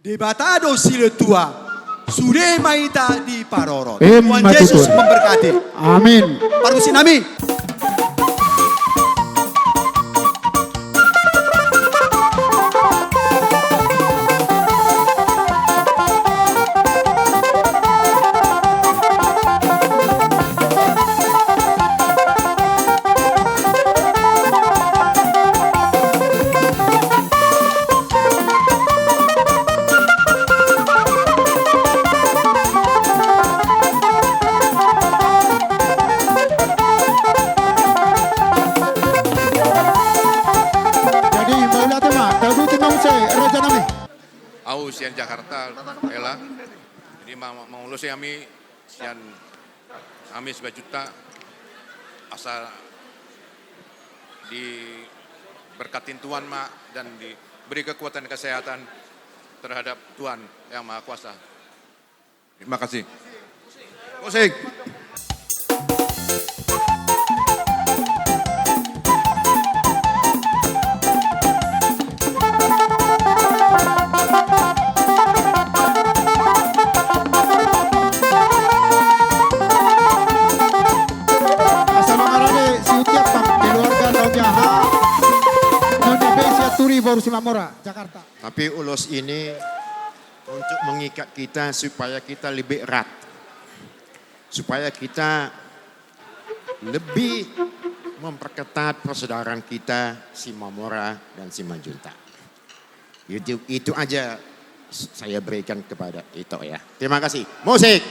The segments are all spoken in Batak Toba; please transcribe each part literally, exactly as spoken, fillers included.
Debata do silehon tua, sude ma hita diparorot. Emma tutu. Tuhan Yesus memberkati. Amin. Parmusik nami. Jadi, mauliate ma, tauduti ma muse, raja nami. Au sian Jakarta, Ela. Jadi, ma-, ma-, mangulosi hami sian hami Simanjuntak, asa diberkatin Tuhan ma dan diberi kekuatan kesehatan terhadap Tuhan Yang Maha Kuasa. Terima kasih. Musik. Asa mangarade si Utiapak, keluarga Tau Jaha, Nyonya Bey Sianturi, boru Simamora, Jakarta. Tapi ulos ini untuk mengikat kita supaya kita lebih erat, supaya kita lebih memperketat persaudaraan kita Simamora dan Simanjuntak. Itu, itu aja s-, saya berikan kepada Ito, ya. Terima kasih. Musik.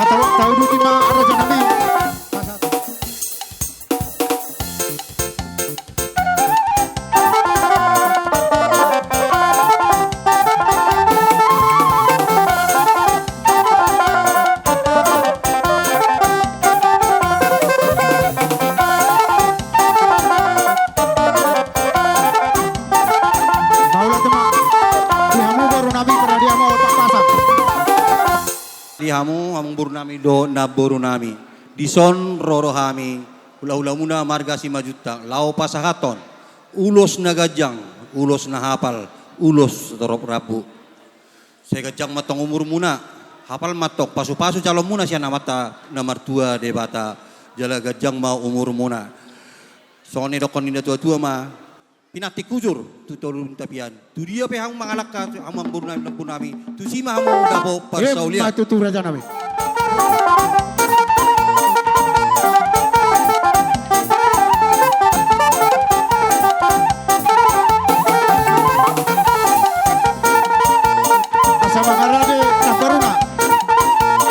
Tau, tauduti ma, raja nami. Mauliate ma. Di hamu boru nami, paradiamu, Pak Pasang. Di hamu, amangboru nami dohot namboru nami. Dison ro do hami, hulahulamuna marga Simanjuntak, laho pasahathon ulos na ganjang, ulos na hapal, ulos torop rambu. Sai ganjang ma antong umurmuna, hapal ma antong pasupasu calonmuna sian Amanta na martua Debata, jala ganjang ma umurmuna. Songon na nidokkon ni natuatua ma, pinantik hujur tu toru tapian. Tu dia pe hamu mangalangka, hamu amangboru nami, namboru nami, tusi ma hamu dapot parsaulian. Emma tutu, raja nami. Asa mangarade namboruna,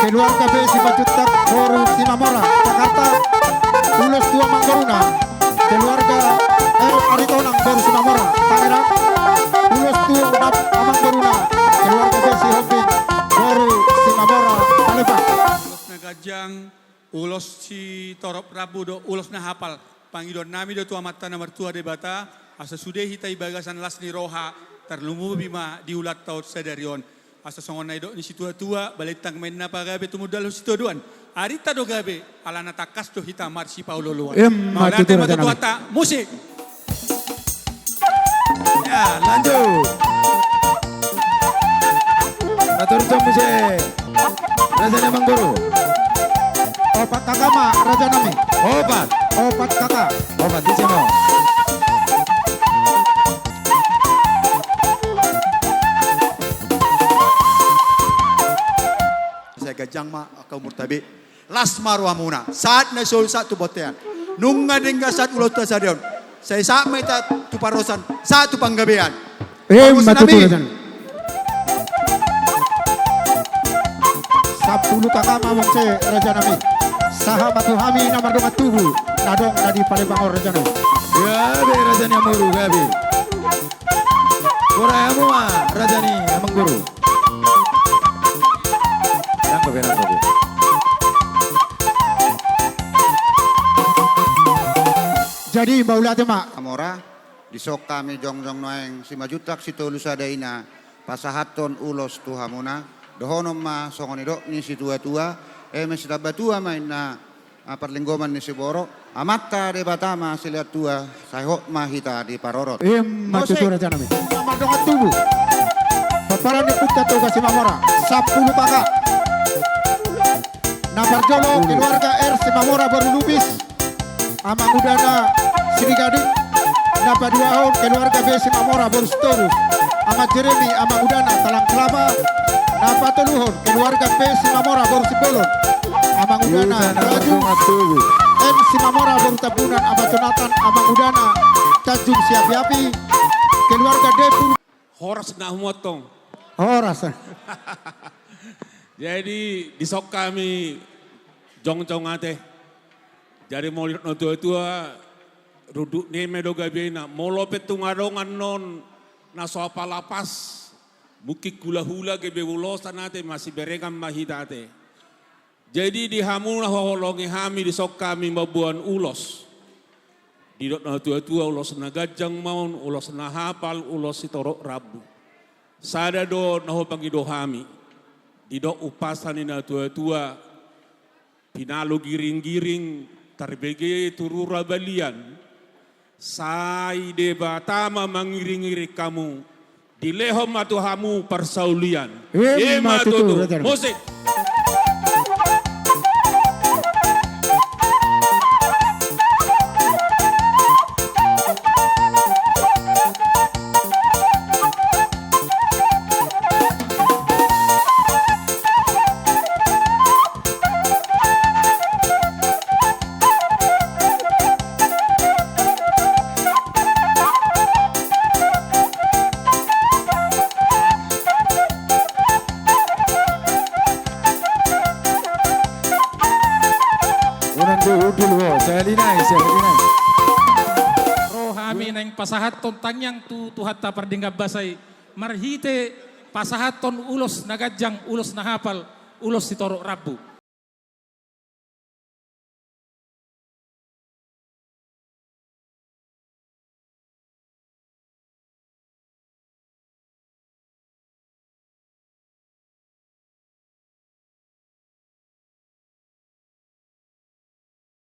keluarga Bey Simanjuntak, boru Simamora, Jakarta. Ulos tu amangboruna, keluarga R. Aritonang, boru Simamora, Tangerang. Ulos tu na-, amangboruna, keluarga Bey Sihombing, boru Simamora, Palembang. Ulos na ganjang, ulos sitorop rambu dohot ulos na hapal. Pangidoan nami do tu Amanta na martua Debata, asa sude hita di bagasan las ni roha, tarlumobi ma di ulaonta on sadari on. Asa songon na nidok ni situatua, balintang ma inna pagabe tumundalhon sitadoan. Arinta do gabe, alana tangkas do hita marsipaolooloan. Emma tutu, raja nami. Mauliate ma tu Tuhanta, musik. Ya, lanjut. Atur jom muse. Raja ni amangboru. Opat K K ma, raja nami. Opat. Opat K K. Opat, di sini. Sai ganjang ma angka umurta be. Las ma rohamuna, sahat na solu sahat tu bontean. Nunga denggan sahat ulaonta sadari on. Sai sahat ma hita tu parhorasan, sahat tu panggabean. Emma tutu, raja nami. Sampulu K K ma muse, raja nami. Sahat ma tu hami na mardongan tubu na adong na di Palembang on, raja nami. Gabe, raja ni amangboru, gabe. Boru hamu ma, raja ni amangboru. Nanggo be, nanggo be. Jadi, mauliate ma. Amora. Dison hami jongjong nuaeng Simanjuntak Sitolu Sada Ina pasahathon ulos tu hamuna. Dohonon ma songon nidok ni situatua, eme sitambatua ma inna, ah, parlinggoman ni siborok. Amanta Debata ma silehon tua, sai hot ma hita diparorot. Ima tutu rajanami. Amang dongan tubu. Pomparan ni Ompunta Toga Simamora, sampulu paka. Na parjolo keluarga R Simamora boru Lubis, amangudana Sirigading. Na paduahon keluarga B Simamora boru Sitorus, amang Jeremi, amangudana Talang Kelapa. Na patoluhon keluarga P Simamora boru Simbolon, amangudana Raju. M Simamora boru Tambunan, amang Jonatan, amangudana Tanjung Siapi-api. Keluarga D Pur- Horas na humotong. Horas. Jadi, dison hami jongjong ate. Jadi, molo didok na tua-tua, runduk ni eme do gabena. Molo pe tung adong annon na so apala pas, mungkin hula-hula gabe ulosan ate, masiberengan ma hita ate. Jadi di hamu na huhaholongi hami, dison hami mamboan ulos. Didok na tua-tua, ulos na ganjang ma on, ulos na hapal, ulos sitorop rambu. Sada do na hupangido hami. Didok umpasa ni na tua-tua, pinalo giring-giring, tarbege tu rura balian. Sai Debata ma mangiring-iring hamu, dilehon ma tu hamu parsaulian. Ima tutu. Musik. Unang do udil ho, sahali nai, sahali nai. Ro hami naeng pasahathon tangiang tu Tuhanta pardenggan basa i, marhite pasahathon ulos na ganjang, ulos na hapal, ulos sitorop rambu.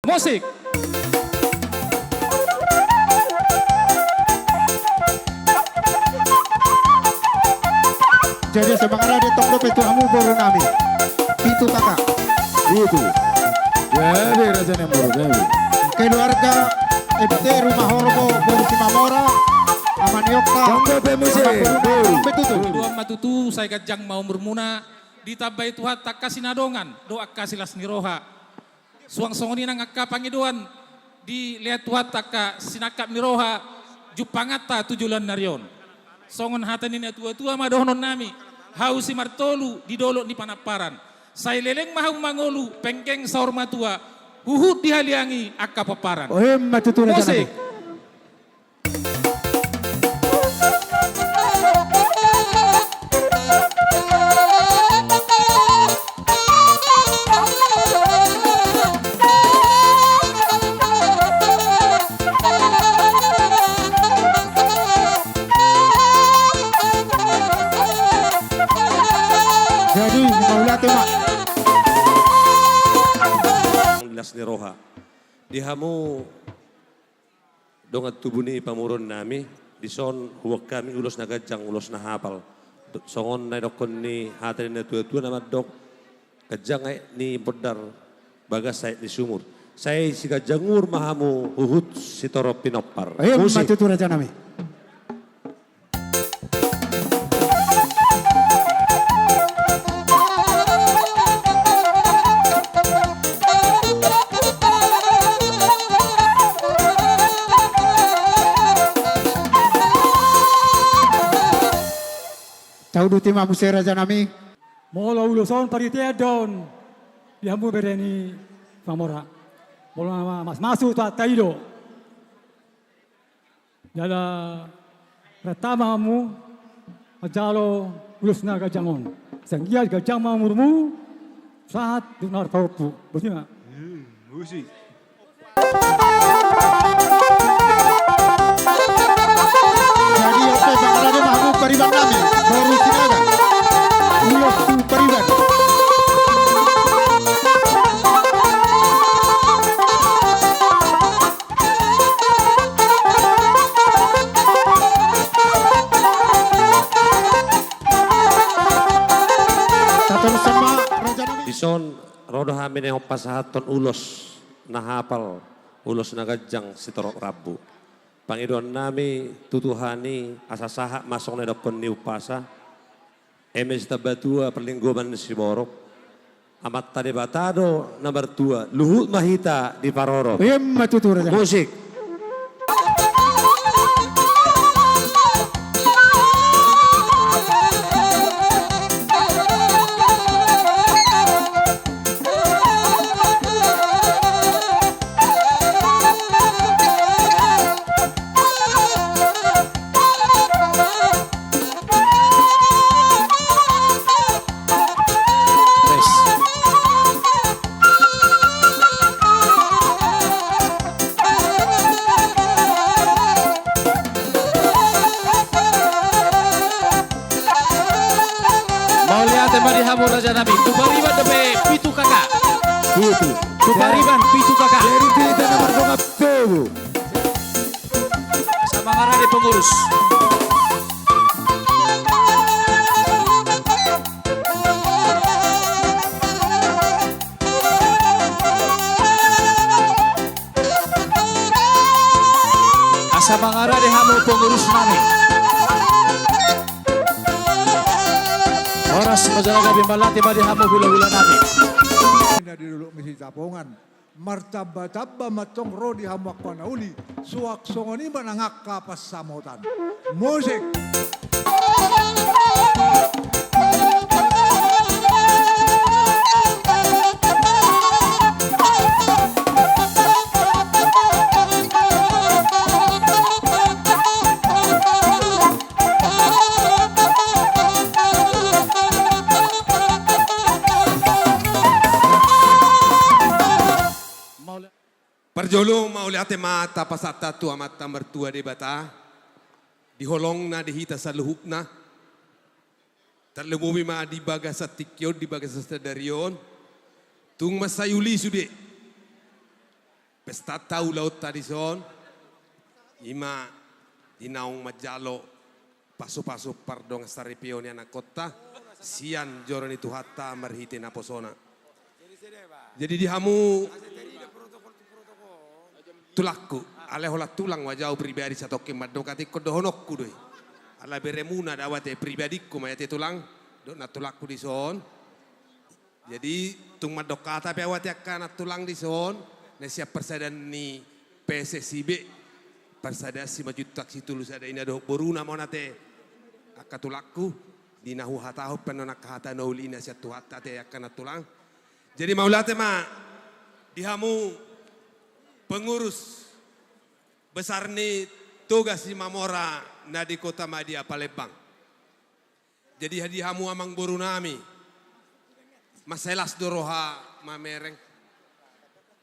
Musik. Jadi semangat ada tonggo pe tu hamu boru nami. Pitu kakak. Pitu. Gabe raja ni boru, gabe. Keluarga M T Rumah Horbo boru Simamora. Amang ni Okta. Tonggo pe musik. Boru. Boru ma tutu. Dua ma tutu, sai ganjang ma umurmuna. Ditambai Tuhanta angka sinadongan dohot angka silas ni roha. Suang songon i nang angka pangidoan dilehon Tuhanta angka sinangkap ni roha jumpanganta tu joloan ni ari on. Songon hata ni na tua-tua ma dohonon nami, hau simartolu di dolok ni Panamparan. Sai leleng ma hamu mangolu penggeng saur matua, huhut dihaliangi angka pomparan. Oh, ima tutu raja nami. Musik. Jadi, mauliate ma. Las ni roha. Di hamu dongan tubu ni pamoruon nami, dison huboan hami ulos na ganjang, ulos na hapal. Songon na nidokhon ni hata ni na tua-tua na mandok, ganjang aek ni bondar, bagas aek ni sumur. Sai siganjang umur ma hamu huhut sitorop pinompar. Ima tutu raja nami. Tauduti ma muse raja nami. Molo ulos on parhitean do on di hamu bere ni Simamora. Molo na mas-, masuk tu hata i do. Jala rap ma hamu manjalo ulos na ganjang on. Sai anggiat ganjang ma umurmu, sahat dohot na marpahompu. Boti ma. Hmm, musik. Naeng pasahathon ulos na hapal, ulos na ganjang sitorop rambu. Pangidoannami tu Tuhan i asa sahat ma songon na nidokkon ni umpasa. Eme sitambatua parlinggoman ni siborok. Amanta Debata do na martua, luhut ma hita diparorot. Emma tutu, raja. Musik. Mauliate ma di hamu raja nami. Tu pariban dope pitu kakak. Pitu. Tu pariban pitu kakak. Jadi kita nomor dua puluh. Asa mangarade pengurus. Asa mangarade hamu pengurus nami. Horas ma jala gabe, mauliate ma di hamu hulahula nami. Na di dolok ni Sitapongan. Martambatamba ma tong ro di hamu angka na uli, suang songon i ma nang angka pansamotan. Musik. Parjolo mauliate ma tapasahat tu Amanta Martua Debata, di holongna di hita saluhutna, tarlumobi ma di bagasan tingki on, di bagasan sadari on, tung mansai uli sude pestanta, ulaonta dison, i ma di naung manjalo pasupasu pardongansaripeon ni anakkonta, sian joro ni Tuhanta marhite naposona. Jadi di hamu tulangku, alai holan tulang ma jo au pribadi, satongkin mandok, ate ingkon dohononku do i. Ala beremuna do au, ate pribadingku ma i, ate tulang, dohot nantulangku dison. Jadi, tung mandok hata pe au, ate angka nantulang dison, na sian parsadaan ni P S S I B, parsadaan Simanjuntak Sitolu Sada Ina dohot boruna ma on, ate angka tulangku, di na huhatahon pe annon angka hata na uli na sian Tuhanta, ate angka nantulang. Jadi, mauliate ma di hamu pengurus besar ni Toga Simamora na di Kota Madya Palembang. Jadi, di hamu amangboru nami, mansai las do roha mamereng,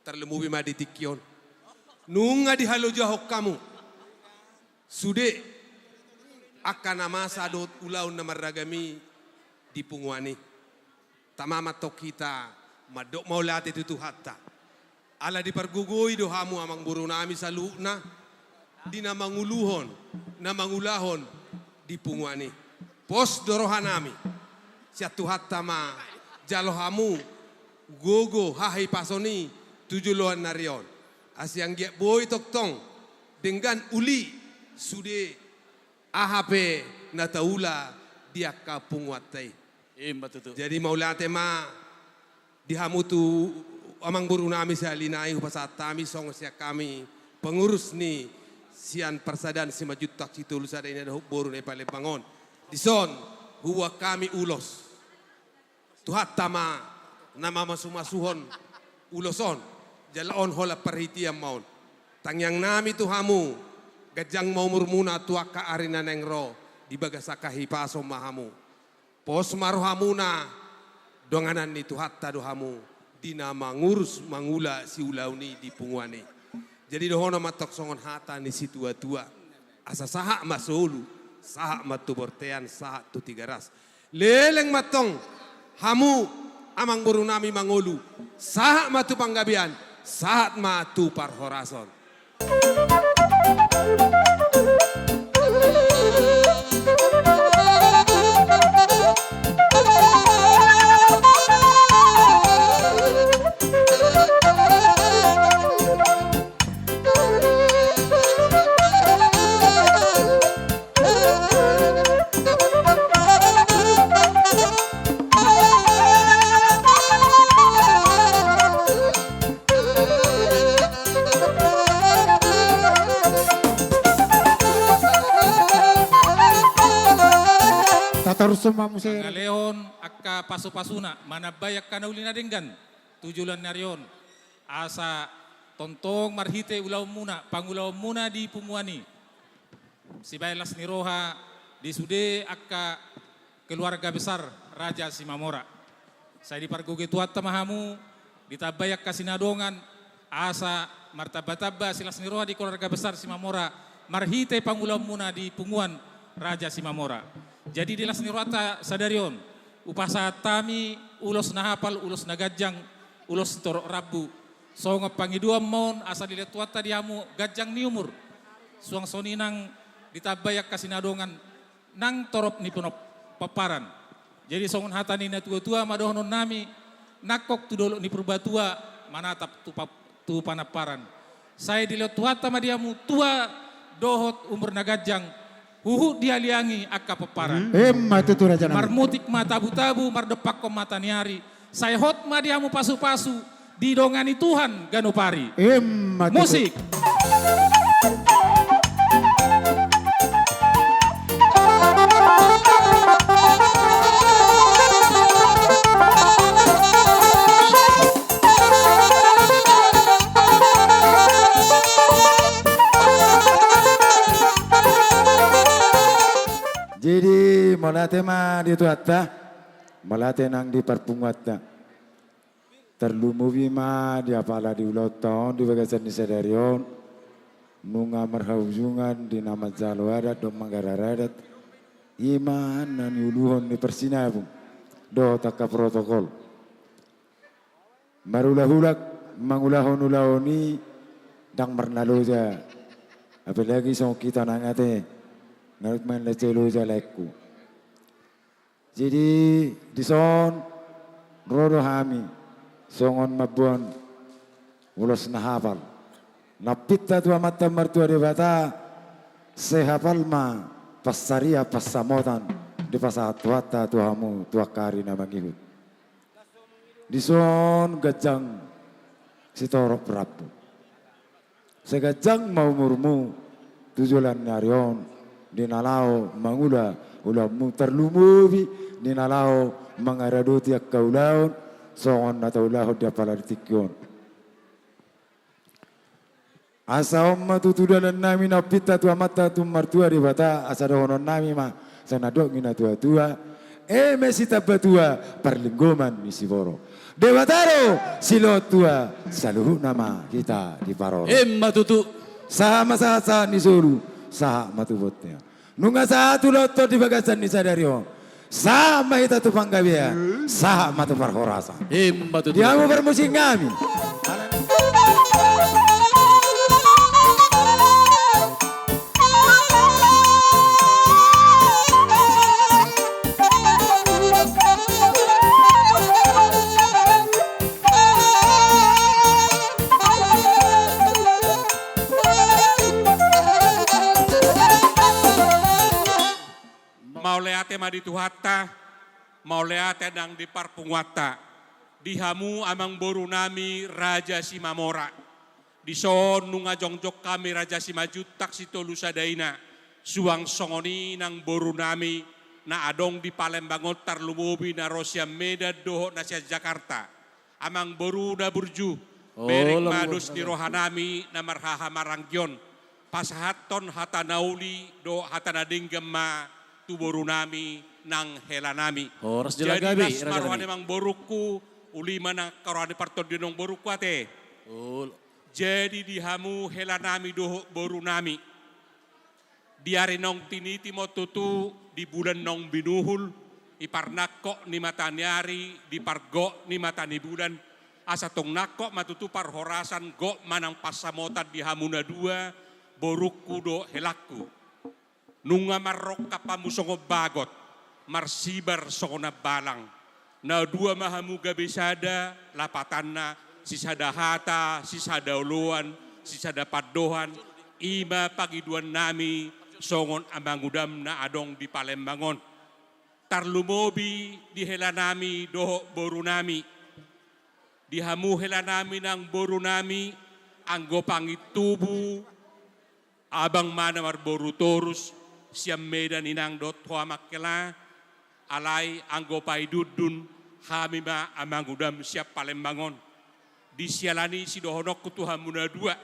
tarlumobi ma di tingki on. Nunga dihalojahon hamu sude angka na masa dohot ulaon na marragam i di punguan i. Tama ma antong hita mandok mauliate tu Tuhanta. Ala dipargogoi do hamu amangboru nami saluhutna, di na manguluhon, na mangulahon di punguan i. Pos do roha nami, sian Tuhanta ma jalo hamu gogo hahipason i tu joloan ni ari on. Asa anggiat boi tongtong denggan uli sude aha pe na taula di angka punguanta i. Ima tutu. Jadi mauliate ma di hamu tu amangboru nami sahali nai, hupasahat hami songon sian hami pengurus ni sian parsadaan Simanjuntak Sitolu Sada Ina dohot boru na di Palembang on. Dison huboan hami ulos. Tuhanta ma na mamasumasuhon ulos on, jala on holan parhitean ma on. Tangiang nami tu hamu, ganjang ma umurmuna tu angka ari na naeng ro, di bagasan hahipason ma hamu. Pos ma rohamuna, donganan ni Tuhanta do hamu, di na mangurus mangula siulaon i di punguan i. Jadi dohonon ma antong songon hata ni situatua. Asa sahat ma solu, sahat ma tu bontean, sahat tu Tigaras. Leleng ma antong hamu amangboru nami mangolu, sahat ma tu panggabean, sahat ma tu parhorason. Harus semua musik. Mangalehon angka pasupasuna, manambai angka na uli na denggan tu joloan ni ari on. Asa tongtong marhite ulaonmuna, pangulaonmuna di punguan i, sibaen las ni roha di sude angka keluarga besar Raja Simamora. Sai dipargogoi Tuhanta ma hamu, ditambai angka sinadongan, asa martambatamba silas ni roha di keluarga besar Simamora, marhite pangulaonmuna di punguan Raja Simamora. Jadi di las ni rohanta sadari on, hupasahat hami ulos na hapal, ulos na ganjang, ulos torop rambu. Songon pangidoan ma on asa dilehon Tuhanta di hamu ganjang ni umur. Suang songon i nang ditambai angka sinadongan nang torop ni ponop-, pomparan. Jadi songon hata ni natuatua ma dohononnami, nangkok tu dolok ni Purbatua, manatap tu pa-, tu panamparan. Sai dilehon Tuhanta ma di hamu tua dohot umur na ganjang, huhut dihaliangi angka pomparan. Emma tutu, raja nami. Marmutik ma tabutabu, mardompakhon mata ni ari. Sai hot ma di hamu pasupasu, didongani Tuhan ganup ari. Emma tutu. Musik. Jadi, mauliate ma di Tuhanta, mauliate nang di parpunguanta. Tarlumobi ma di apala di ulaonta on di bagasan ni sadari on, nunga marhaujungan di na manjalo adat dohot manggarar adat, i ma na niuluhon ni parsinabung dohot angka protokol. Marulahulak mangulahon ulaon i ndang marnaloja, apalagi songon hita nang ate, nga manlansai loja laengku. Jadi, dison ro do hami songon mamboan ulos na hapal. Nampinta tu Amanta Martua Debata, sai hapal ma pansarian pansamotan dipasahat Tuhanta tu hamu tu angka ari na mangihut. Dison ganjang sitorop rambu. Sai ganjang ma umurmu tu joloan ni ari on, di na laho mangula ulaonmu, tarlumobi di na laho mangaradoti angka ulaon songon na taulahon di apala di tingki on. Asa on ma tutu dalannami nampinta tu Amanta Martua Debata, asa dohononnami ma, songon na didok ni natuatua, eme sitambatua parlinggoman ni siborok. Debata do silehon tua, saluhutna ma hita diparorot. Emma tutu. Sahat ma sahatsahat ni solu, sahat ma tu bontean. Nunga sahat ulaonta di bagasan ni sadari on, sahat ma hita tu panggabean, sahat ma tu parhorasan. Emma tutu. Di hamu parmusiknami. Mauliate ma di Tuhanta, mauliate nang di parpunguanta, di hamu amangborunami Raja Simamora. Dison nunga jongjong hami Raja Simanjuntak Sitolu Sada Ina, suang songon i nang borunami na adong di Palembang on, tarlumobi na ro sian Medan dohot na sian Jakarta. Amangboru na burju, bereng ma dos ni rohanami na marhahamaranggi on, pasahathon hata na uli dohot hata na denggan ma tu borunami nang helanami. Horas jala gabe, rajanami. Jadi las ma roha ni amangborungku, uli ma nang angka roha ni partondion ni amangborungku ate. Olo. Jadi di hamu helanami dohot borunami, di ari naung tiniti ma on tutu, di bulan naung binuhul, di parnangkok ni mata ni ari, di pargok ni mata ni bulan, asa tung nangkok ma tutu parhorasan, gok ma nang pansamotan di hamu na dua, borungku dohot helangku. Nunga marrongkap hamu songon bagot, marsibar songon ambalang. Na dua ma hamu gabe sada, lapatanna, sisada hata, sisada oloan, sisada pandohan, i ma pangidoannami songon amangudam na adong di Palembang on. Tarlumobi di helanami dohot borunami. Di hamu helanami nang borunami, anggo pangintubu, abang ma na marboru torus, sian Medan inang dohot ho amang hela, Alai anggo paidundun hami ma amangudam sian Palembang on. Di siala ni i sidohononku tu hamu na dua.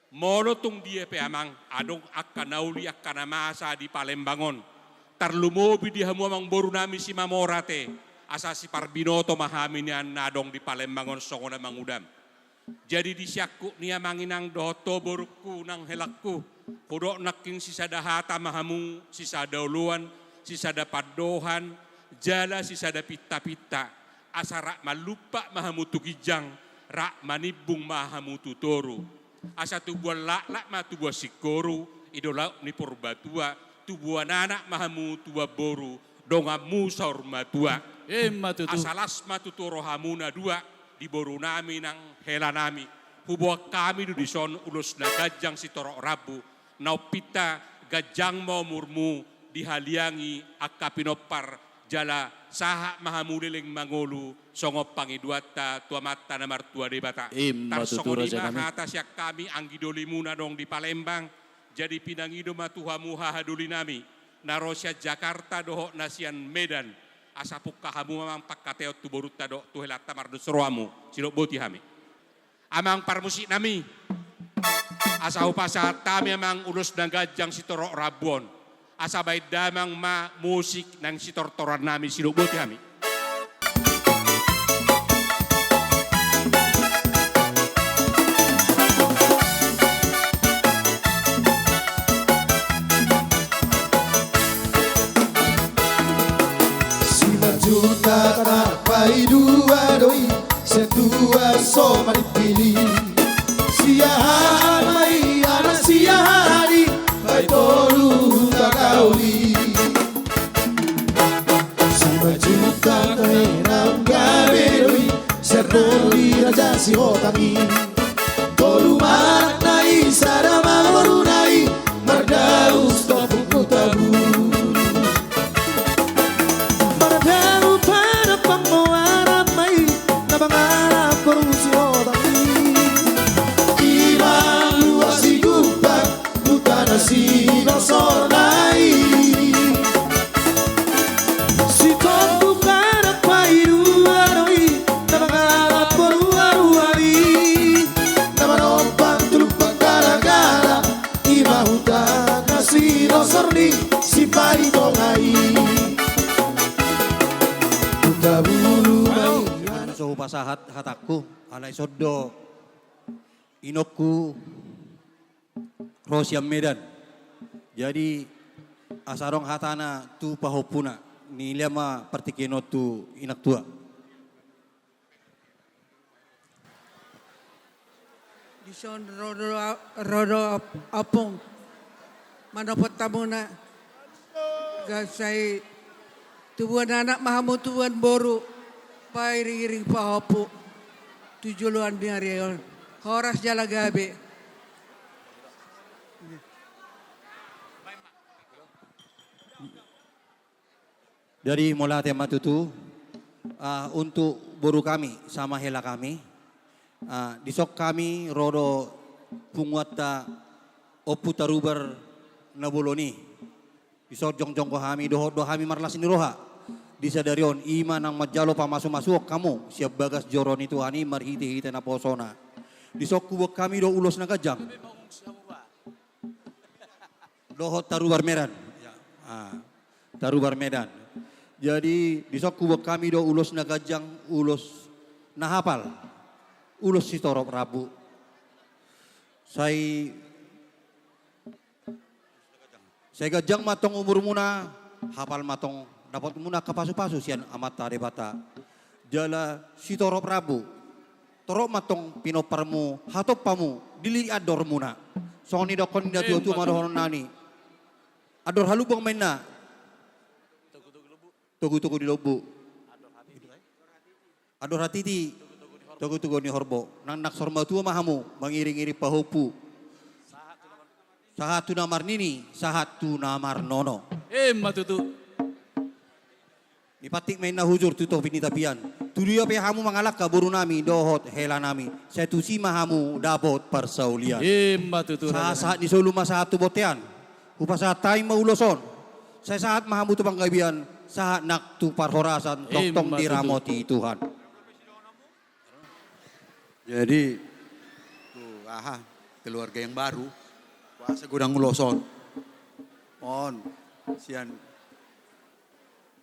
Molo tung dia pe amang, adong angka na uli angka na masa di Palembang on. Tarlumobi di hamu amangboru nami Simamora te, asa siparbinoto ma hami nian na adong di Palembang on songon amangudam. Jadi di siangkup ni amang inang dohot ho borungku nang helangku, hudok nangkin sisada hata ma hamu, sisada oloan, sisada pandohan, jala sisada pinta-pinta, asa rap manumpak ma hamu tu ginjang, rap manimbung ma hamu tu toru. Asa tubuan laklak ma tubuan singkoru, i do lauk ni Purbatua, tubuan anak ma hamu tubuan boru, donganmu saur matua. Ima tutu. Asa las ma tutu rohamu na dua, di boru nami nang hela nami. Huboan hami do dison ulos na ganjang sitorop rambu, na ompinta ganjang ma umurmu, dihaliangi angka pinompar, jala sahat ma hamu leleng mangolu, songon pangidoanta tu Amanta na martua Debata. Ima tutu, raja nami. Tarsongon i ma hata sian hami anggi dolimu na adong di Palembang, jadi pinangido ma tu hamu haha doli nami, na ro sian Jakarta dohot na sian Medan, asa pungka hamu ma amang pangkataion tu borunta dohot tu helanta mardos rohamu, sidok boti hami. Amang parmusik nami, asa hupasahat hami amang ulos na ganjang sitorop rambu on, asa baen damang ma musik nang sitortoran nami, sidok boti hami. Simanjuntak anak paidua do i, sian tuan so manipili. Siahaan ma i anak siahaan i, paitolu tagaoli. Simanjuntak anak gabe do i, sian doli raja Sihotang i. Tolu ma anak i, sada ma boruna i, mardaus topuk Hutabulu. Mardaus pada pangoaran ma i, na mangalap boru Sihotang i. Ima luas i Gumpak, huta na sinosor na i. Sitombuk anak paidua do i, na mangalap boru Aruari. Na manompa tu lumban Galagala, ima huta na sinosor ni Siparitonga i. Hutabulu ma i. So hupasahat hatangku, alai songon do inongku ro sian Medan. Jadi, asa adong hatana tu pahompuna, nilea ma partingkian on tu inang tua. Dison ro do, ro do ompung manopot hamuna. Gabe sai tubuan anak ma hamu tubuan boru, pairing-iring pahompu tu joloan ni ari on. Horas jala gabe. Jadi mauliate ma tutu, ah, untuk boru kami sama hela kami, ah, dison hami ro do punguanta Ompu Tarubar na bolon i. Dison jongjong do hami, dohot do hami marlas ni roha di sadari on, ima nang manjalo pamasumasuon hamu sian bagas joro ni Tuhan i marhitehite naposona. Dison huboan hami do ulos na ganjang. Dohot Tarubar Medan. Ah, Tarubar Medan. Jadi, dison huboan hami do ulos na ganjang, ulos na hapal, ulos sitorop rambu. Sai, sai ganjang ma tong umurmuna, hapal ma tong dapotmuna angka pasupasu sian Amanta Debata. Jala sitorop rambu, torop ma tong pinomparmu, hatompamu di lilik andormuna. Songon nidokkon ni natuatua ma dohononnami. Andor halumpang ma inna. Togutogu ni lombu. Andor hatiti. Togutogu ni horbo. Nang naksor matua ma hamu mangiringiring pahompu. Sahat tu na marnini, sahat tu na marnono. Ima tutu. Dipantik ma inna hujur tu topi ni tapian. Tu dia pe hamu mangalangka borunami dohot helanami, sai tusi ma hamu dapot parsaulian. Ima tutu, raja. Sahat-sahat ni solu ma sahat tu bontean. Hupasahat hami ma ulos on. Sai sahat ma hamu tu panggabean, sahat nang tu parhorasan, tongtong diramoti Tuhan. Jadi, tu aha, keluarga yang baru, kuasa godang ulos on. On, sian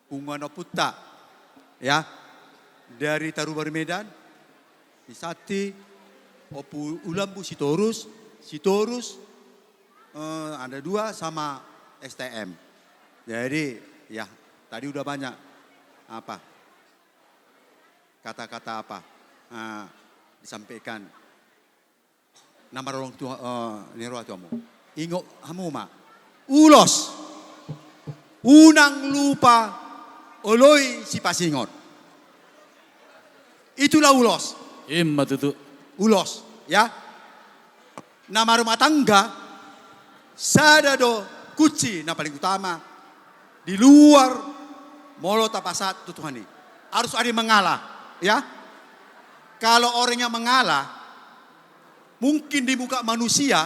punguan ompunta, ya, dari Tarubar Medan, si Santi, Ompu Ulambu Sitorus, Sitorus, eh, ada dua sama S T M. Jadi, ya, tadi udah banyak apa, kata-kata apa, eh, disampaikan na marolong tu, eh, ni roha tu hamu. Ingot hamu ma, ulos, unang lupa oloi sipasingot. Itulah ulos. Ima tutu. Ulos, ya. Na marumah tangga, sada do kunci na paling utama di luar molo tapasahat tu Tuhan i. Harus ada yang mengalah, ya. Kalau orang yang mengalah, mungkin di muka manusia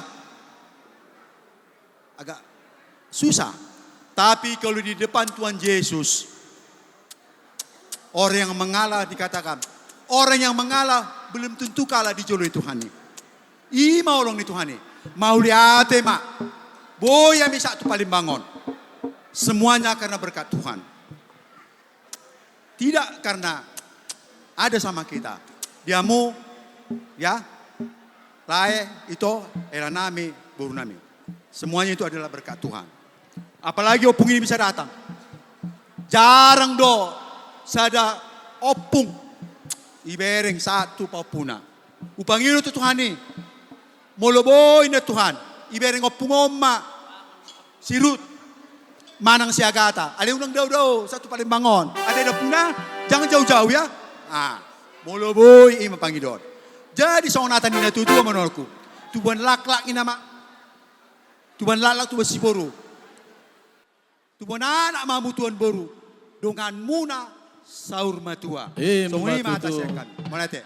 agak susah. Tapi kalau di depan Tuhan Yesus, orang yang mengalah dikatakan, orang yang mengalah belum tentu kalah di jolo ni Tuhan i. I ma holong ni Tuhan i. Mauliate ma. Boi hami sahat tu Palembang on. Semuanya karena berkat Tuhan. Tidak karena ada sama kita. Di hamu, ya, lae, ito, hela nami, boru nami. Semuanya itu adalah berkat Tuhan. Apalagi ompung ini bisa datang. Jarang do sada ompung ibereng sahat tu paompuna. Hupangido tu Tuhan i. Molo boi na Tuhan ibereng ompung on ma si Rut manang si Agata, alai unang dao-dao sahat tu Palembang on. Ate da puna, jangan jauh-jauh ya. Ah, molo boi, i ma pangidoan. Jadi songon hata ni natuatua ma nuaengku. Tubuan laklak i nama. Tubuan laklak, tubuan siboru. Tubuan anak ma hamu tubuan boru. Donganmuna saur matua. Ima tutu. Songon i ma hata sian hami. Mauliate.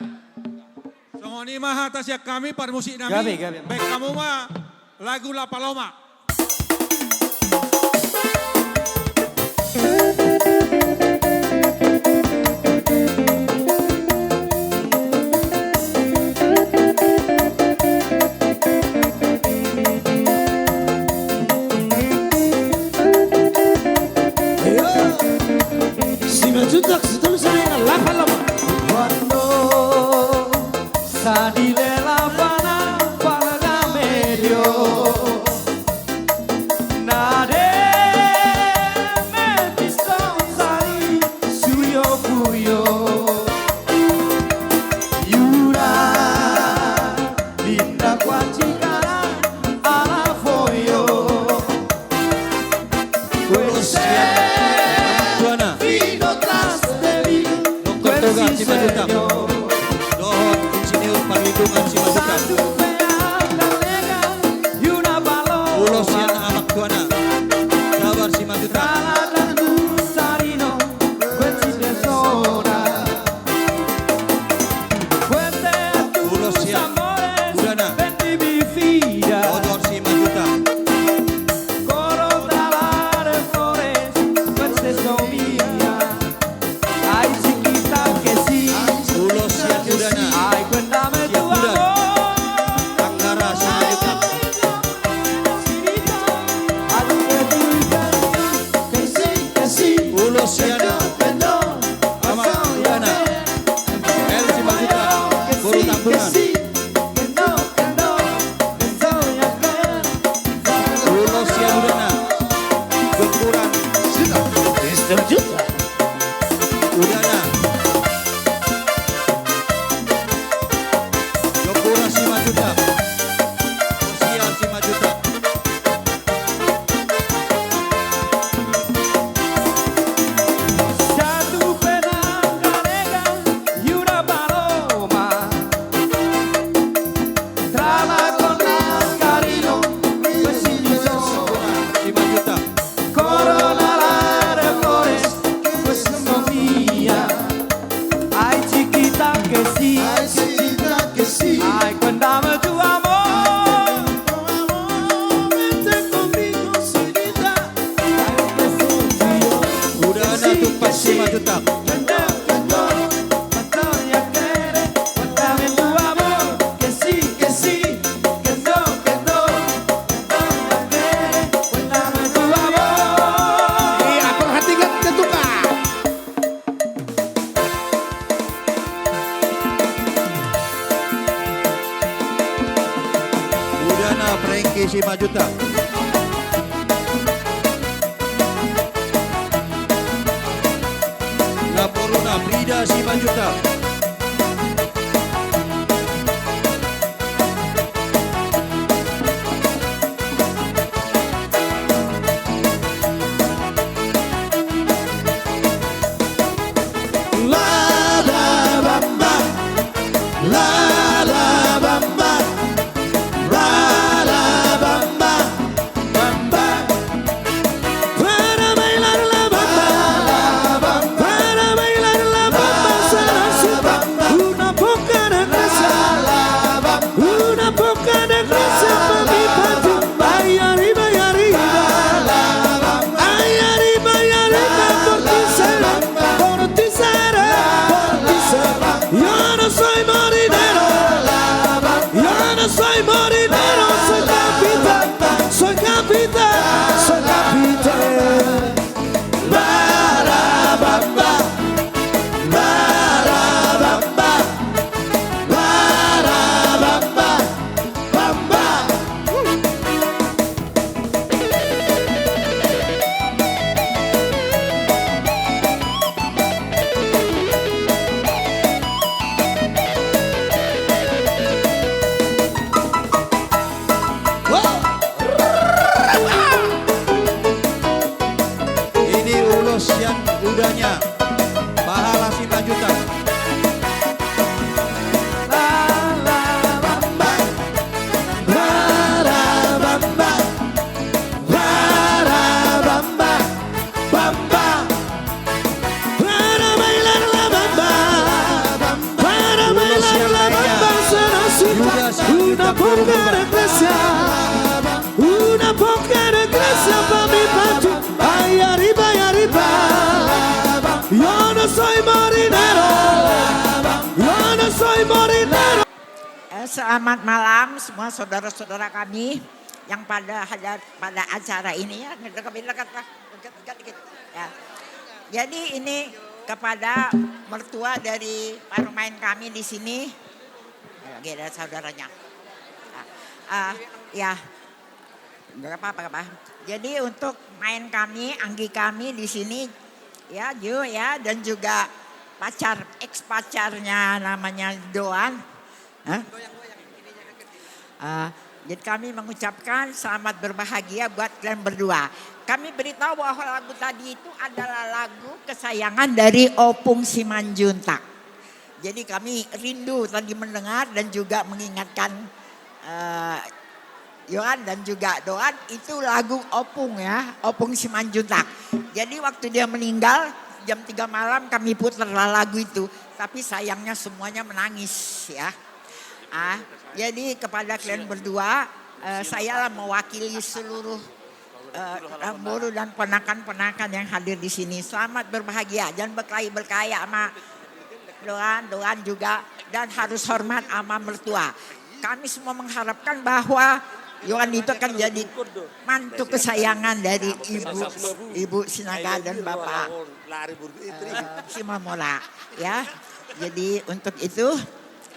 Songon i ma hata sian hami, parmusik nami. Gabe, gabe. Baen hamu ma lagu La Paloma. Simanjuntak, sitolu sada, La Paloma. Wando, sadile lapana, palga medio. Na de me pistong sari suyo kuyo. Yura, linda kuaci kara ala foyo. Ulos sian anak tuana. Nongkon Toga Simanjuntak dohot Insinyur Parlindungan Simanjuntak. Ulos sian anak tuana. Sabar Simanjuntak. Ulos sian udana. Odor Simanjuntak. Ulos sian udana. Sian udan. Anggara Simanjuntak. Dana Prengki Simanjuntak. Namboruna Prida Simanjuntak. La la bamba, la la bamba, la la bamba, bamba. Para bailar la bamba, para bailar la bamba, sana su bamba. Una poca de gracia, una poca de gracia pa mi, pa tu. Ay arriba, ay arriba. Ay arriba, ay arriba, por ti seré, por ti seré, por ti seré. Yo no soy molinero, yo no soy molinero, soy capitán, soy capitán, soy capitán. Bara bamba, bara bamba, bara bamba, bamba. Ini ulos sian udanya, pahala Simanjuntak. Bara bamba, bara bamba, bara bamba, bamba. Para bailar la bamba, para bailar la bamba, sana su bamba. Una poca de gracia, una poca de gracia pa mi, pa tu. Ay arriba, ay arriba. Yo no soy molinero, yo no soy molinero. Eh, selamat malam semua saudara-saudara kami yang pada hadir pada acara ini, ya. Dekat, dekat lah, dekat, dekat dikit. Ya. Jadi ini kepada mertua dari parumaen kami di sini. Lagi ada saudaranya. Ah, ah, ya. Nggak apa-apa, apa. Jadi untuk maen kami, anggi kami di sini, ya, Ju, ya, dan juga pacar, ex pacarnya namanya Doan. Hah? Ah, jadi kami mengucapkan selamat berbahagia buat kalian berdua. Kami beritahu bahwa lagu tadi itu adalah lagu kesayangan dari Opung Simanjuntak. Jadi kami rindu tadi mendengar dan juga mengingatkan, eh, Yohan dan juga Doan, itu lagu Opung, ya, Opung Simanjuntak. Jadi waktu dia meninggal, jam tiga malam kami putarlah lagu itu. Tapi sayangnya semuanya menangis, ya. Ah, jadi kepada kalian berdua, eh, saya lah mewakili seluruh eh, Namboru dan ponakan-ponakan yang hadir di sini. Selamat berbahagia, jangan berkelahi-berkelahi sama Doan, Doan juga, dan harus hormat sama mertua. Kami semua mengharapkan bahwa Yohan itu akan jadi mantu kesayangan dari Ibu, Ibu Sinaga dan Bapak, eh, Simamola, ya. Jadi untuk itu,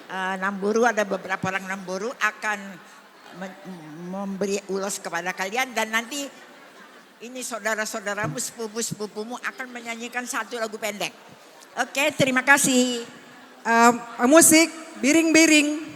eh, Namboru, ada beberapa orang Namboru akan me-, memberi ulos kepada kalian, dan nanti ini saudara-saudaramu, sepupu-sepupumu akan menyanyikan satu lagu pendek. Oke, terima kasih. Eh, musik, biring-biring.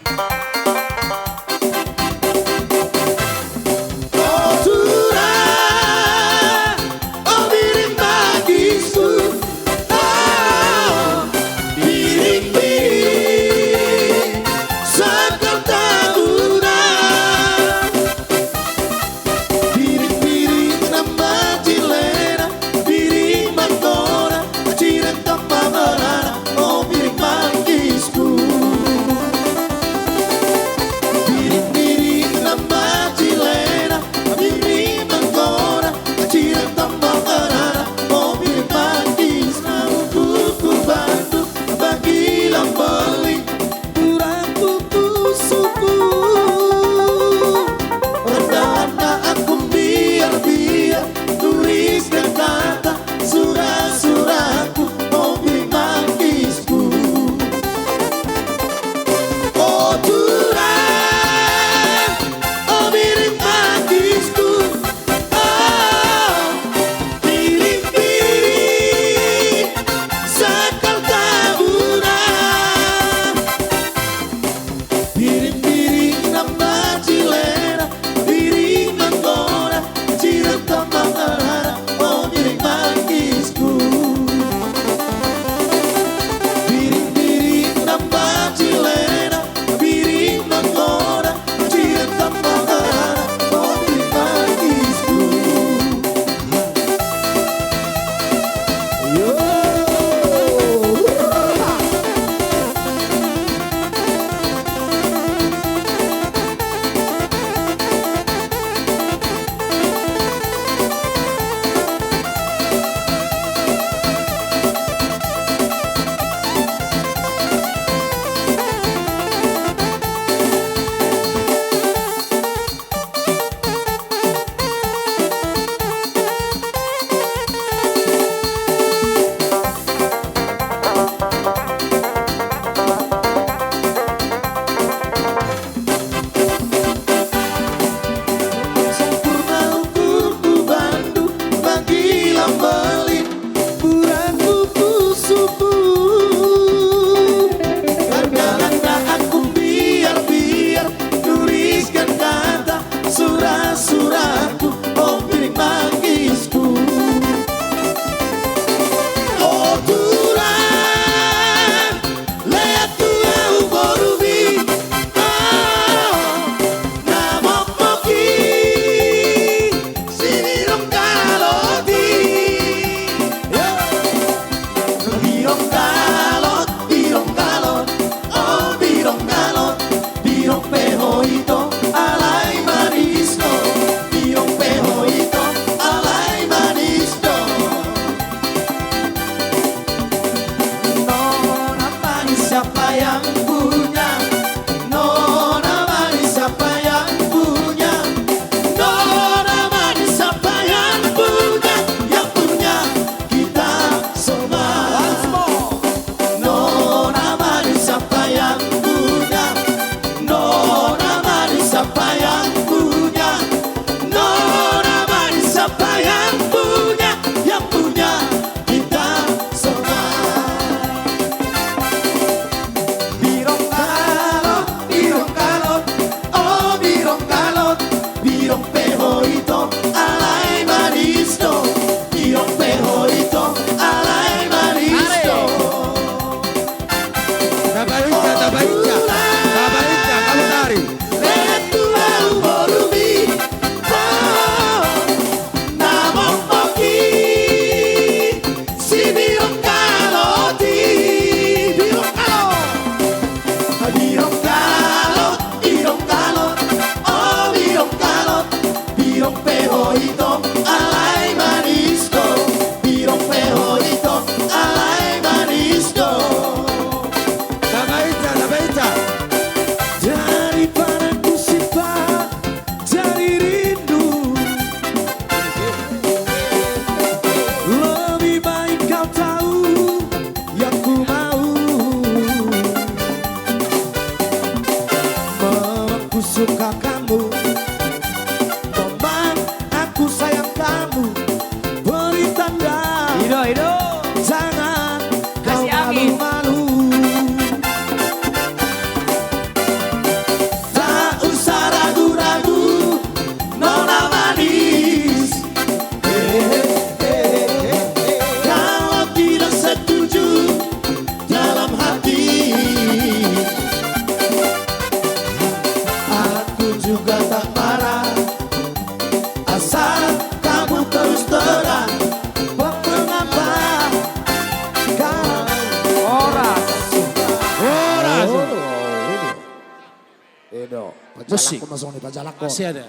Musik. Pajalangkon ma songon i, pajalangkon. Masih ada.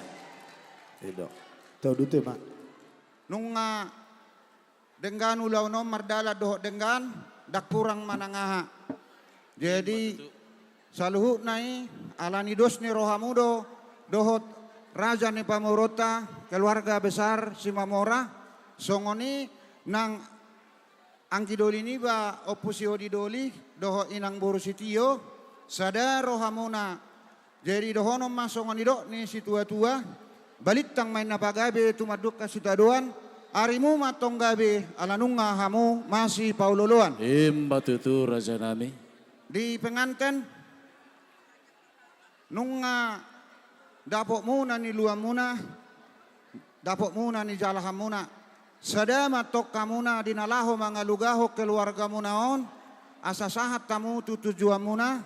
Ido. Tau dute ma. Nunga denggan ulaon on mardalan dohot denggan, ndang kurang manang aha. Jadi, saluhutna i, ala ni dos ni rohamu do, dohot raja ni pamoruonta, keluarga besar Simamora, songon i nang anggi doli niba Ompu Sihodidoli, dohot inang boru Sitio, sada rohamuna. Jadi dohonon ma songon nidok ni situatua, balintang ma inna pagabe tumandangkon sitadoan, arimu ma tong gabe ala nunga hamu masipaolooloan. Ima tutu rajanami. Di penganten, nunga dapotmuna niluanmuna, dapotmuna nijalahanmuna. Sada ma tong hamuna di na laho mangalugahon keluargamuna on, asa sahat hamu tu tujuanmuna,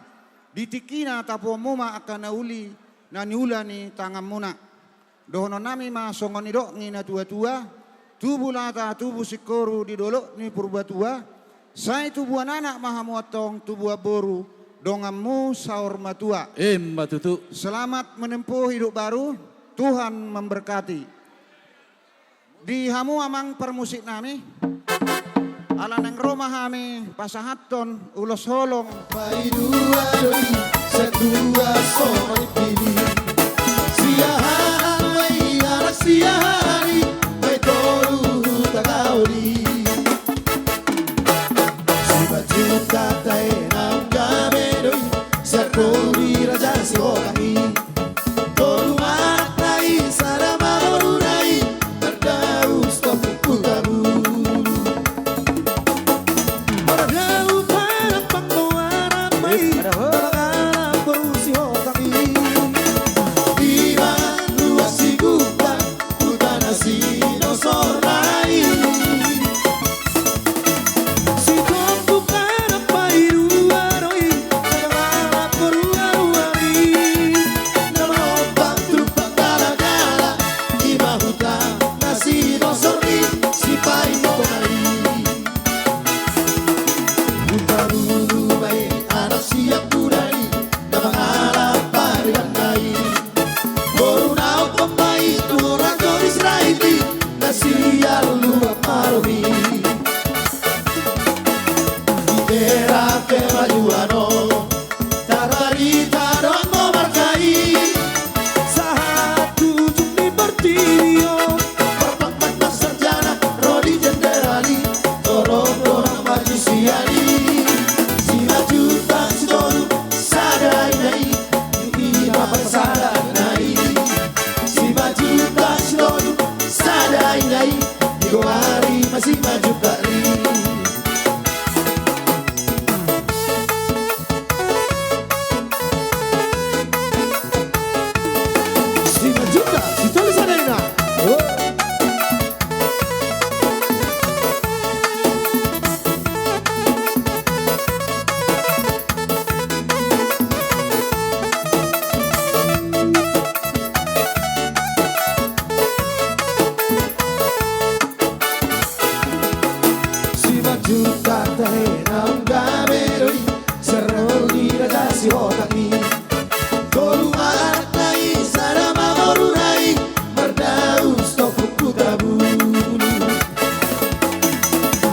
di tingkina tapuonmu ma angka na uli na niula ni tanganmuna. Dohononnami ma songon nidok ni natuatua, tubu lata tubu singkoru di dolok ni Purbatua, sai tubuan anak ma hamu antong tubuan boru, donganmu saur matua. Ima tutu. Selamat menempuh hidup baru, Tuhan memberkati. Di hamu amang parmusiknami, ala naeng ro ma hami pasahathon ulos holong. Paidua do i, satua songon i pidi. Siahaan ma i anak siahaan i, paitolu huta gaoli. Simanjujung hata e naung gabe do i, sian ro ni raja Sihotang i. Tolu ma anakna i, sada ma boruna i, mardaus Tompuk Hutabulu. Mardaus Harapan do anak ma i, eh, mardaus. Mardaus boru Sihotang i. Ima Luas Sigumbar, huta na sinosorna i. Si Tompuk anak paidua do i, na mangalap boru aluan i. Na manompang tumpak galagala, ima huta na sinosor ni Sipaintongan i. Hutabulu ma i anak siampudan i, na mangalap paribanna i. Boruna ompung ma i tu Raja Sirait i, na sian Luat Marohi. Di era kemajuan on, tarbarita do anggo marga i. Sahat tu ujung ni portibi on, marpangkat marsarjana ro di jenderal i, torop do na maju sian i. Simanjujung Sitolu sada inna i, ima parsadanna i. Simanjujung Sitolu sada inna i, digoari ma Simanjuntak i. Simanjujung Sitolu sada inna. Oh. Simanjujung hata e naung gabe do i, sian ro ni raja Sihotang i. Tolu ma anakna i, sada ma boruna i, mardaus Tompuk Hutabulu.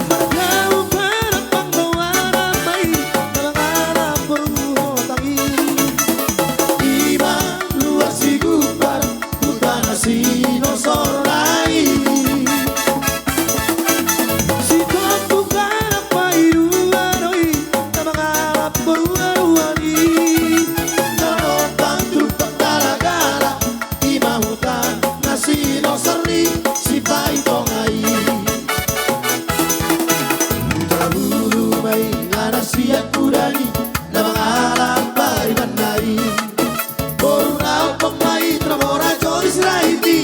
Mardaus Harapan do anak ma i, na mangalap boru Hotang i. Ima Luas Sigumbar, huta na sinosorna i. Si Tompuk anak paidua do i, na mangalap boru aluan i. Na manompang tumpak galagala, ima huta na sinosor ni Sipaintongan i. Hutabulu ma i anak siampudan i, na mangalap paribanna i. Boruna ompung ma i tu Raja Sirait i,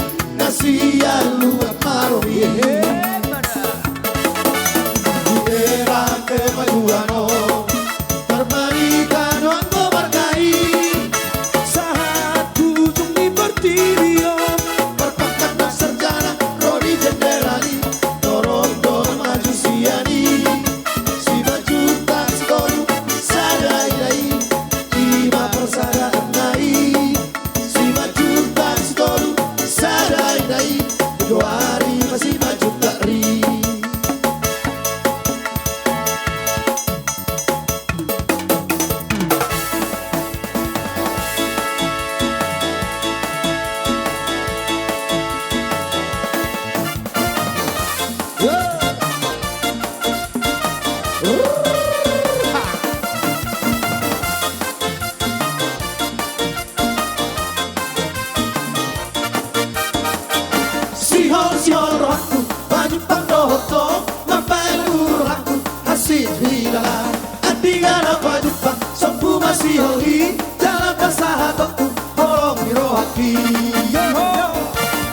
Pangdohot ho mambaen uruhanku hansit hilala. Andigan na pajumpang sombu ma sihol i jala pasahatonku holong ni rohangki.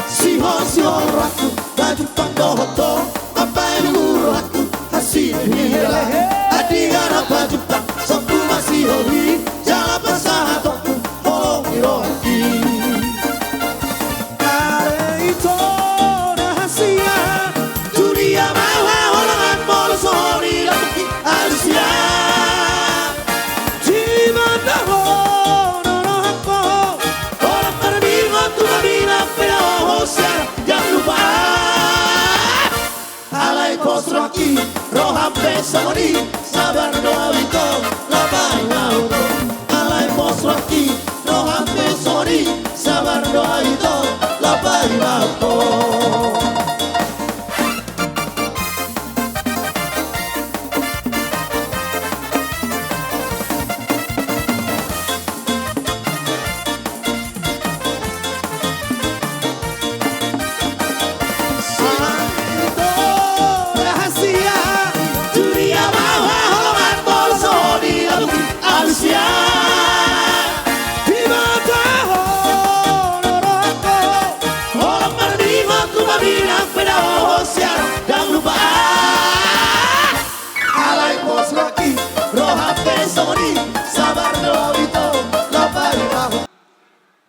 Sihol sihol rohangku pajumpang dohot ho mambaen uruhanku hansit hilala. Andigan na pajumpang sombu ma sihol i jala pasahatonku holong ni rohangki. Are ito rahasia tu dia ma haholongan molo songon i lambungki alusia. Di mata ho rohangku holan marbingot tu hami nang pe da ho sian, jang lupa. Alai pos rohangki roham pe songon i, sabar do ahu ito, lapai ma ho. Alai pos rohangki roham pe songon i, sabar do ahu ito, lapai ma ho. Rahasia tu dia ma haholongan molo songon i lambungki alusia. Di mata ho rohangku holan marbingot tu hami nang pe da ho sian, jang lupa. Alai pos rohangki roham pe songon i, sabar do ahu ito, lapai ma ho.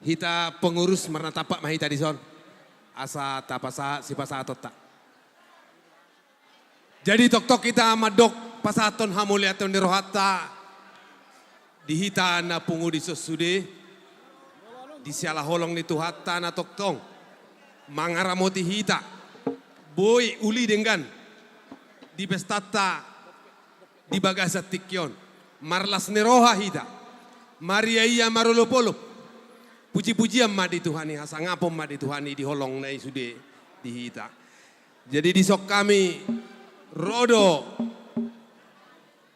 Hita pengurus marnatampak ma hita dison asa tapasahat sipasahatonta. Jadi tongtong hita mandok pasahathon hamauliateon ni rohanta di hita na pungu dison sude, di siala holong ni Tuhanta na tongtong mangaramoti hita, boi uli denggan di pestanta di bagasan tingki on. Marlas ni roha hita, mariaia marolopolop, pujipujian ma di Tuhan i, hasangapon ma di Tuhan i di holongna i sude di hita. Jadi dison hami ro do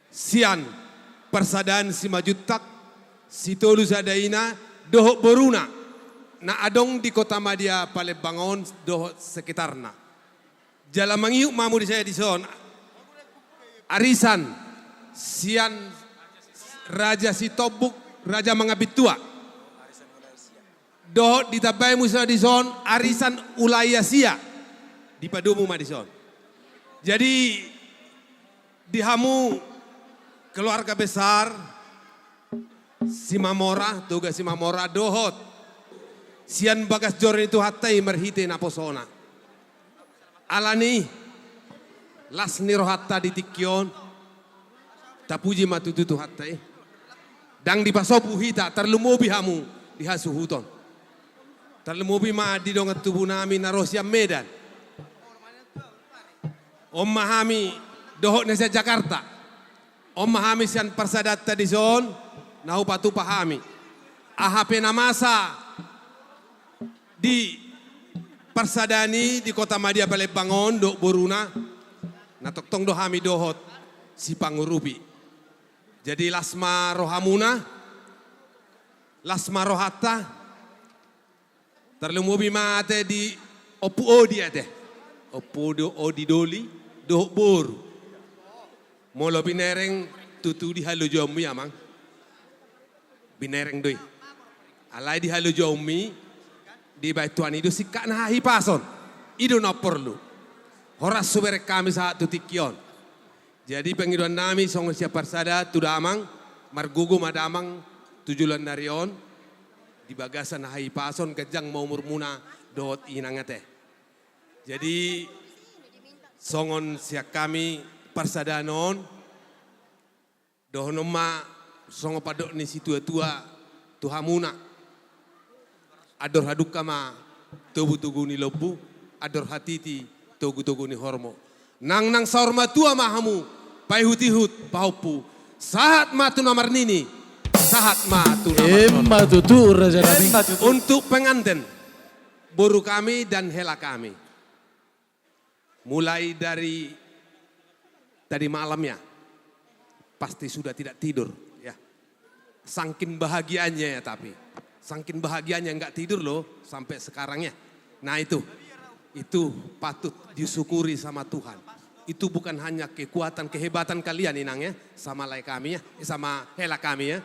sian parsadaan Simanjuntak, Sitolusadaina dohot boruna na adong di Kota Madya Palembang on dohot sekitarna. Jala mangihut ma hamu di sada dison arisan sian Raja Sitombuk, Raja Mangambintua. Dohot ditambai muse dison arisan Ulaya sia, dipadomu ma dison. Jadi di hamu keluarga besar Simamora, Toga Simamora dohot sian bagas joro ni Tuhanta i marhite naposona. Alani i las ni rohanta di tingki on, tapuji ma tutu Tuhanta i. Ndang dipasombu hita, tarlumobi hamu di hasuhuton. Tarlumobi ma di dongan tubunami na ro sian Medan. On ma hami dohot na sian Jakarta. On ma hami sian parsadaanta dison na hupatupa hami. Aha pe na masa di parsadaan i di Kota Madya Palembang on dohot boruna, na tongtong do hami dohot sipangurupi. Jadi las ma rohamuna, las ma rohanta, tarlumobi ma ate di Ompu Odi ate. Ompu Odi, Odi Doli dohot boru. Molo binereng tutu di halojaonmi amang. Binereng do i. Alai di halojaonmi dibaen Tuhan i do singkat na hahipason. I do na porlu. Horas hubereng hami sahat tu tingki on. Jadi pangidoannami songon sian parsada tu damang, margogo ma damang tu joloan ni ari on di bagasan hahipason, ganjang ma umurmuna dohot inang ate. Jadi songon sian hami parsadaan on, dohonon ma songon pandok ni situatua tu hamuna. Andor hadungka ma togutogu ni lombu, andor hatiti togutogu ni horbo. Nangnang saur matua ma hamu, paihutihut, pahompu. Sahat ma tu na marnini, sahat ma tu na marnono. Emma tutu, rajanami. Untuk pengantin, boru kami dan hela kami. Mulai dari tadi malam ya, pasti sudah tidak tidur ya. Sangkin bahagianya ya, tapi sangkin bahagianya nggak tidur loh sampai sekarang ya. Nah itu. Itu patut disyukuri sama Tuhan. Itu bukan hanya kekuatan, kehebatan kalian, Inang, ya, sama lae kami, ya, eh, sama hela kami, ya.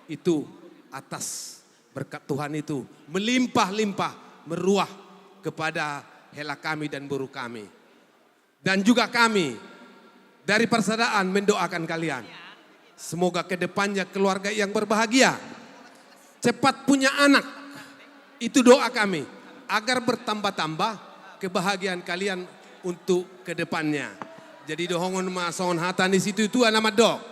Itu atas berkat Tuhan itu melimpah-limpah meruah kepada hela kami dan boru kami. Dan juga kami dari Parsadaan mendoakan kalian. Semoga ke depannya keluarga yang berbahagia, cepat punya anak. Itu doa kami, agar bertambah-tambah kebahagiaan kalian untuk ke depannya. Jadi dohongon ma songon hata ni situatua na mandok: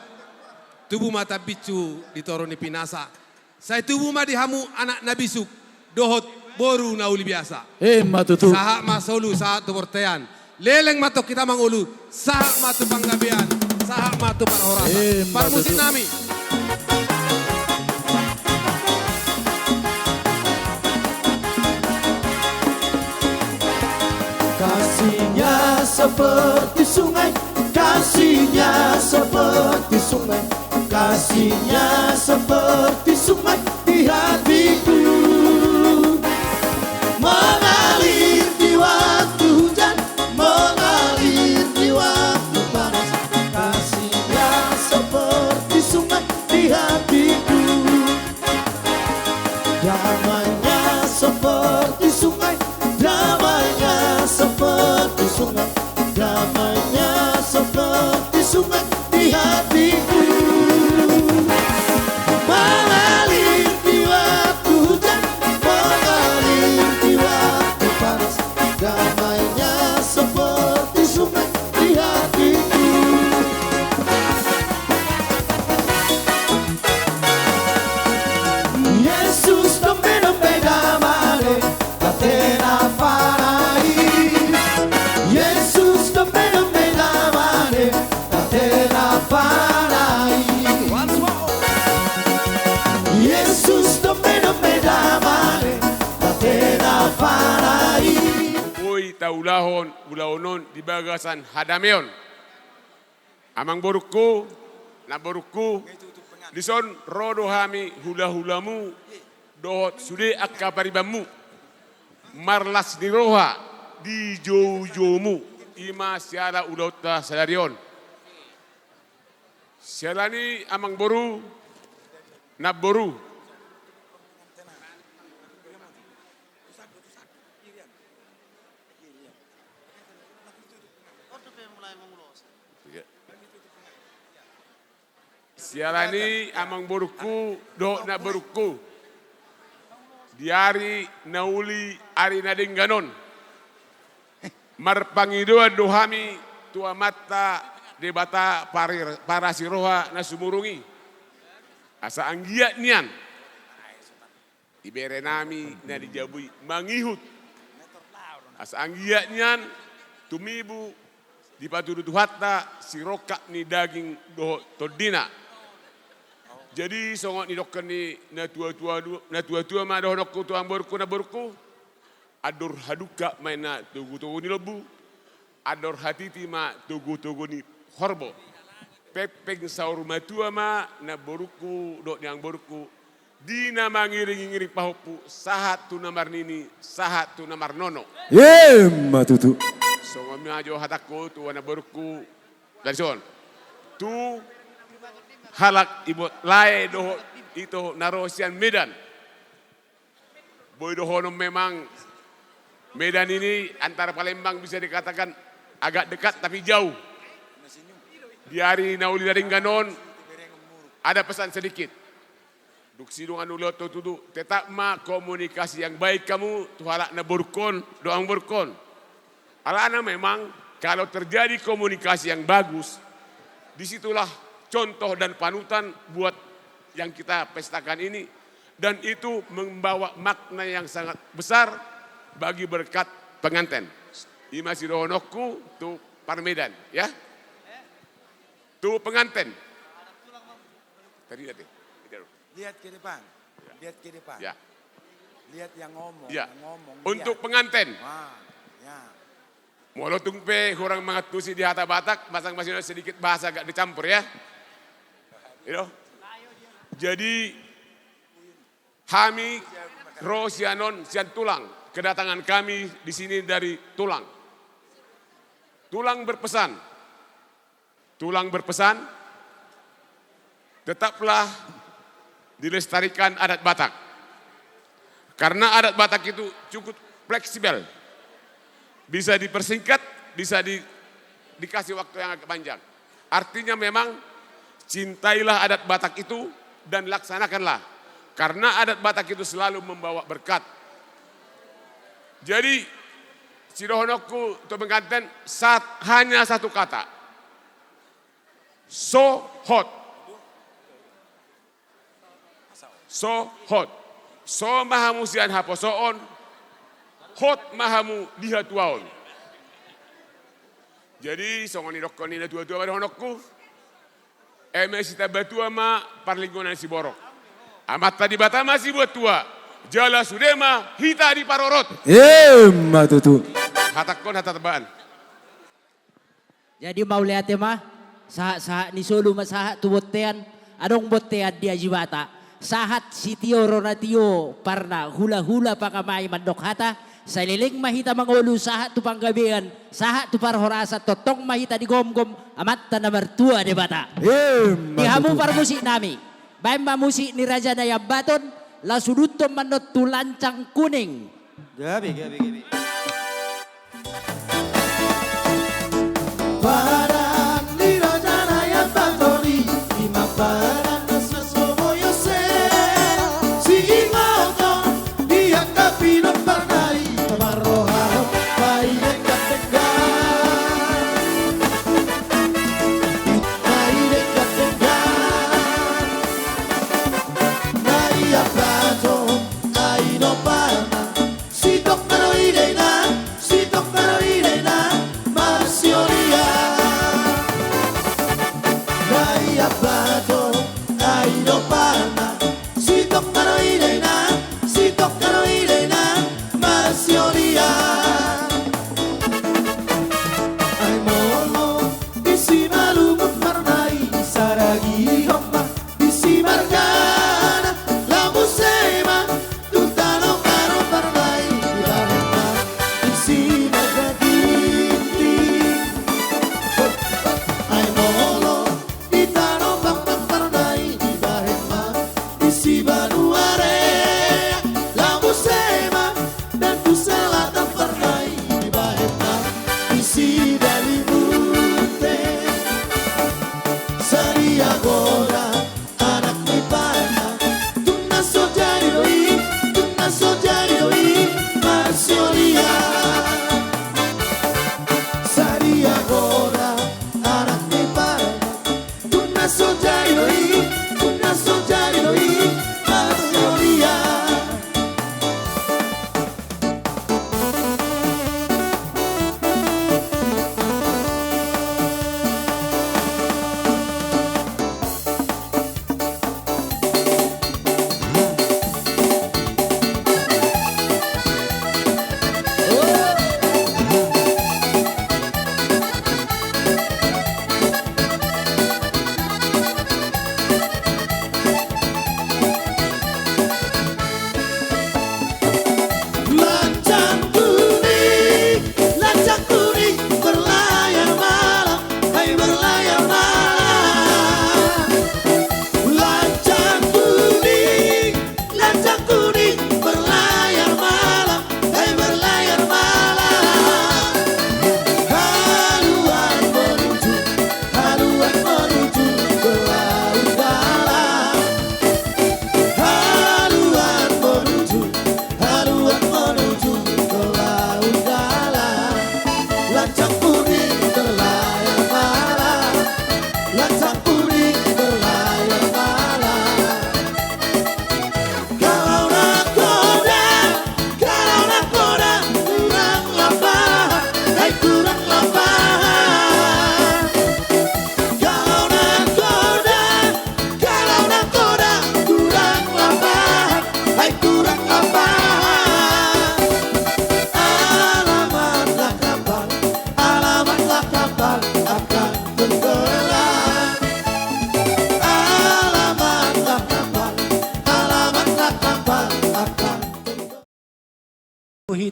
Tubu ma tambinsu di toru ni pinasa. Sai tubu ma di hamu anak na bisuk dohot boru na uli biasa. Emma tutu. Sahat ma solu, sahat tu bortean. Leleng ma tongkita mangolu, sahat ma tu panggabean, sahat ma tu parhorasan. Emma tutu. Parmusik nami. Kasihnya seperti sungai, kasihnya seperti sungai, kasihnya seperti sungai di hatiku. Mengalir di waktu hujan, mengalir di waktu panas, kasihnya seperti sungai di hatiku. Damainya seperti sungai, damainya seperti sungai, damainya seperti sungai di hatiku. Mengalir di waktu hujan, mengalir di waktu panas, damainya seperti sungai di hatiku. Jesus, dombe-dombe damai, tena panai. Jesus, dombe-dombe damai, tena panai. Jesus, dombe-dombe damai, tena panai. Boi taulahon ulaon on di bagasan hadameon. Amangborungku, namborungku, dison ro do hami hula-hulamu dohot sude angka paribanmu marlas ni roha di jou-joumu, i ma siala ulaonta sadari on. Siala ni, amangboru, namboru. Siala ni, amangborungku dohot namborungku, di ari na uli, ari na denggan on, marpangidoan do hami tu Amanta Debata pari-, parasi roha na sumurung i, asa anggiat nian ibere nami na di jabu i mangihut, asa anggiat nian tumibu dipatudu Tuhanta sirongkap ni daging dohot tondina. Jadi songon nidokkon ni natua-tua, natua-tua ma dohononku tu amangborungku, namborungku: Andor hadungka ma inna togu-togu ni lombu, andor hatiti ma togu-togu ni horbo. Pengpeng saur matua ma namborungku dohot ni amangborungku, di na mangiring-iring pahompu, sahat tu na marnini, sahat tu na marnono. Emma tutu. Songon i ma jo hatangku tu namborungku, dison tu halak ibot lae dohot ito na ro sian Medan. Boi dohonon memang Medan ini antara Palembang bisa dikatakan agak dekat tapi jauh. Di ari na uli na denggan on, ada pesan sedikit. Dung sidung anu lewat tu tutu, tetap ma komunikasi yang baik kamu tu halak namborungkon dohot amangborungkon. Alana memang kalau terjadi komunikasi yang bagus, disitulah contoh dan panutan buat yang kita pestakan ini, dan itu membawa makna yang sangat besar bagi berkat penganten. I ma sidohononku tu parmedan, ya. Tu penganten. Tadi nanti. Lihat ke depan. Ya. Lihat ke depan. Ya. Lihat yang ngomong, ya, yang ngomong. Untuk lihat. Penganten. Wah, ya. Molo tung pe hurang mangantusi di hata Batak, masa masih ada sedikit bahasa agak dicampur, ya. Gitu. Jadi, hami ro sian on, sian tulang. kedatangan kami di sini dari Tulang. Tulang berpesan, Tulang berpesan, tetaplah dilestarikan adat Batak. Karena adat Batak itu cukup fleksibel. Bisa dipersingkat, bisa di-, dikasih waktu yang agak panjang. Artinya memang cintailah adat Batak itu dan laksanakanlah. Karena adat Batak itu selalu membawa berkat. Jadi, sidohononku tu pengantin, sat-, hanya satu kata. So hot. So hot. So ma hamu sian haposoon, hot ma hamu di hatuaon. Jadi, songon nidokkon ni natuatua ma dohononku, eme sitamba tua ma parlinggoman siborok. Amanta Debata ma sibuat tua, jala sude ma hita diparorot. Emma tutu. Hatangkon hata tambaan. Jadi mauliate ma, sahat-sahat ni solu ma sahat tu bontean, adong bontean di Ajibata. Sahat sitio ro na tio, parna hulahula pangamai mandok hata, saleleng ma hita mangolu sahat tu panggabean, sahat tu parhorasan, tongtong ma hita digomgom Amanta na martua Debata. Emma tutu. Di hamu parmusik nami, baen ma musik ni Raja Naiambaton, laos uduthon ma annon tu Lancang Kuning. Gabe, gabe, gabe. Padan ni Raja Naiambaton i, i ma padan na sias lomo i ose. Siingoton di angka pinomparna i, marrohahon paidenggan-denggan. Paidenggan-denggan. Naiambaton, ai do parna. Sidok na do i dei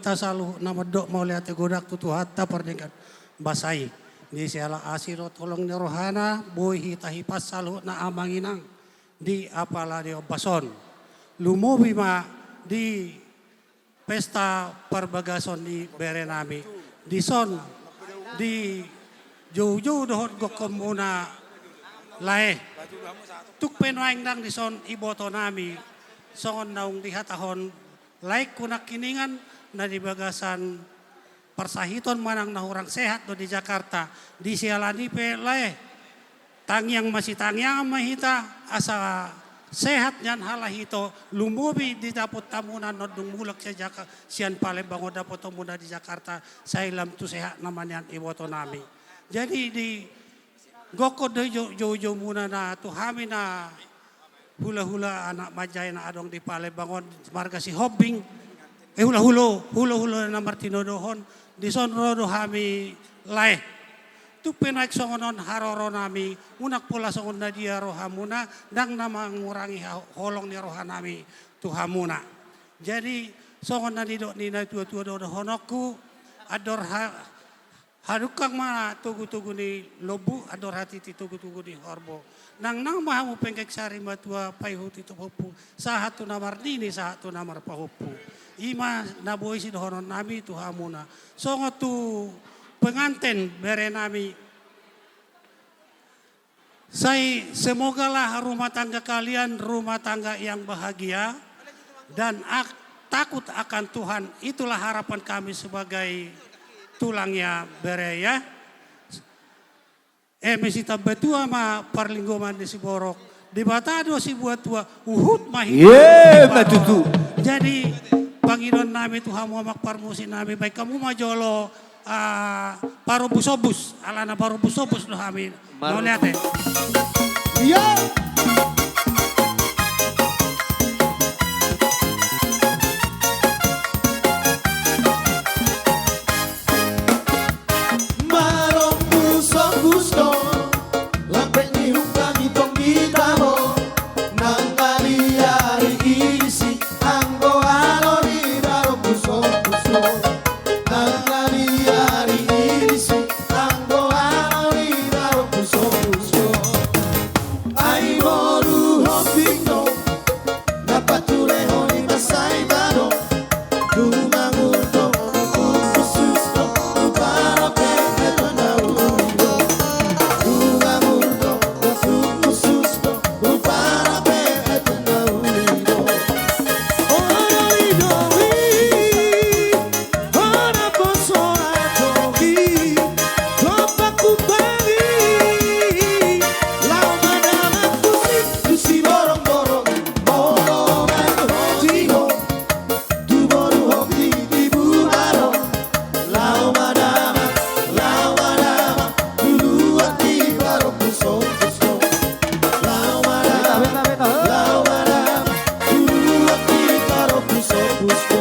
Hita saluhutna mandok mauliate godang tu Tuhanta pardenggan basa i. Di siala asi dohot holong ni rohana, boi hita hipas saluhutna amang inang di apala di ombas on. Lumobi ma di pesta parbagason ni berenami. Dison di joujou dohot gokhonmuna lae. Tung pe nuaeng ndang dison ibotonami songon naung dihatahon laengku nangkiningan, na di bagasan parsahiton manang na hurang sehat do di Jakarta. Di siala ni i pe lae, tangiang masitangiangan ma hita asa sehat nian halak ito, lumobi di dapot hamuna na dung mulak sian Jaka-, sian Palembang on, dapot hamuna di Jakarta, sai lam tu sehat nama nian ibotonami. Jadi di gokhon do i jou-, joujoumuna na tu hami na hulahula anak manjae na adong di Palembang on, marga Sihombing, eh, hulahulo, hulahula na martinodohon, dison ro do hami lae. Tung pe nuaeng songon on haroronami, unang pola songon na dia rohamuna, ndang na mangurangi ha-, holong ni rohanami tu hamuna. Jadi songon na nidok ni natuatua do dohononku, andor ha-, hadungkang ma togutogu ni lombu, andor hatiti togutogu ni horbo. Nangnang ma hamu penggeng sari matua, paihuthon tu pahompu, sahat tu na marnini, sahat tu na marpahompu. I ma na boi sidohononnami tu hamuna. Songon tu penganten berenami. Sai semogalah rumah tangga kalian rumah tangga yang bahagia dan ak-, takut akan Tuhan, itulah harapan kami sebagai tulangnya bere ya. Eme sitambatua ma parlinggoman ni siborok, Debata do sibuat tua, huhut ma hita. Ie, ma tutu. Jadi pangidoannami tu hamu amang parmusiknami, baen hamu ma jolo, ah, parombusombus, alana parombusombus do hami. Mar- Mauliate. Ia. Marombusombus do, lambek ni huta ni tonggita do, nang na liari i disi, anggo alo ni marombusombus do, nang na liari i disi, anggo alo ni marombusombus do. Ai boru Hombing do, na paturehon i mansai tano. Dung mangurdot, dung khusus do, dung parape, eh, tu na uli do. Dung mangurdot, dung khusus do, dung parape, eh, tu na uli do. Olo i do i, olo poso adopi, dompak humbani, laho madamang tusi, tusi borongborong, molo manghoti ho, tu boru Hombing di Buharo, laho madamang, laho madamang, tu luat ni parombusombus do. Laho madamang, laho madamang, tu luat ni parombusombus do.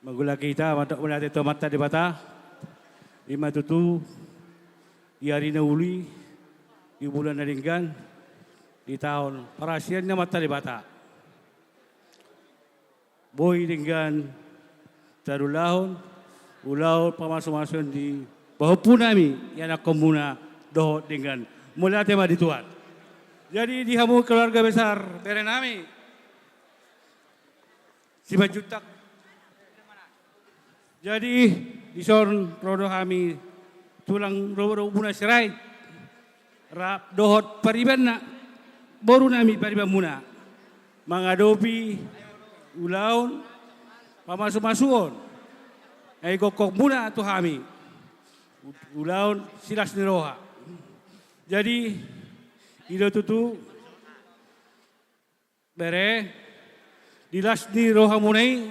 Mangulahon hita mandok mauliate tu Amanta Debata. I ma tutu di ari na uli, di bulan na denggan, di taon parasian ni Amanta Debata, boi denggan tarulahon ulaon pamasumasuon di pahompunami, ianakhonmuna dohot denggan. Mauliate ma di Tuhan. Jadi di hamu keluarga besar berenami Simanjuntak. Jadi dison ro do hami tulang ro-, ro-, muna Sirait rap dohot paribanna, borunami paribanmuna, mangadopi ulaon pamasumasuon na igokhonmuna tu hami, u-, ulaon silas ni roha. Jadi i do tutu, bere, di las ni rohamuna i,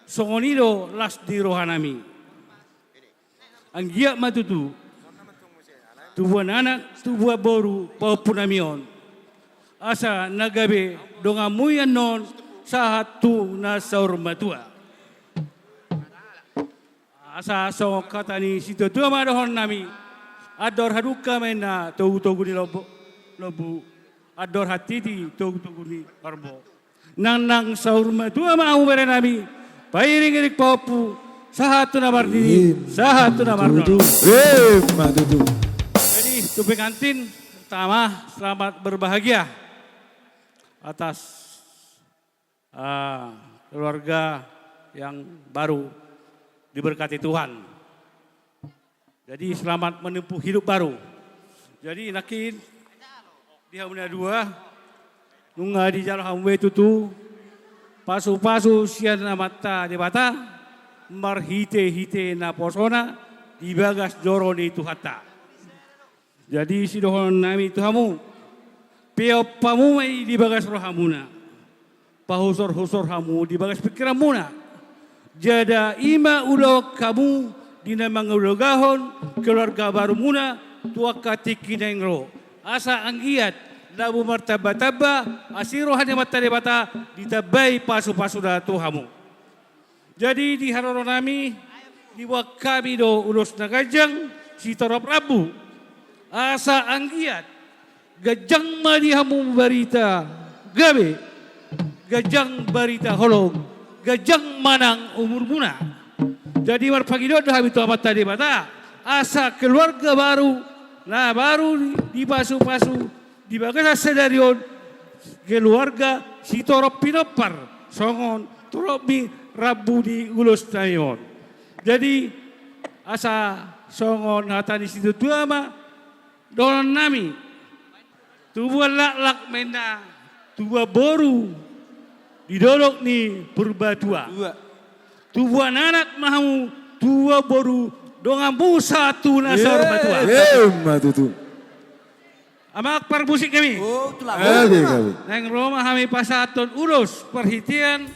songon i do las ni rohanami. Anggiat ma tutu tubuan anak, tubuan boru pahompu nami on, asa na gabe donganmu i annon sahat tu na saur matua. Asa songon hata ni situatua ma dohonon nami: Andor hadungka ma inna togutogu ni lombu, lombu, andor hatiti togutogu ni horbo. Nangnang saur matua ma hamu bere nami, pairingiring pahompu, sahat tu na marnini, sahat tu na marnono. Ima tutu. Jadi tu pengantin pertama, selamat berbahagia atas, ah, keluarga yang baru diberkati Tuhan. Jadi selamat menempuh hidup baru. Jadi nangkin di hamu na dua, nunga dijalo hamu be tutu pasupasu sian Amanta Debata marhitehite naposona di bagas joro ni Tuhanta. Jadi sidohonon nami tu hamu: Peop hamu ma i di bagas rohamuna, pahusorhusor hamu di bagas pingkiranmuna. Jala i ma ulaon hamu di na mangulahon keluarga barumuna tu angka tingki naeng ro. Asa anggiat laho martambatamba asi roha ni Amanta Debata, ditambai pasupasuna tu hamu. Jadi di haroro nami, diboan hami do ulos na ganjang sitorop rambu. Asa anggiat ganjang ma di hamu barita gabe, ganjang barita holong, ganjang ma nang umurmuna. Jadi marpangidoan do hami tu Amanta Debata, asa keluarga baru, na baru dipasupasu di bagasan sadari on, keluarga sitorop pinompar, songon torop ni rambu ni ulos nami on. Jadi asa songon hata ni situatua ma dohonon nami: Tubuan laklak ma inna tubuan boru di dolok ni Purbatua. Dua. Tubuan anak ma hamu tubuan boru donganmu sahat tu na saur matua. Ima tutu. Amang parmusik nami. Oh, tu lagu. Oke, kami. Naeng ro ma hami pasahathon ulos parhitean.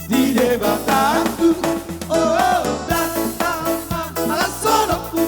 Di Debata, oh, datang ma las ni holongku.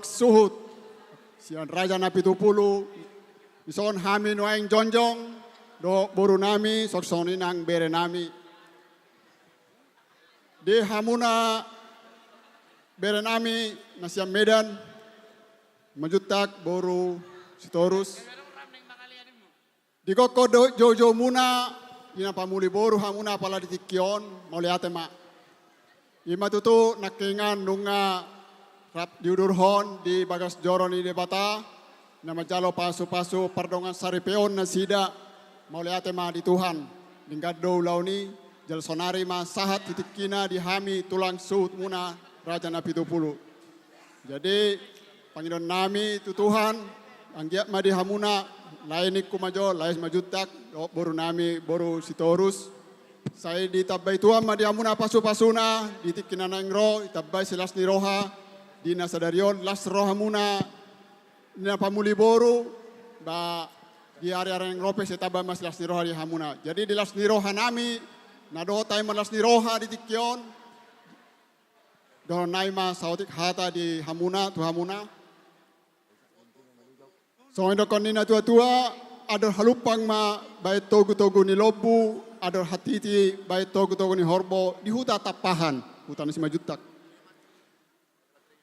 suhut sian Raja Napitupulu, dison hami nuaeng jongjong dohot borunami, songon i nang berenami. Di hamuna berenami na sian Medan, Simanjuntak boru Sitorus. Digokhon do joujoumuna, di na pamuli boru hamuna apala di tingki on, mauliate ma. I ma tutu nangkiningan nunga rap diudurhon di bagas joro ni Debata, na manjalo pasupasu pardongansaripeon nasida, mauliate ma di Tuhan. Denggan do ulaon i, jala saonari ma sahat di tingkina di hami tulang suhutmuna Raja Napitupulu. Jadi, pangidoannami tu Tuhan, anggiat ma di hamuna, lae ningku ma jo, lae Simanjuntak dohot borunami boru Sitorus. Sai ditambai Tuhan ma di hamuna pasupasuna, di tingki na naeng ro, ditambai silas ni roha, di na sadari on, las rohamuna, di na pamuli boru, ba di ari-ari naeng ro pe sai tamba ma silas ni roha di hamuna. Jadi di las ni rohanami, na dohot hami marlas ni roha di tingki on, dohononnami ma saotik hata di hamuna, tu hamuna. Songon didokkon ni natuatua, andor halumpang ma baen togutogu ni lombu, andor hatiti baen togutogu ni horbo, di huta Tampahan, huta ni Simanjuntak.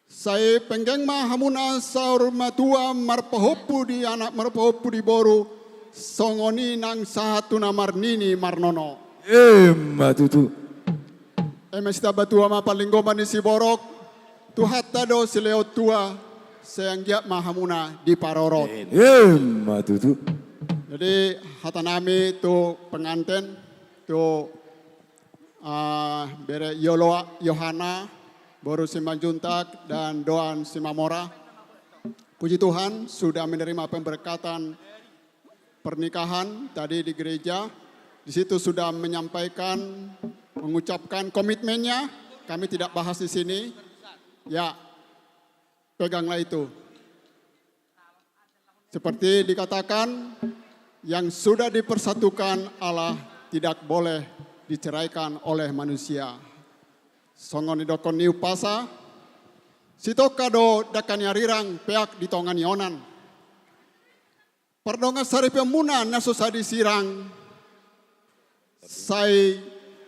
Sai penggeng ma hamuna saur matua marpahompu di anak marpahompu di boru, songon i nang sahat tu na marnini marnono. Emma tutu. Eme sitamba tua ma parlinggoman ni siborok, Tuhanta do silehon tua, sai anggiat ma hamuna diparorot. Emma tutu. Jadi hatanami tu penganten, tu ah, bere Yoloa, Yohana, boru Simanjuntak, dan Doan Simamora. Puji Tuhan, sudah menerima pemberkatan pernikahan tadi di gereja. Di situ sudah menyampaikan, mengucapkan komitmennya. Kami tidak bahas di sini. Ya, peganglah itu. Seperti dikatakan, yang sudah dipersatukan Allah tidak boleh diceraikan oleh manusia. Songon didokkon ni umpasa, sitongka do dangka ni arirang peak di tonga ni onan. Pardongansaripeonmuna na so sai disirang, sai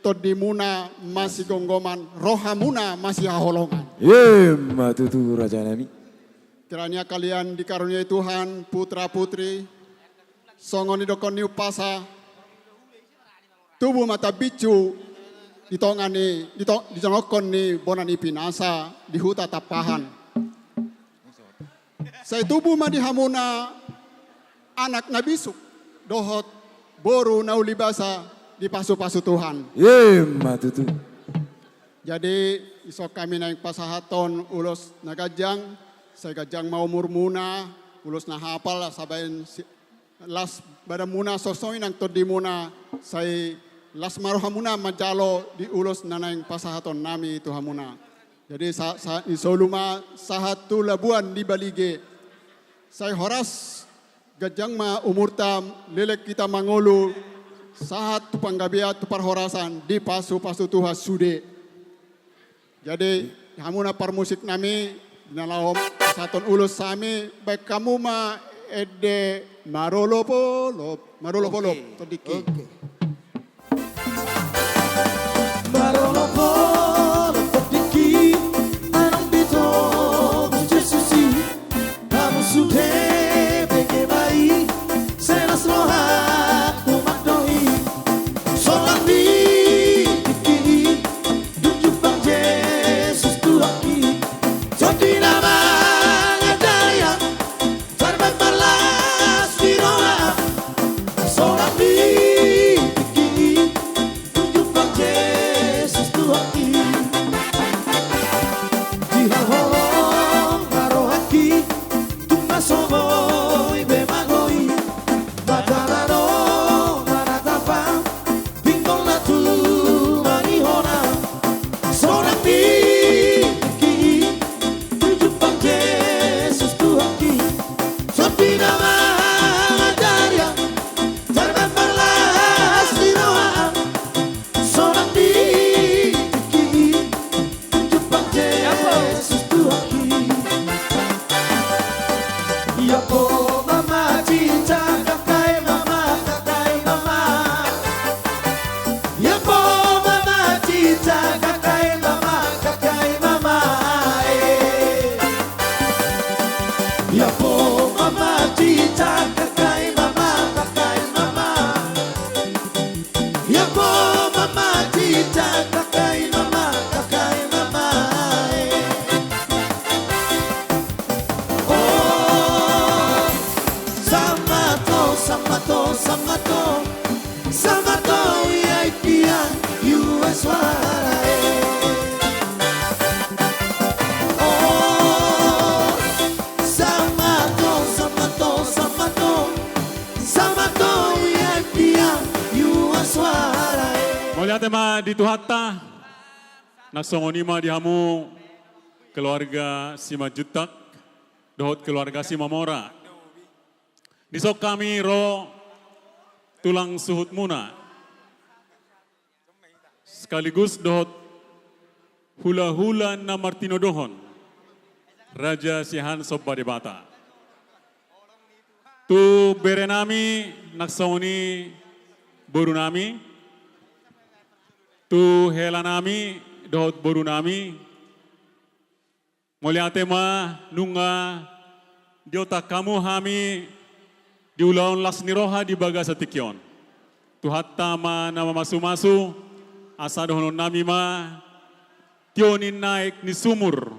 tondimuna masigomgoman, rohamuna masihaholongan. Emma tutu, rajanami. Kiranya kalian dikaruniai Tuhan, putra putri, songon didokkon ni umpasa, tubu ma tambinsu di tonga ni, di to-, di tonga ni bona ni pinasa di huta Tampahan. Sai tubu ma di hamuna anak na bisuk dohot boru na uli basa dipasupasu Tuhan. Emma tutu. Jadi, dison hami naeng pasahathon ulos na ganjang, sai ganjang ma umurmuna, ulos na hapal, asa baen si-, las badanmuna, songon i nang tondimuna, sai las ma rohamuna manjalo di ulos na naeng pasahatonnami tu hamuna. Jadi sa-, sa-, di solu ma sahat tu labuan ni Balige. Sai horas ganjang ma umurta, leleng hita mangolu, sahat tu panggabean tu parhorasan, dipasupasu Tuhan sude. Jadi, hamuna parmusiknami, na laho pasahathon ulos hami, baen hamu ma ende marolopolop, marolopolop, oke, tondingki. Oke. Marolopolop tondingki, anak ni Tuhan Jesus i. Hamu sude bege ma i, sai las rohangku mandok i. Songon i tingki i, dung jumpang Jesus Tuhanki. Tondi na mangandaliang, tarbat marlas ni roha. Songon i Mauliate ma di Tuhanta. Nang songon i ma di hamu keluarga Simanjuntak dohot keluarga Simamora. Dison hami ro tulang suhutmuna sekaligus dohot hulahula na martinodohon Raja Siahaan Somba Debata. Tu berenami nang songon i borunami, tu helanami dohot borunami, mauliate ma nunga diontang hamu hami di ulaon las ni roha di bagasan tingki on. Tuhanta ma na mamasumasu, asa dohononnami ma: Tio ninna aek ni sumur,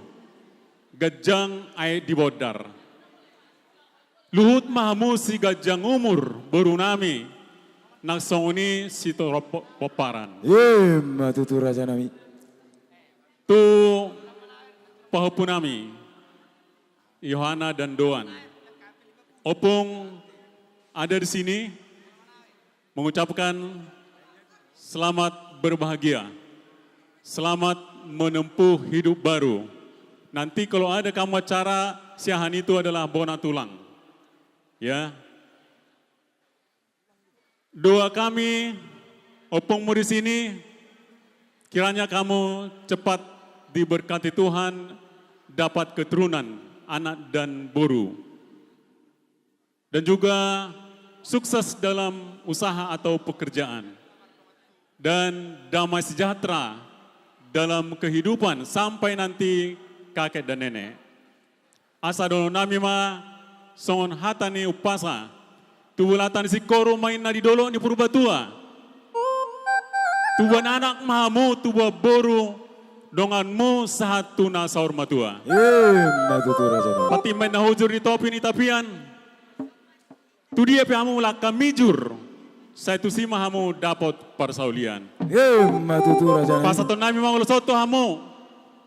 ganjang aek di bondar. Luhut ma hamu siganjang umur borunami, nang songon i sitorop po-, pomparan. Ima tutu rajanami. Tu pahompunami Yohana dan Doan, ompung ada di sini, mengucapkan selamat berbahagia, selamat menempuh hidup baru. Nanti kalau ada kamu acara, Siahaan itu adalah bona tulang. Ya. Doa kami, ompungmu di sini, kiranya kamu cepat diberkati Tuhan, dapat keturunan, anak dan boru. Dan juga sukses dalam usaha atau pekerjaan. Dan damai sejahtera dalam kehidupan sampai nanti kakek dan nenek. Asa dohononnami ma songon hata ni umpasa: Tubu lata ni singkoru ma inna di dolok ni Purbatua. Tubuan anak ma hamu, tubuan boru donganmu sahat tu na saur matua. Ima tutu rajanami. Patik ma inna hujur di topi ni tapian. Tu dia pe hamu langka mijur, sai tusi ma hamu dapot parsaulian. Ima tutu rajanami. Pasahatonnami ma ulos on tu hamu,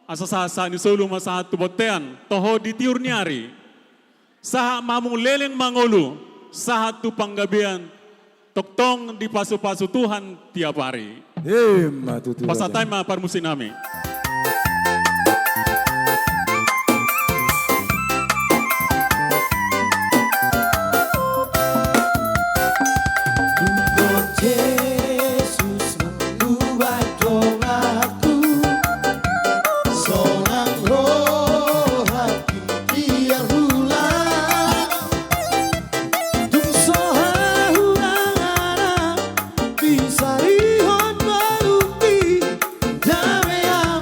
asa sahat-sahat ni solu ma sahat tu bontean, toho di tiur ni ari. Sahat ma hamu leleng mangolu, sahat tu panggabean, tongtong dipasu-pasu Tuhan tiap ari. Ima tutu. Pasahat hami ma parmusiknami. Dung Jesus mangubah donganku, sonang rohangki. Ia hula, dung so hahurangan, disarihon ma rohangki, dame am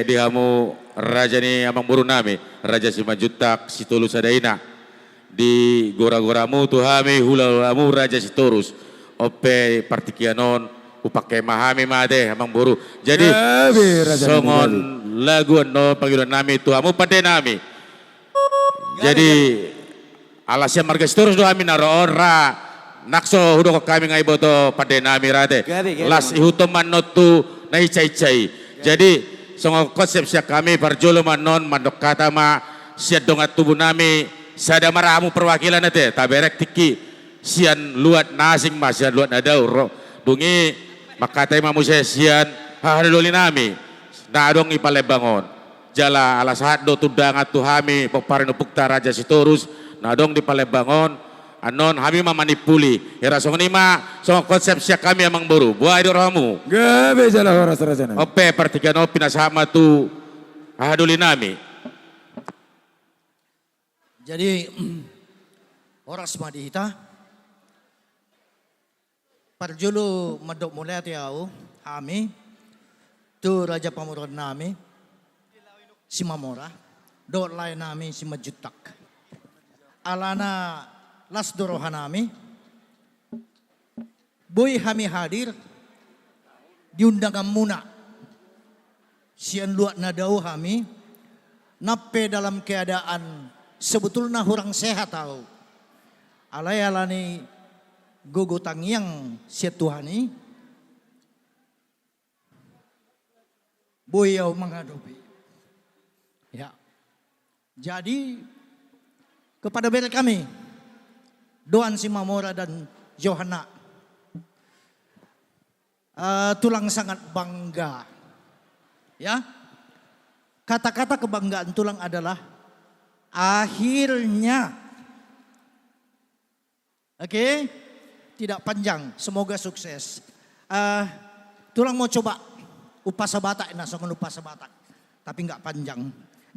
Di hamu raja ni amangboru nami, Raja Simanjuntak Sitolu Sadaina. Di gora-goramu tu hami, hula-hulamu Raja Sitorus. On pe partingkian on, hupangke ma hami ma ate, amangboru. Jadi, gabe, raja nami, songon gabe. Lagu annon pangidoan nami tu hamu pande nami. Gabe, jadi, gabe. Ala sian marga Sitorus do hami na ro on ra, nang so hudokkon hami nga iboto pande nami ra ate. Gabe, gabe, las amang. Ihuthon ma annon tu na hinsa-hinsa i. Gabe. Jadi, songon konsep sian hami parjolo ma annon mandok hata ma sian dongan tubu nami, sada ma ra hamu perwakilan ate, taberek tingki sian luat na asing ma, sian luat na dao ro. Dung i mangkatai ma muse sian hahadoli nami na adong di Palembang on. Jala ala sahat do tu undangan tu hami pomparan ni ompunta Raja Sitorus na adong di Palembang on, annon hami ma manimpuli. Hira songon i ma songon konsep sian hami amangboru. Boha i do rohamu? Gabe jala horas raja nami. On pe partingkian on pinasahat ma tu hahadoli nami. Jadi, horas ma di hita. Parjolo mandok mauliate ahu, hami, tu raja pamoruon nami, Simamora, dohot lae nami Simanjuntak. Alana las do roha nami, boi hami hadir di undanganmuna. Sian luat na dao hami, nang pe dalam keadaan sebetulna hurang sehat ahu. Alai alani gogo tangiang sian Tuhan i, boi ahu mangadopi. Ya. Jadi, kepada bere kami, Doan Simamora dan Yohana, eh, tulang sangat bangga. Ya. Kata-kata kebanggaan tulang adalah akhirnya. Oke, tidak panjang, semoga sukses. Eh, tulang mau coba umpasa Batak, na songon umpasa Batak, tapi nggak panjang.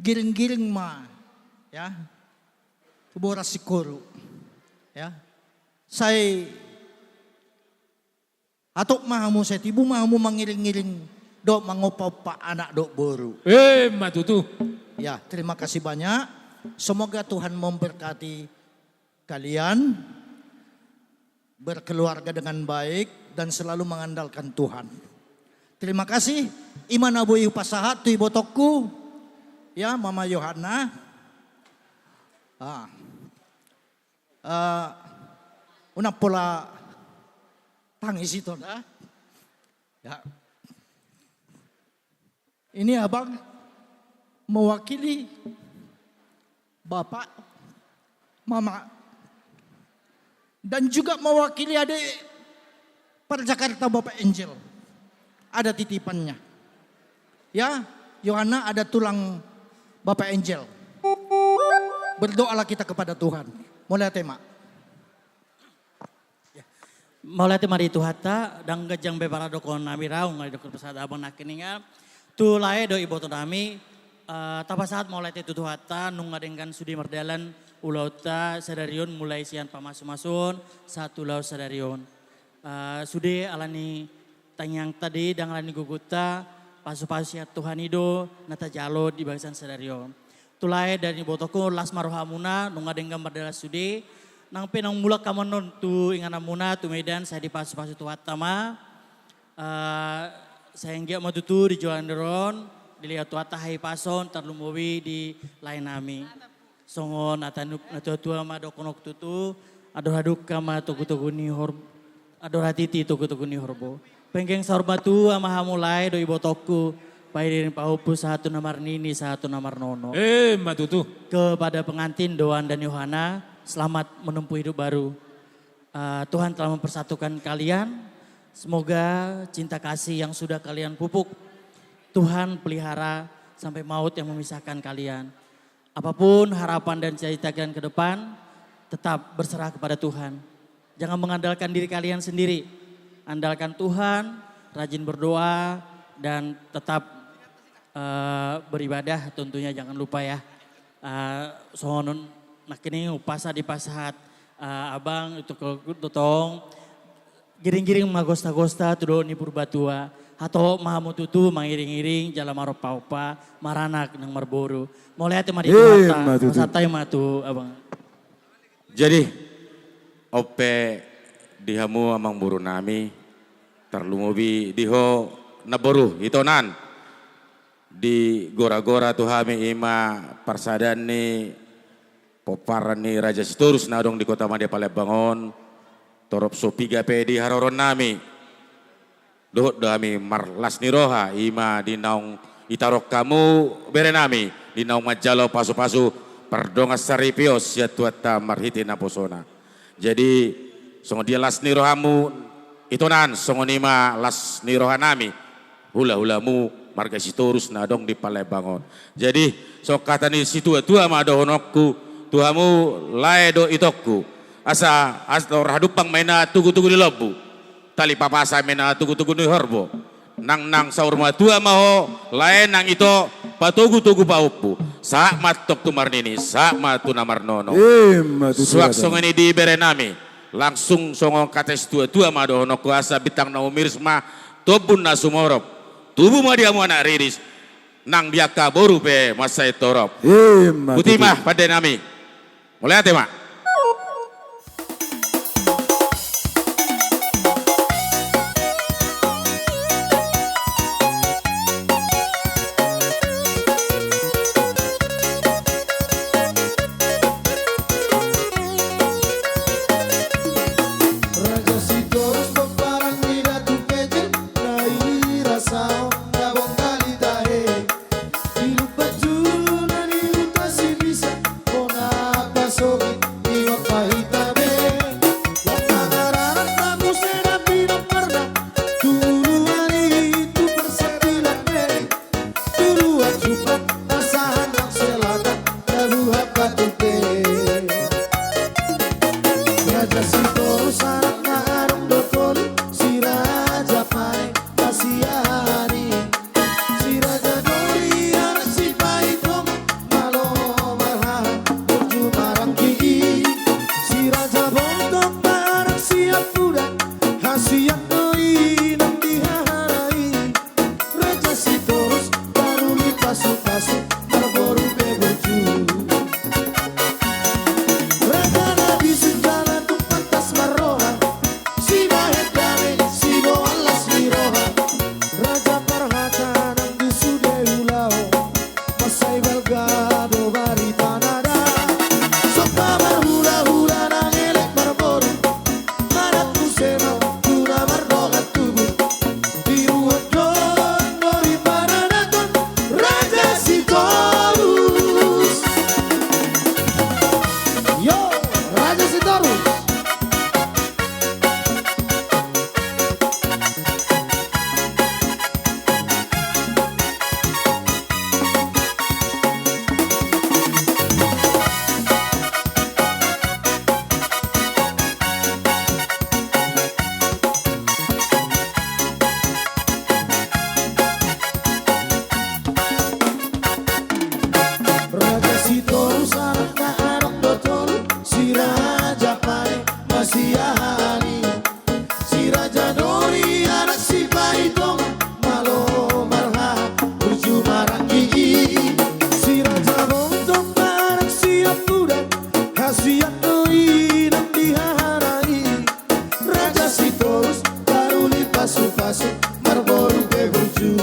Giring-giring ma, ya, tu boras singkoru, ya. Sai hatop ma hamu, sai tibu ma hamu mangiring-iring dohot mangompa-ompa anak dohot boru. Eh, ma tutu. Ya, terima kasih banyak. Semoga Tuhan memberkati kalian berkeluarga dengan baik dan selalu mengandalkan Tuhan. Terima kasih. I ma na boi hupasahat tu ibotongku, ya, Mama Yohana. Ah. Eh, unang pola tangis ito, nah. Ya. Ini abang mewakili bapak, mama, dan juga mewakili adik per Jakarta, Bapak Angel. Ada titipannya. Ya, Yohana, ada tulang Bapak Angel. Berdoalah kita kepada Tuhan. Mauliate ma. Mauliate ma di Tuhanta, ndang ganjang be paradokhon nami ra, nunga didokhon pasahat abang nangkiningan. Tu lae dohot iboto nami, eh, tapasahat mauliate tu Tuhanta, nunga denggan sude mardalan ulaonta sadari on, mulai sian pamasumasuon sahat tu ulaon sadari on. Eh, sude alani tangiangta do i, ndang alani gogonta, pasupasu sian Tuhan i do na tajalo di bagasan sadari on. Tu lae dohot ibotongku, las ma rohamuna, nunga denggan mardalan sude. Nang pe naung mulak hamu annon tu ingananmuna, tu Medan, sai dipasupasu Tuhanta ma. Eh, sai anggiat ma tutu di joloan ni ari on dilehon Tuhanta hahipason, tarlumobi di lae nami. Songon hata ni natuatua ma dohonon tutu, andor hadungka ma togutogu ni hor-, andor hatiti togutogu ni horbo. Penggeng saur matua ma hamu lae dohot ibotongku, pairing pahompu sahat tu na marnini sahat tu na marnono. Eh, ma tutu. Kepada pengantin Doan dan Yohana, selamat menempuh hidup baru. Eh, Tuhan telah mempersatukan kalian. Semoga cinta kasih yang sudah kalian pupuk, Tuhan pelihara sampai maut yang memisahkan kalian. Apapun harapan dan cita-cita kalian ke depan, tetap berserah kepada Tuhan. Jangan mengandalkan diri kalian sendiri. Andalkan Tuhan, rajin berdoa, dan tetap, eh, beribadah tentunya, jangan lupa ya. Eh, songon nangkining umpasa dipasahat, eh, abang, itu ke totong. Giring-giring ma gosta-gosta tu dolok ni Purbatua. Hatop ma hamu tutu mangiring-iring jala marompa-ompa, maranak nang marboru. Mauliate ma di Tuhanta. Ima tutu. Santabi ma tu abang. Jadi, on pe di hamu amangboru nami, tarlumobi di ho namboru, itonan. Di gora-gora tu hami ima parsadaan ni pomparan ni Raja Sitorus na adong di Kota Madya Palembang on, torop so piga pe di haroroan nami. Dohot do hami marlas ni roha, ima di naung itaruhon hamu bere nami, di naung manjalo pasu-pasu pardongan saripeon sian Tuhanta marhite naposona. Jadi, songon dia las ni rohamu, itonan, songon i ma las ni roha nami, hula-hulamu, marga Sitorus na adong di Palembang on. Jadi, songon hata ni situa-tua ma dohononku, tu hamu lae do itongku. Asa, asa tor hadumpang ma inna tugu-tugu ni lombu. Tali papasan ma inna tugu-tugu ni horbo. Nang, nang saur matua ma ho, lae nang ito, patogu-togu pahompu. Sahat ma antong tu marnini, sahat ma tu na marnono. Ima tutu. Suang songon i di bere nami. Langsung songon hata situa-tua ma dohononku, asa bintang na umiris ma tombun na sumorop. Tubu ma di hamu anak riris. Nang di angka boru pe mansai torop. Ima tutu. Botima pande nami. Mauliate ma. Raja Sitorus pomparan ni Datu Kecil, na i rasa on na bongkali tahe. Di lumban juna ni Huta Sibisa, bona pasogit iwak pahita be. Lam mangararat na muse na pinompar na, tu uluan i tu parsandilan be. Tu uluan jumpang na sahat nang selatan, na buha patute. Raja Sitorus anak na adong do tolu, si Raja Pare, Pasiani. Si Raja Dori anak si Paitongan, malo marhaha burju maranggi i. Si Raja Bontong anak si Ampudan, hasian do i nang di hahana i. Raja Sitorus taruli pasu-pasu, marboru pe burju. Raja na bisuk jala tung pantas marroha, sibahen dame, siboan las ni roha. Raja parhata nang di sude ulaon, mansai balga do barita na da. Somba marhula-hula nang elek marboru, manat muse ma tu na mardongan tubu. Diruhon do on do diparadathon Raja Sitorus. Yo, Raja Sitorus. Raja Sitorus anak na adong do tolu, si Raja Pare, Pasiani. Si Raja Dori anak si Paitongan, malo marhaha burju maranggi i. Si Raja Bontong anak si Ampudan, hasian do i nang di hahana i. Raja Sitorus taruli pasu-pasu, marboru pe burju.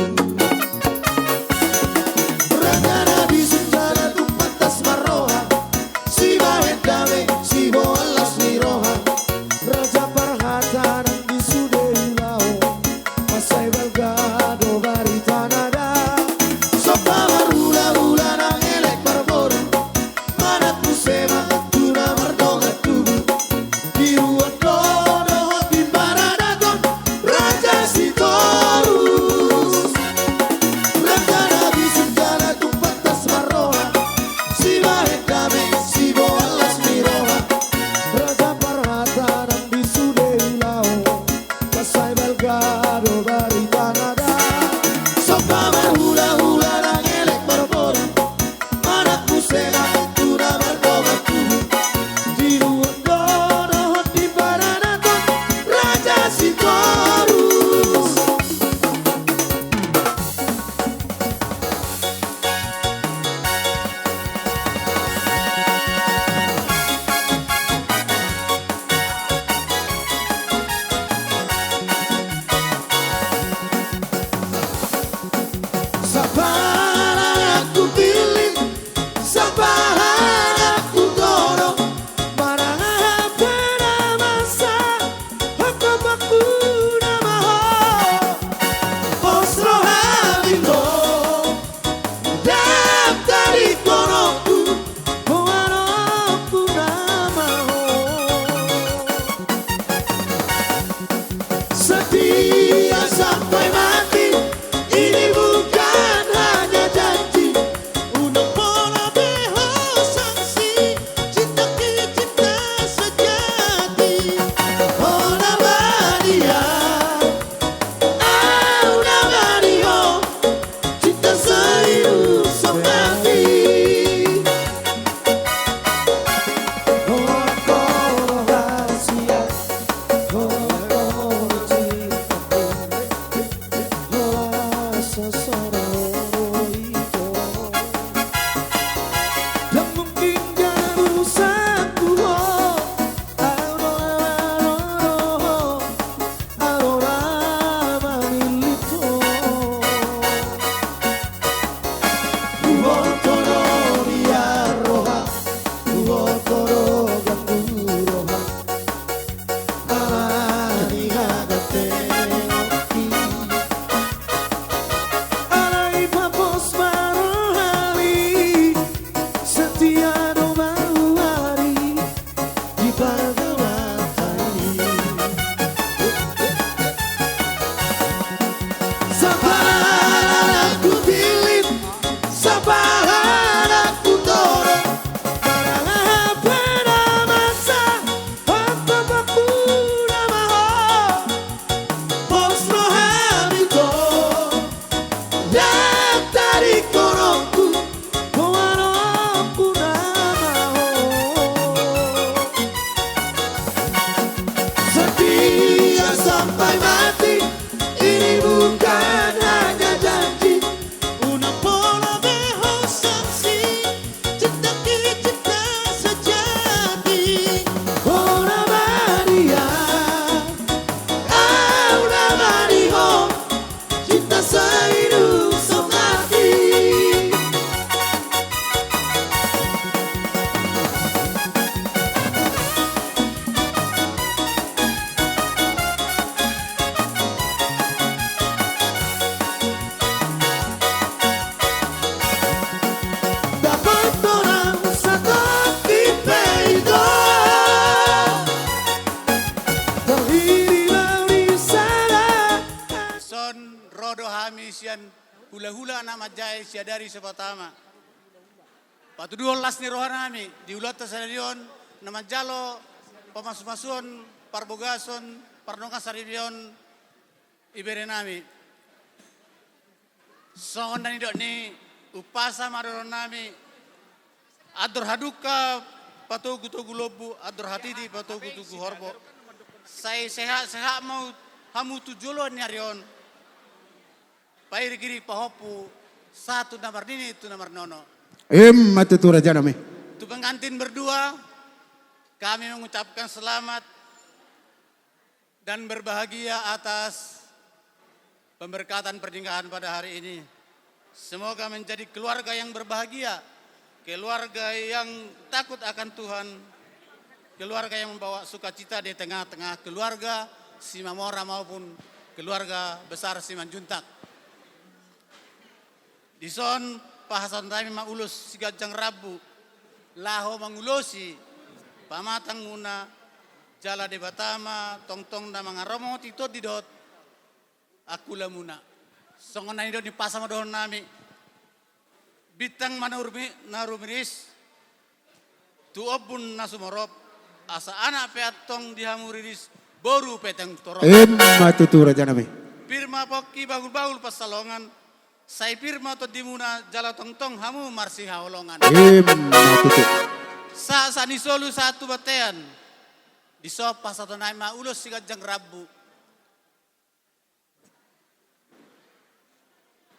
Raja na bisuk jala tung pantas marroha, sibahen dame, siboan las ni roha. Raja parhata nang di sude ulaon, mansai balga do barita na da. Somba marhula-hula nang elek marboru, manat muse ma tu na mardongan tubu. Diruhon do on dohot diparadathon Raja Sitorus. Raja na bisuk jala tung pantas marroha, sibahen dame, siboan las ni roha. Raja parhata nang di sude ulaon, mansai balga do barita na da. Somba marhula-hula nang elek marboru, manat muse ma tu na mardongan tubu. Diruhon do on dohot diparadathon Raja Sitorus. hula-hula anak manjae siadari so patama. Patuduhon las ni rohanami di ulaonta sadari on na manjalo pamasumasuon parbagason pardongansaripeon iberenami. Songon na nidok ni umpasa ma dohononnami: Andor hadungka patogu-togu lombu, andor hatiti patogu-togu horbo. Sai sehat-sehat ma hamu tu joloan ni ari on. Pairing-iring pahompu sahat tu na marnini tu na marnono. Ima tutu rajanami. Tu pengantin berdua, kami mengucapkan selamat dan berbahagia atas pemberkatan pernikahan pada hari ini. Semoga menjadi keluarga yang berbahagia, keluarga yang takut akan Tuhan, keluarga yang membawa sukacita di tengah-tengah keluarga Simamora maupun keluarga besar Simanjuntak. Dison pasahatonnami ma ulos siganjang rambu laho mangulosi pamatangmuna, jala Debata ma tongtong na mangaramoti tondi dohot angkulamuna. Songon na nidok ni umpasa ma dohononnami: Bintang ma na urmi-, na rumiris tu ombun na sumorop, asa anak pe antong di hamu riris, boru pe antong torop. Ima tutu rajanami. Pir ma pongki bahul-bahul pansalongan, sai pir ma tondimuna jala tongtong hamu marsihaholongan. Ima tutu. Sahat-sahat ni solu sahat tu bontean, dison pasahatonnami ma ulos siganjang rambu.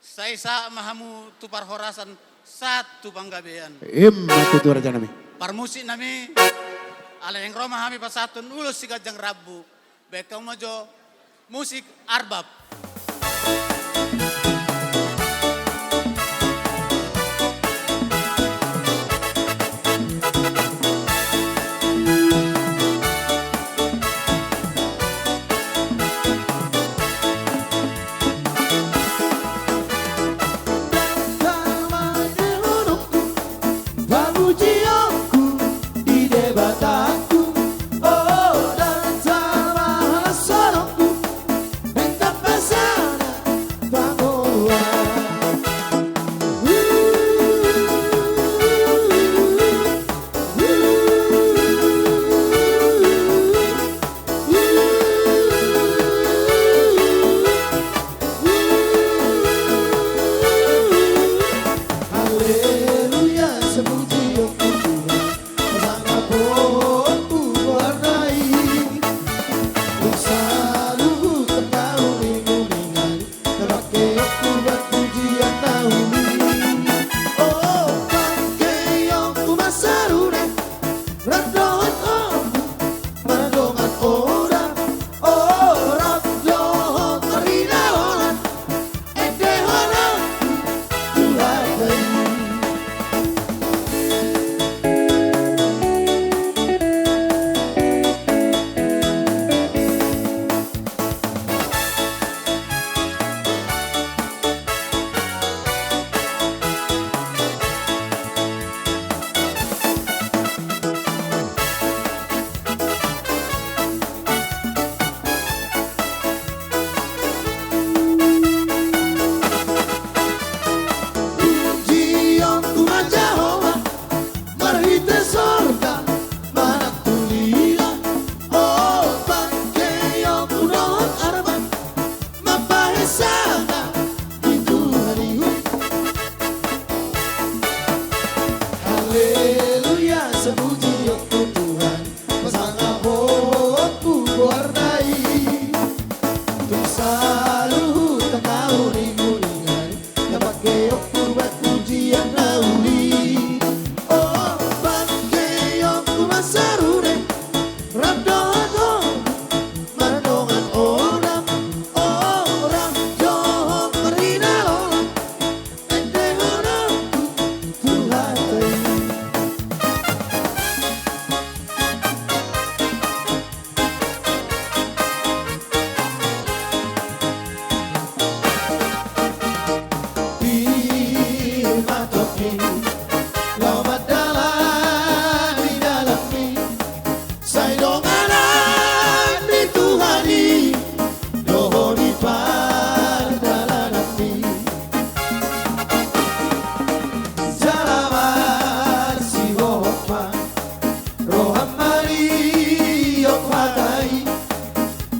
Sai sahat ma hamu tu parhorasan, sahat tu panggabean. Ima tutu rajanami. Parmusiknami, ala naeng ro ma hami pasahathon ulos siganjang rambu, baen hamu ma jo musik arbab.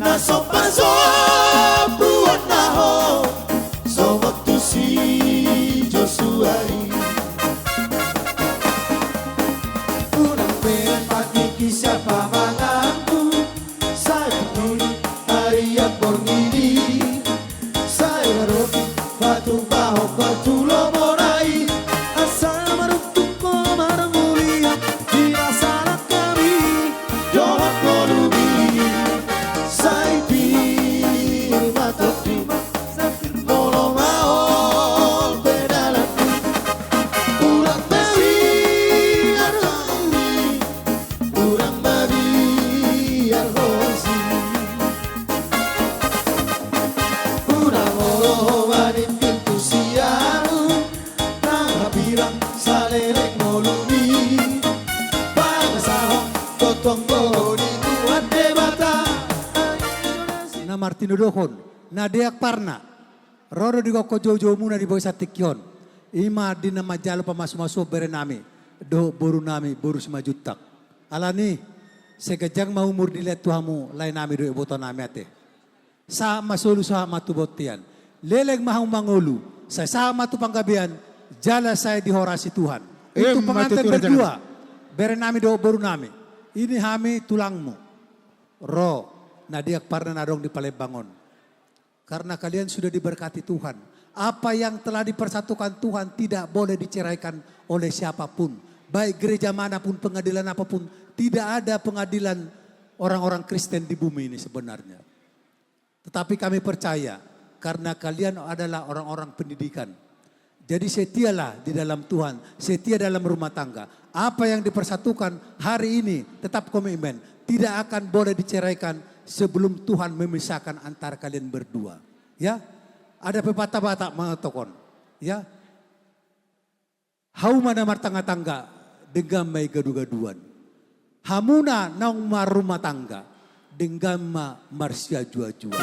Paso-paso buat na ho, songon tu si Josua i. Unang pe patikki siapa manganku, sai tu tuli arian borngin i, sai ma roti patupa ho tu lomona i, asa maruntung ho marmulia di na sahalak hami. Dohot ngolumi sai pir ma tondimi, molo maol pe dalanmi. Unang mabiar ho i, unang mabiar ho i. Unang olo ho manintin tu siamun, nang hapirang saleleng ngolumi. Pangasahon tongtong do ho di Tuhan Debata. Na martinodohon, na deak parna, ro do di gokhon joujoumuna di bagasan tingki on. I ma di na manjalo pamasumasuon berenami dohot borunami boru Simanjuntak. Alani, sai ganjang ma umur dilehon tu hamu laenami dohot ibotonami ate. Sahat ma solu, sahat ma tu bontean. Leleng ma hamu mangolu, sai sahat ma tu panggabean, jala sai dihorasi Tuhan. Untuk pengantin berdua, berenami dohot borunami. Ini hami tulangmu. Ro, na deak parna na adong di Palembang on. Karena kalian sudah diberkati Tuhan. Apa yang telah dipersatukan Tuhan tidak boleh diceraikan oleh siapapun. Baik gereja manapun, pengadilan apapun, tidak ada pengadilan orang-orang Kristen di bumi ini sebenarnya. Tetapi kami percaya, karena kalian adalah orang-orang pendidikan. Jadi setialah di dalam Tuhan, setia dalam rumah tangga. Apa yang dipersatukan hari ini tetap komitmen, tidak akan boleh diceraikan sebelum Tuhan memisahkan antara kalian berdua. Ya, ada pepatah Batak mengatakan, ya, hauma na martangga-tangga, denggan ma i gadugaduan. Hamuna naung marrumah tangga, denggan ma marsiajuajuan.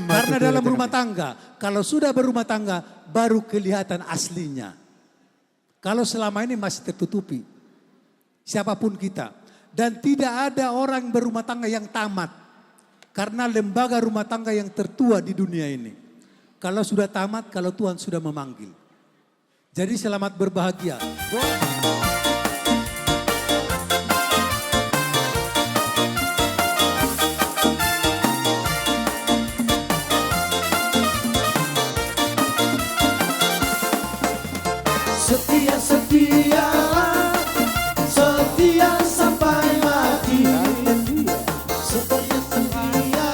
Karena dalam rumah tangga, kalau sudah berumah tangga, baru kelihatan aslinya. Kalau selama ini masih tertutupi, siapapun kita. Dan tidak ada orang berumah tangga yang tamat. Karena lembaga rumah tangga yang tertua di dunia ini. Kalau sudah tamat, kalau Tuhan sudah memanggil. Jadi selamat berbahagia. Setia, setia, setia sampai mati. Setia, setia,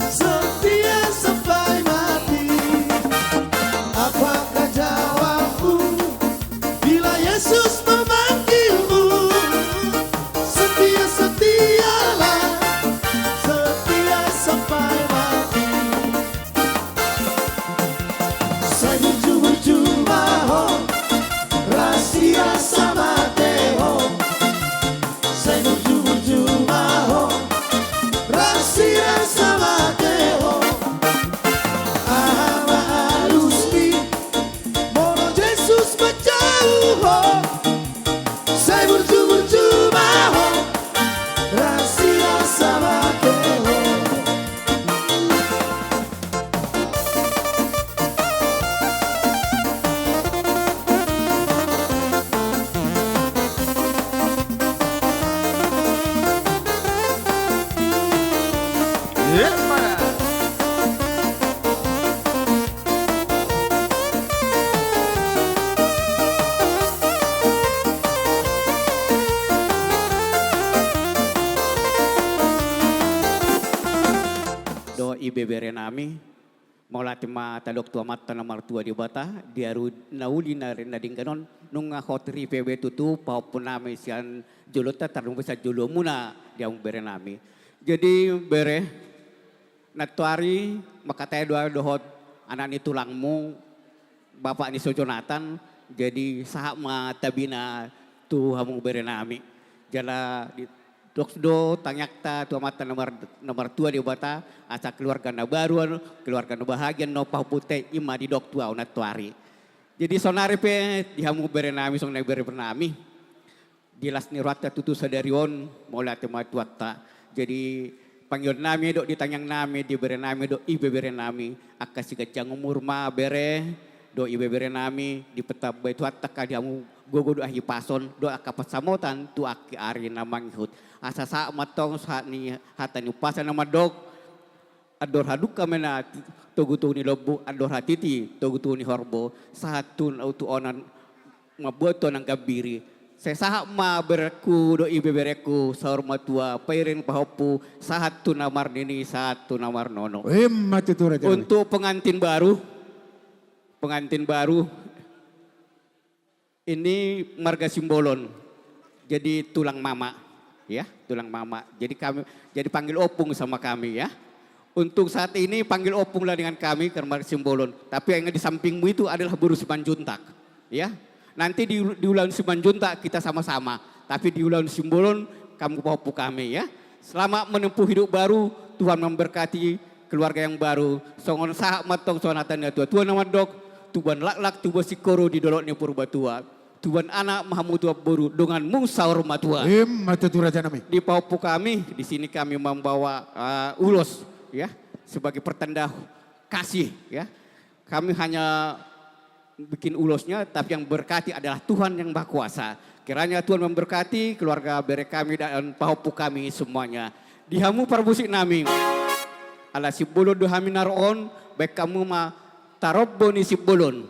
setia sampai mati. Apakah jawabmu bila Yesus memanggilmu? Setia, setialah, setia sampai mati. Sai burju-burju ma ho, rasirasa mate ho. Sai burju-burju ma ho, rasirasa mate ho. Aha ma alusmi, molo Jesus manjou ho. Sai burju-burju ma ho, rasirasa mate ho. Dohot i be berenami, mauliate ma tadok tu Amanta na martua Debata, di ari na uli na, na denggan on, nunga hot ripe be tutu pahompunami sian jolonta, tarlumobi sian jolomuna di hamu berenami. Jadi bere, nantoari mangkatai do ahu dohot anak ni tulangmu, bapak ni si Jonatan, jadi sahat ma tabina tu hamu berenami. Jala didok do tangiangta tu Amanta na mar-, na martua Debata, asa keluarga na baru, keluarga na bahagia, na pahompunta i ma didok tu ahu nantoari. Jadi saonari pe di hamu berenami, songon na berenami. Di las ni rohanta tutu sadari on, mauliate ma tu Tuhanta. Jadi, Pangidoan nami dohot di tangiang nami, di bere nami dohot ibebere nami, angka siganjang umur ma bere dohot ibebere nami, ditambai Tuhanta angka di hamu gogo dohot hahipason dohot angka pansamotan tu angka ari na mangihut. Asa sahat ma antong sahat ni hata ni umpasa na mandok, andor hadungka ma na togutogu ni lombu, andor hatiti togutogu ni horbo, sahat tu, tu onan mambuat tu onan gambiri. Sai sahat ma berengku dohot ibeberengku saur matua, pairing pahompu, sahat tu na marnini, sahat tu na marnono. Ima tutu raja nami. Untuk pengantin baru, pengantin baru, ini marga Simbolon. Jadi tulang mama, ya, tulang mama. Jadi kami, jadi panggil opung sama kami, ya. Untuk saat ini panggil opung lah dengan kami karena marga Simbolon. Tapi yang di sampingmu itu adalah boru Simanjuntak, ya. Nanti di, di ulaon Simanjuntak kita sama-sama. Tapi di ulaon Simbolon kamu pahompu kami, ya. Selamat menempuh hidup baru. Tuhan memberkati keluarga yang baru. Songon sahat ma antong songon hata ni natuatua na mandok, tubuan laklak, tubuan singkoru di dolok ni Purbatua. Tubuan anak ma hamu, tubuan boru, donganmu saur matua. Ima tutu raja nami. Di pahompu kami, di sini kami membawa, eh, ulos, ya, sebagai pertanda kasih, ya. Kami hanya bikin ulosnya, tapi yang berkati adalah Tuhan yang Maha Kuasa. Kiranya Tuhan memberkati keluarga bere kami dan pahompu kami semuanya. Di hamu parmusik nami, ala Simbolon do hami na ro on, baen hamu ma Tarombo ni Simbolon.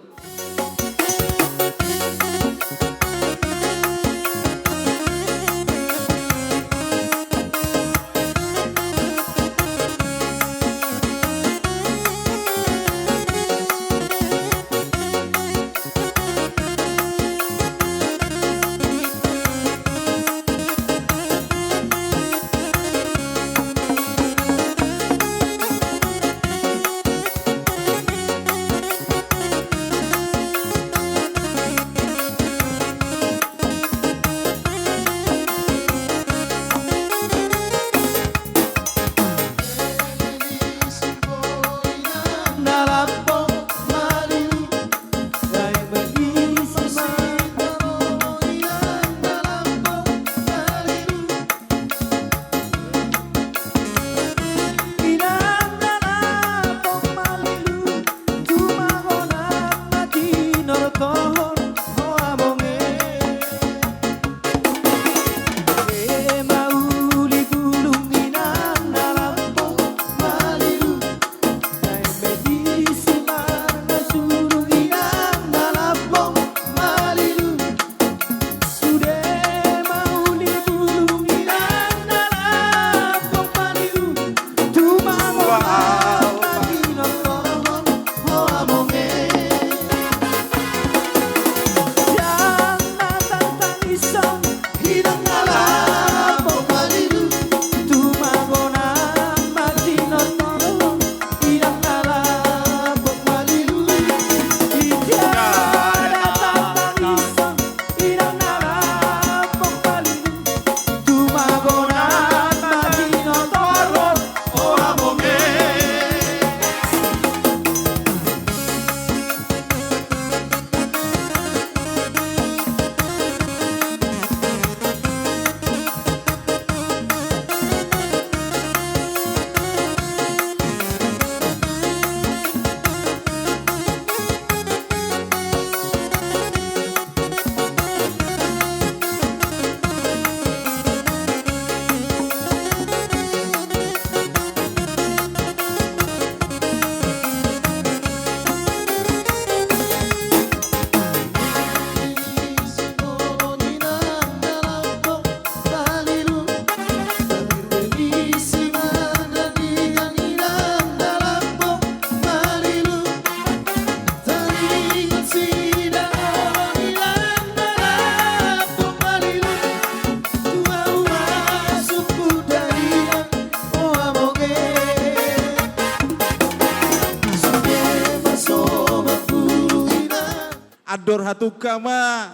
Andor hatungka ma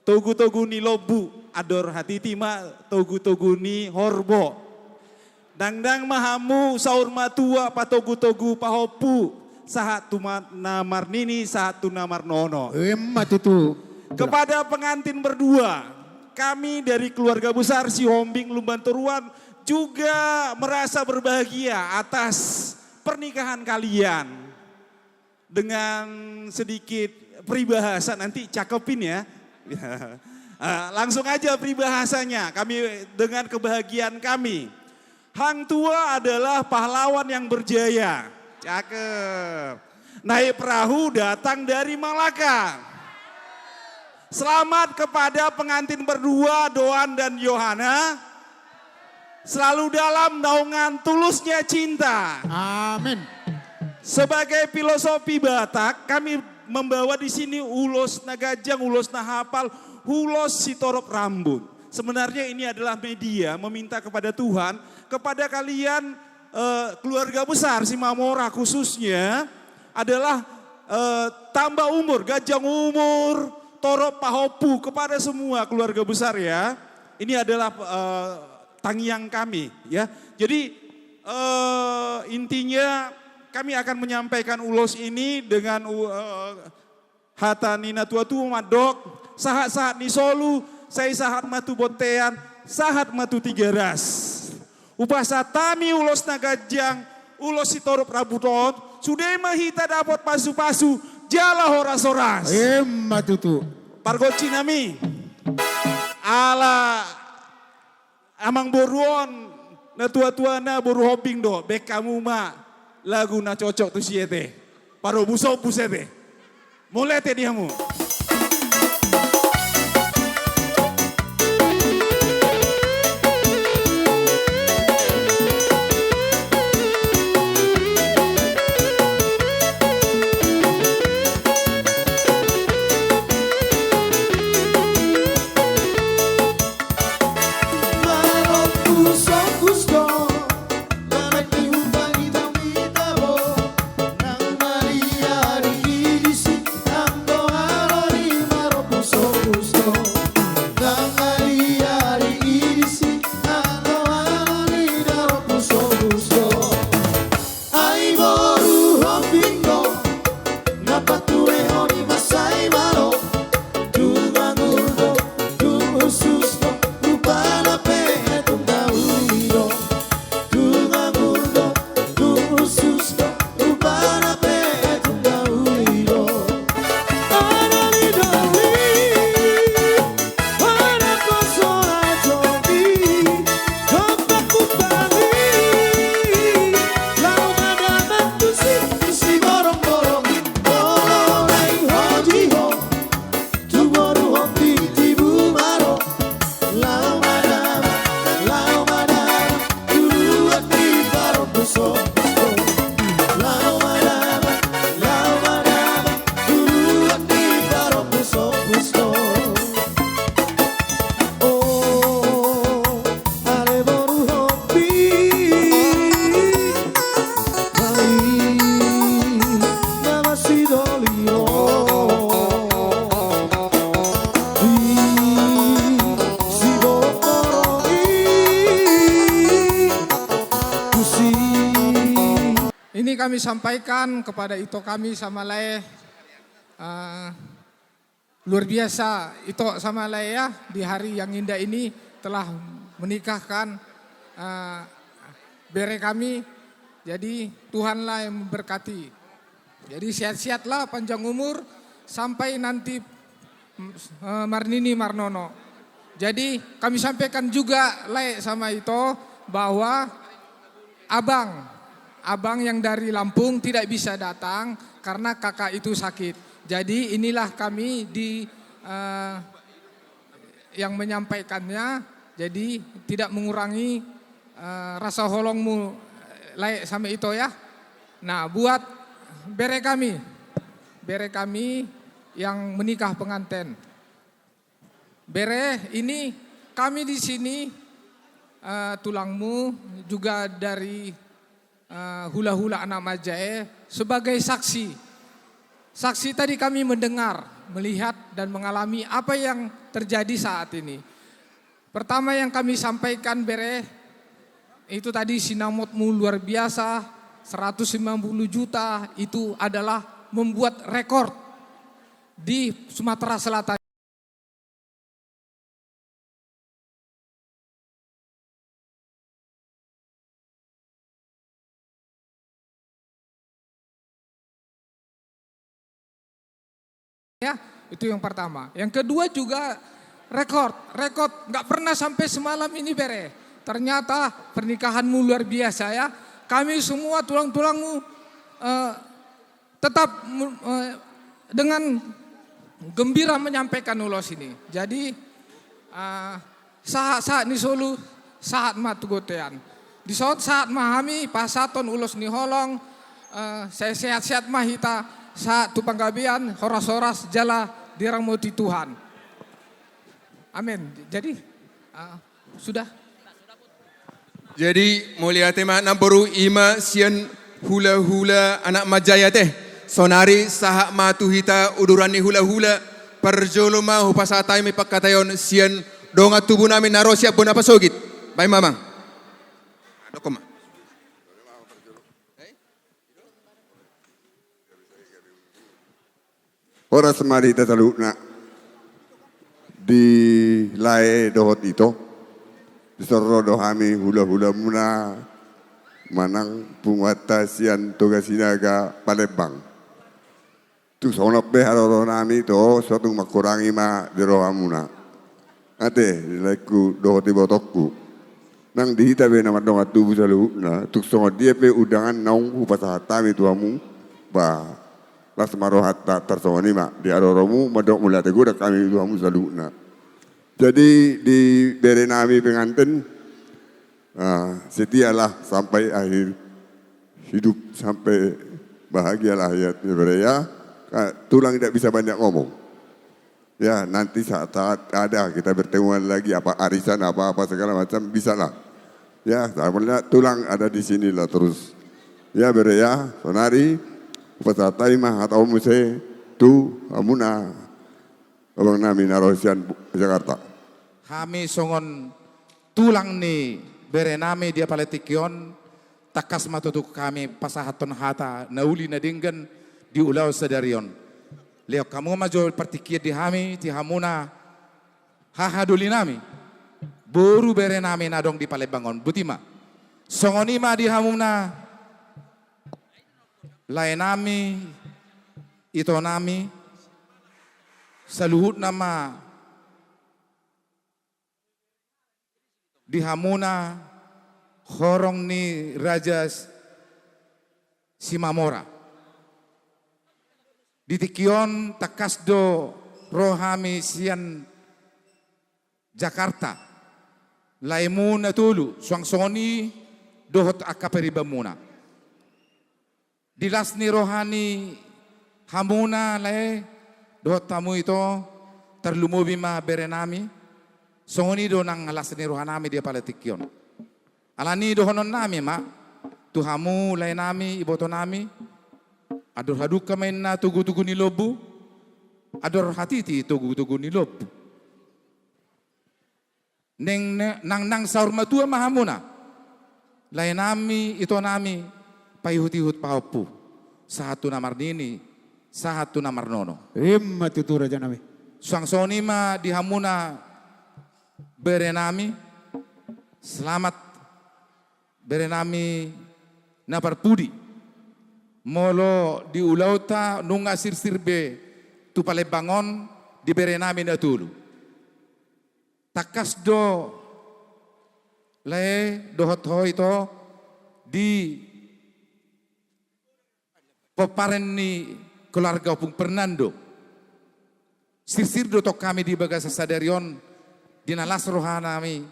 togutogu ni lombu, andor hatiti ma togutogu ni horbo. Dangdang ma hamu saur matua patogutogu pahompu, sahat tu ma-, na marnini, sahat tu na marnono. Ima tutu. Kepada pengantin berdua, kami dari keluarga besar Sihombing Lumban Toruan juga merasa berbahagia atas pernikahan kalian. Dengan sedikit peribahasa, nanti cakepin ya. Ah, langsung aja peribahasanya, kami dengan kebahagiaan kami. Hang tua adalah pahlawan yang berjaya. Cakep. Naik perahu datang dari Malaka. Selamat kepada pengantin berdua, Doan dan Yohana. Selalu dalam naungan tulusnya cinta. Amin. Sebagai filosofi Batak, kami membawa di sini ulos na ganjang, ulos na hapal, ulos sitorop rambut. Sebenarnya ini adalah media meminta kepada Tuhan, kepada kalian, eh, keluarga besar Simamora khususnya, adalah, eh, tambah umur, ganjang umur, torop pahompu kepada semua keluarga besar ya. Ini adalah, eh, tangiang kami ya. Jadi, eh, intinya kami akan menyampaikan ulos ini dengan, eh, hata ni na tua-tua mandok, sahat-sahat ni solu, sai sahat ma tu bontean, sahat ma tu Tigaras. Hupasahat hami ulos na ganjang, ulos sitorop rambut on, sude ma hita dapot pasu-pasu, jala horas-horas. Emma tutu. Pargonsi nami. Ala amangboru on, na tua-tuana boru Hombing do, baen hamu ma lagu na cocok tu si ete. Parombu sombu si ete. Mauliate di hamu. Ai boru Hombing do, na patuehon i mansai malo, tung anggur do, tung usus do, rupana pe tung dauli do, tung anggur do, tung usus do, rupana pe tung dauli do. Ada di dauli, ada poso na jonggi, dompak umpani, laho madamang tusi, tusi borong-borong, molo naeng hojihon, tu boru Hombing tibu malo, laho madamang, laho madamang, tu luat ni parombu sombu. Laho madamang, laho madamang, tu luat ni parombu sombu. Oh, ale boru Hombing, baen nama sidoli ro. Di siborong-borong i, tusi. Ini kami sampaikan kepada ito kami Samalae, eh, luar biasa, Ito Samalae ya, di hari yang indah ini telah menikahkan, eh, bere kami. Jadi, Tuhanlah yang memberkati. Jadi, sehat-sehatlah, panjang umur, sampai nanti, mm, eh, marnini marnono. Jadi, kami sampaikan juga, Lae sama Ito, bahwa Abang, abang yang dari Lampung tidak bisa datang karena kakak itu sakit. Jadi inilah kami di, eh, yang menyampaikannya, jadi tidak mengurangi, eh, rasa holongmu, Lae sama Ito ya. Nah, buat bere kami, bere kami yang menikah pengantin. Bere, ini kami di sini, eh, tulangmu juga dari, eh, hula-hula anak manjae sebagai saksi. Saksi tadi kami mendengar, melihat, dan mengalami apa yang terjadi saat ini. Pertama yang kami sampaikan, Bere, itu tadi sinamotmu luar biasa, seratus sembilan puluh juta, itu adalah membuat rekor di Sumatera Selatan. Ya, itu yang pertama. Yang kedua juga rekor, rekor nggak pernah sampai semalam ini, bere. Ternyata pernikahanmu luar biasa, ya. Kami semua tulang-tulangmu, eh, tetap, eh, dengan gembira menyampaikan ulos ini. Jadi, eh, sahat-sahat ni solu, sahat ma tu bontean. Dison sahat ma hami pasahathon ulos ni holong, eh, sai sehat-sehat ma hita, sahat tu panggabean, horas-horas jala diramoti Tuhan. Amin. Jadi, eh, sudah. Jadi, mauliate ma namboru, i ma sian hulahula anak manjai ate. Sonari sahat ma tu hita uduran ni hulahula. Parjolo ma hupasahat hami pangkataion sian dongan tubu nami na ro sian bona pasogit. Baen ma, amang. Dokon ma. Horas ma di hita saluhutna. Di lae dohot ito, dison ro do hami hulahulamuna manang punguanta sian Toga Sinaga Palembang. Tung songon on pe haroro nami ito, so tung mangkurangi ma di rohamuna. Ate, di laengku dohot ibotongku. Nang di hita be na mardongan tubu saluhutna, tung songon dia pe undangan naung hupasahat hami tu hamu, ba, las ma rohanta. Tarsongon i ma di haroromu, mandok mauliate godang hami tu hamu saluhutna. Jadi di bere nami pengantin, ah, setialah sampai akhir hidup, sampai bahagialah hayat, ya, bere, ya. Ah, tulang tidak bisa banyak ngomong. Ya, nanti saat-saat ada kita bertemuan lagi, apa arisan, apa-apa segala macam, bisa lah. Ya, salamnya tulang ada di sini lah terus. Ya, bere, ya, sonari hupasahat hami ma hata on muse tu hamuna, abang nami na ro sian Jakarta. Hami songon tulang ni bere nami di apala tingki on, tangkas ma tutu hami pasahathon hata na uli na denggan di ulaon sadari on. Lehon hamu ma jo partingkian di hami, di hamuna haha doli nami, boru bere nami na adong di Palembang on. Boti ma. Songon i ma di hamuna lae nami, ito nami, saluhutna ma di hamuna horong ni Raja Simamora. Di tingki on tangkas do ro hami sian Jakarta, laemu na tolu, suang songon i dohot angka paribanmuna. Di las ni roha ni hamuna lae dohot hamu ito, tarlumobi ma bere nami, songon i do nang las ni roha nami di apala tingki on. Alani i dohonon nami ma tu hamu lae nami, iboto nami, andor hadungka ma inna togutogu ni lombu, andor hatiti togutogu ni lombu. Neng ne, nang nang saur matua ma hamuna. Lae nami, ito nami, paihutihut pahompu. Sahat tu na marnini, sahat tu na marnono. Ima tutu raja nami. Suang songon i ma di hamuna bere nami. Selamat bere nami na parpudi. Molo di ulaonta nunga sirsir be tu Palembang on di bere nami na tolu. Tangkas do lae dohot ho ito di pomparan ni keluarga Ompung Fernando. Sirsir do tong hami di bagasan sadari on, di na las roha nami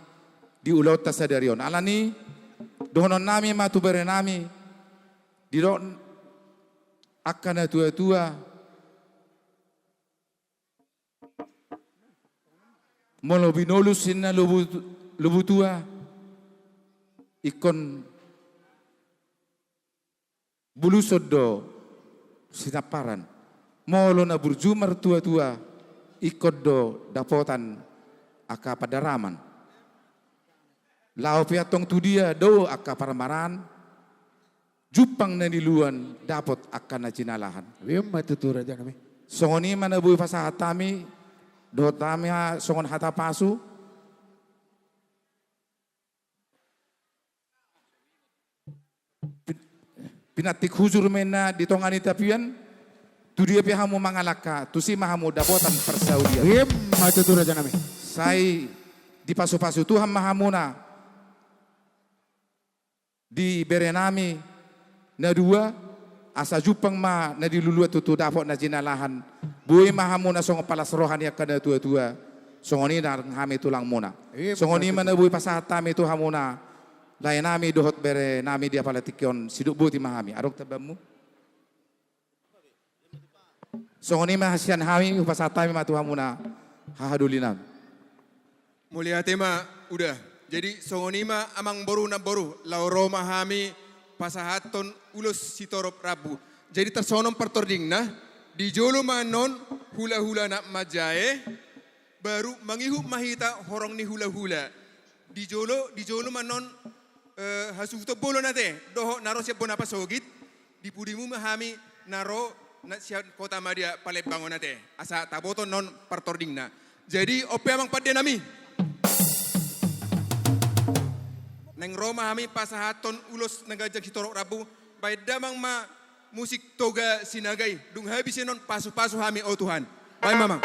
di ulaonta sadari on. Alani dohonon nami ma tu bere nami, didok angka na tuatua, molo binolus inna lobu, lobu tua, ingkon buluson do sinamparan. Molo na burju martuatua, ingkon do dapotan angka pandaraman. Laho pe antong tu dia dao angka parmaraan, jumpang na niluluan, dapot angka na jinalahan. Ima tutu raja nami. Songon i ma na boi pasahat hami dohot hami songon hata pasu. Pi-, pinantik hujur ma inna di tonga ni tapian, Tu dia pe hamu mangalangka, tusi ma hamu dapotan parsaulian. Ima tutu, raja nami. Sai dipasupasu Tuhan ma hamuna di bere nami na dua, asa jumpang ma na diluluan tutu dapot na jinalahan. Boi ma hamuna songon palas roha ni angka na tuatua. Songon i nang hami tulangmuna. Ima tutu. Songon i ma na boi pasahat hami tu hamuna, lae nami dohot bere nami di apala tingki on, sidok boti ma hami. Adong tambaanmu? Songon i ma sian hami, hupasahat hami ma tu hamuna, hahadolinami. Mauliate ma, uda. Jadi songon i ma, amangboru namboru, laho ro ma hami pasahathon ulos sitorop rambu. Jadi tarsongon on partordingna, di jolo ma annon hulahula na manjae, baru mangihut ma hita horong ni hulahula. Di jolo, di jolo ma annon, eh, hasuhuton bolon ate, dohot na ro sian bona pasogit, di pudimu ma hami na ro na sian Kota Madya Palembang on ate. Asa taboto annon partordingna. Jadi, on pe amang pande nami. Naeng ro ma hami pasahathon ulos na ganjang sitorop rambu, baen damang ma musik Toga Sinaga i, dung habis annon pasupasu hami, o Tuhan. Baen ma, amang.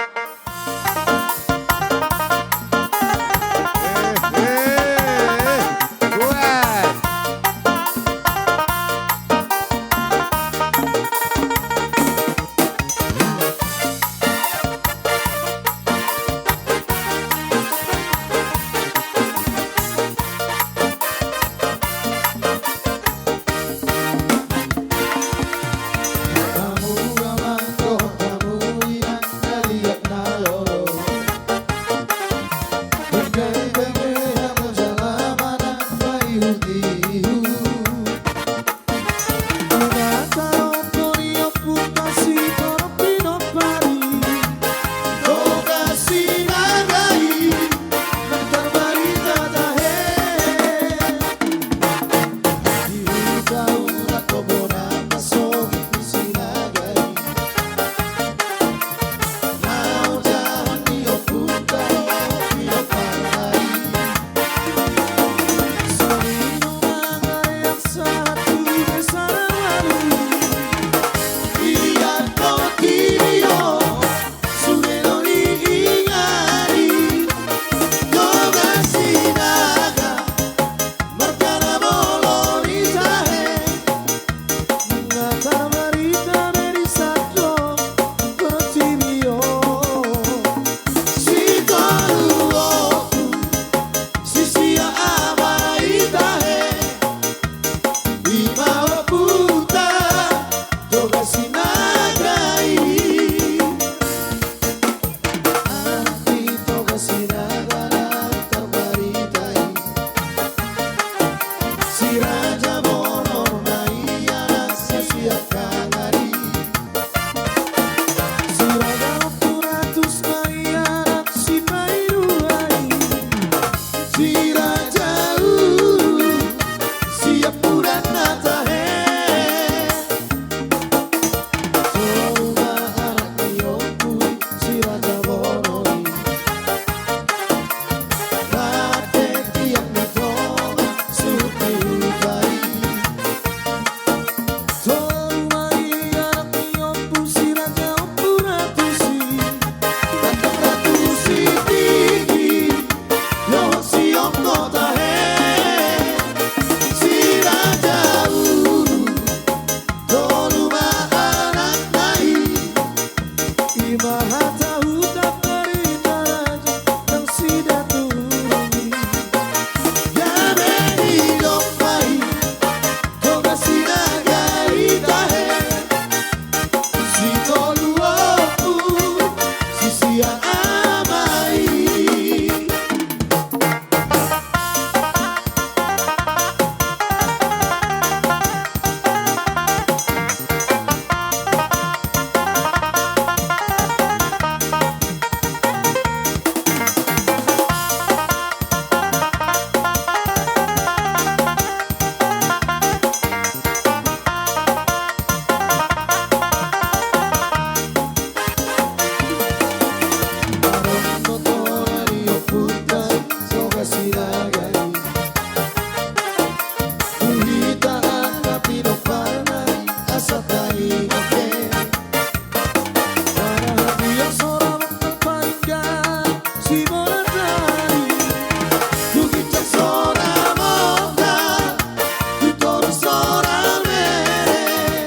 Sora mere.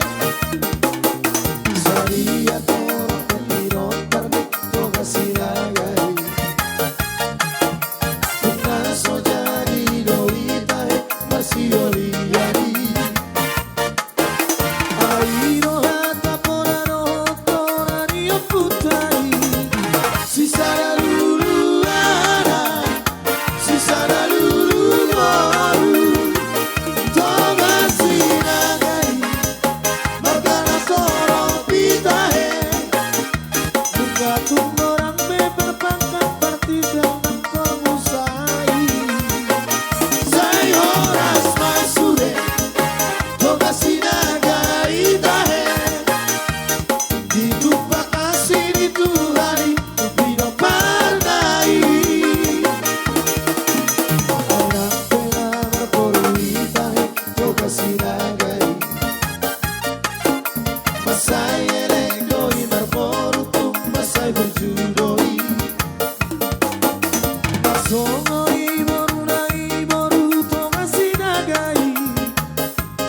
Sadia torop ni rotar ni Toga Sinaga i. Unang so jadi do hita he marsiolioli. Ai do hata poda dohot poda ni ompunta i. Sisada lulu anak, sisada lulu boru, Toga Sinaga i. Marga na so ro hita he. Nunga tung godang be parpangkat partida nang parmusai. Sai horas ma sude Toga Sinaga i tahe. Ditumpak asi ni Tuhan i, tu pinompar na i. Ai nang pe na marboru hita he, Toga Sinaga i. Mansai elek do i marboru, tung mansai burju do i. Marsongon i boruna i, boru Toga Sinaga i.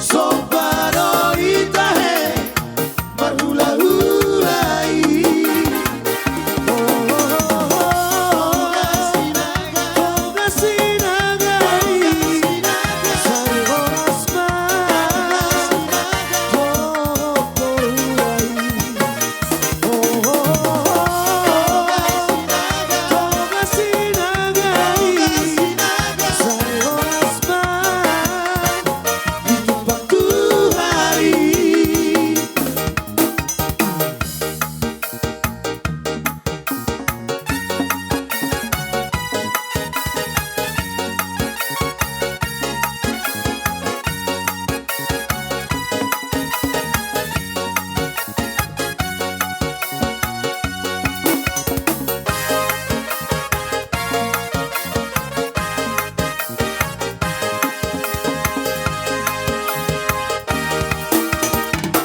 Somba do hita he, marhulahula i. O, o, o, o, Toga Sinaga i. Sai horas ma. O, o, o, o, Toga Sinaga i. O, o, o, o, Toga Sinaga i. Sai horas ma. Ditumpak Tuhan i.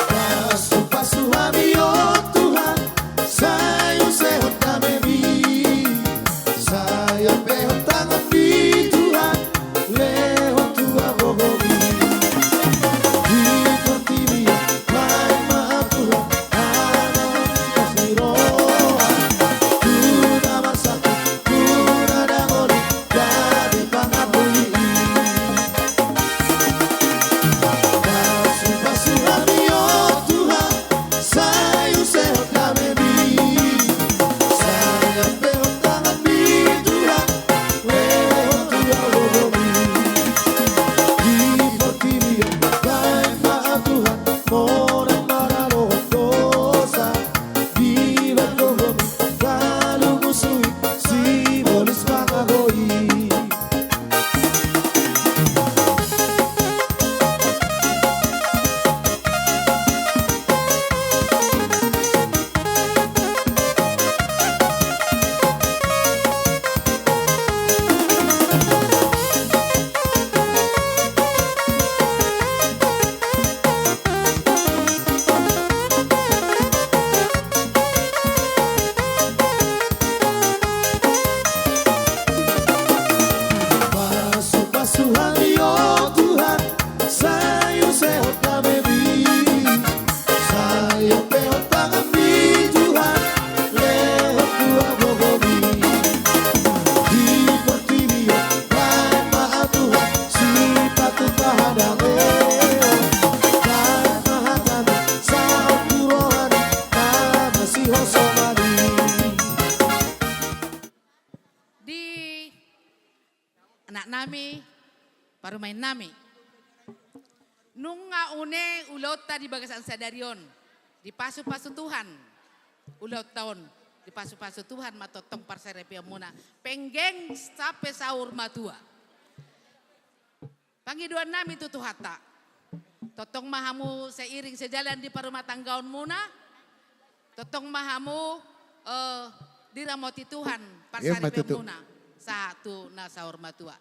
Pasu-pasu hami, o Tuhan, sai use hot damemi. Sai ampehon tanganmi, Tuhan, lehon tu hagogoonmi. Di portibi on baen ma, Tuhan, hanaholongan ni roha tu na marsangkap, tu na dangol i, gabe pangapuli i. Pasu-pasu hami, o Tuhan, sai use hot damemi. Sai ampehon tanganmi, Tuhan, lehon tu hagogoonmi. Di portibi on baen ma, Tuhan, monang maralohon dosa. Di hagogoonmi talumusui sibolis pangago i. Pasu-pasu hami, o Tuhan, sai use hot damemi. Sai ampehon tanganmi, Tuhan, lehon tu hagogoonmi. Di portibi on baen ma, Tuhan, sipata pangadameon. Baen ma hatami saut tu rohami, na masihosongan i. Di anaknami, parumaennami. Nunga une ulaonta di bagasan sadari on, dipasu-pasu Tuhan ulaonta on, dipasu-pasu Tuhan ma tongtong parsaripeonmuna, penggeng sampe saur matua. Pangidoannami tu Tuhanta. Tongtong ma hamu seiring sejalan di parumatanggaonmuna. Tongtong ma hamu, eh, diramoti Tuhan, ima tutu, parsaripeonmuna sahat tu na saur matua.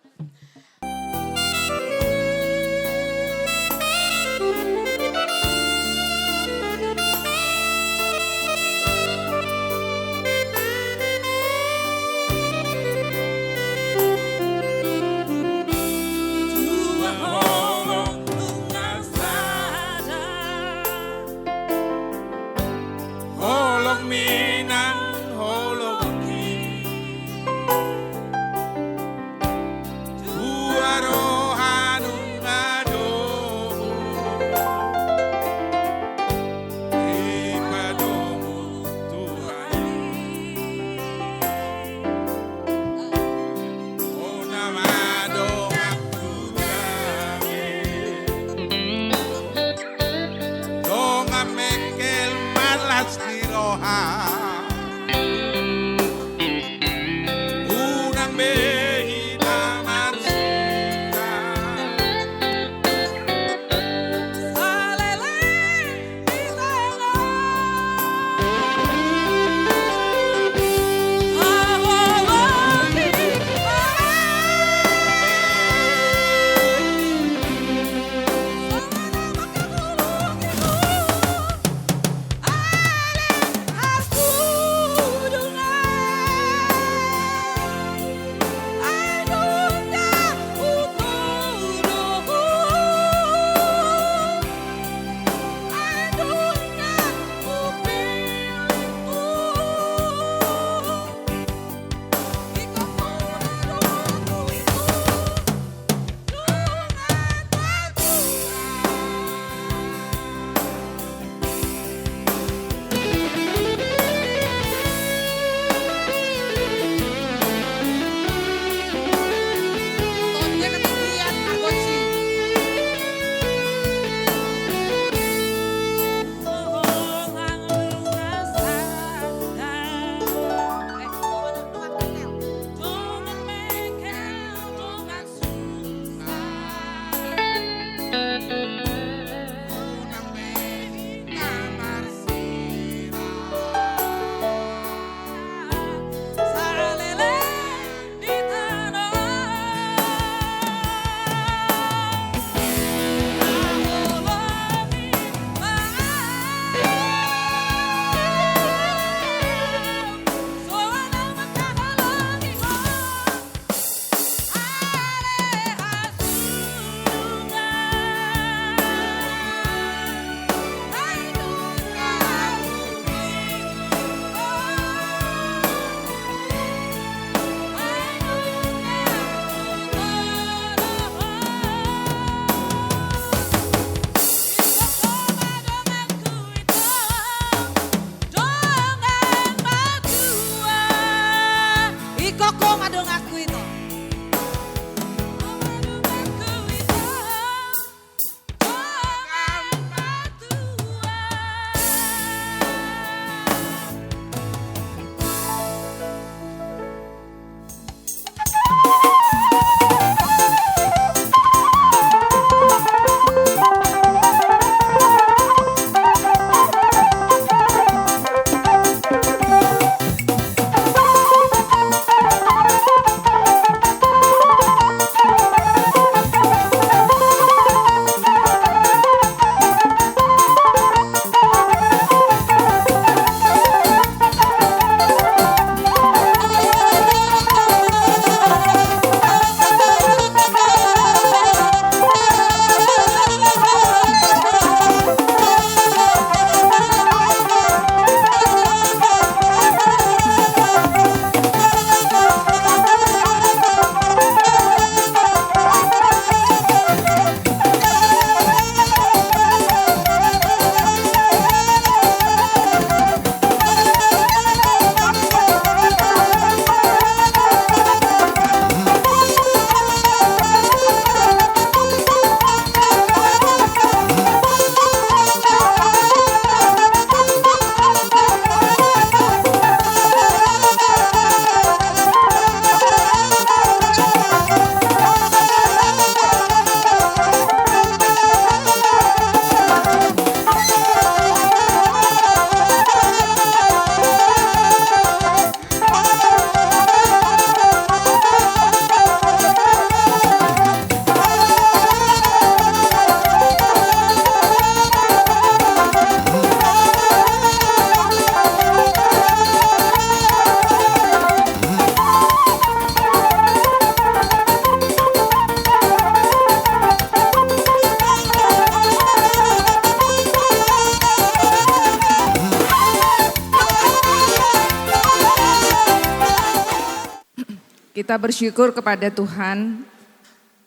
Kita bersyukur kepada Tuhan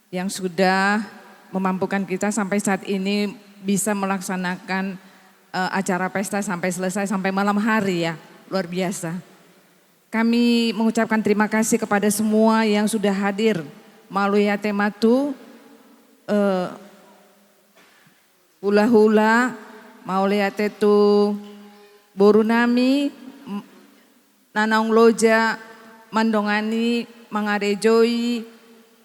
yang sudah memampukan kita sampai saat ini bisa melaksanakan, eh, acara pesta sampai selesai, sampai malam hari ya, luar biasa. Kami mengucapkan terima kasih kepada semua yang sudah hadir. Mauliate ma tu, eh, hulahula, mauliate tu boru nami, m-, na naung loja mandongani, mangarejoi,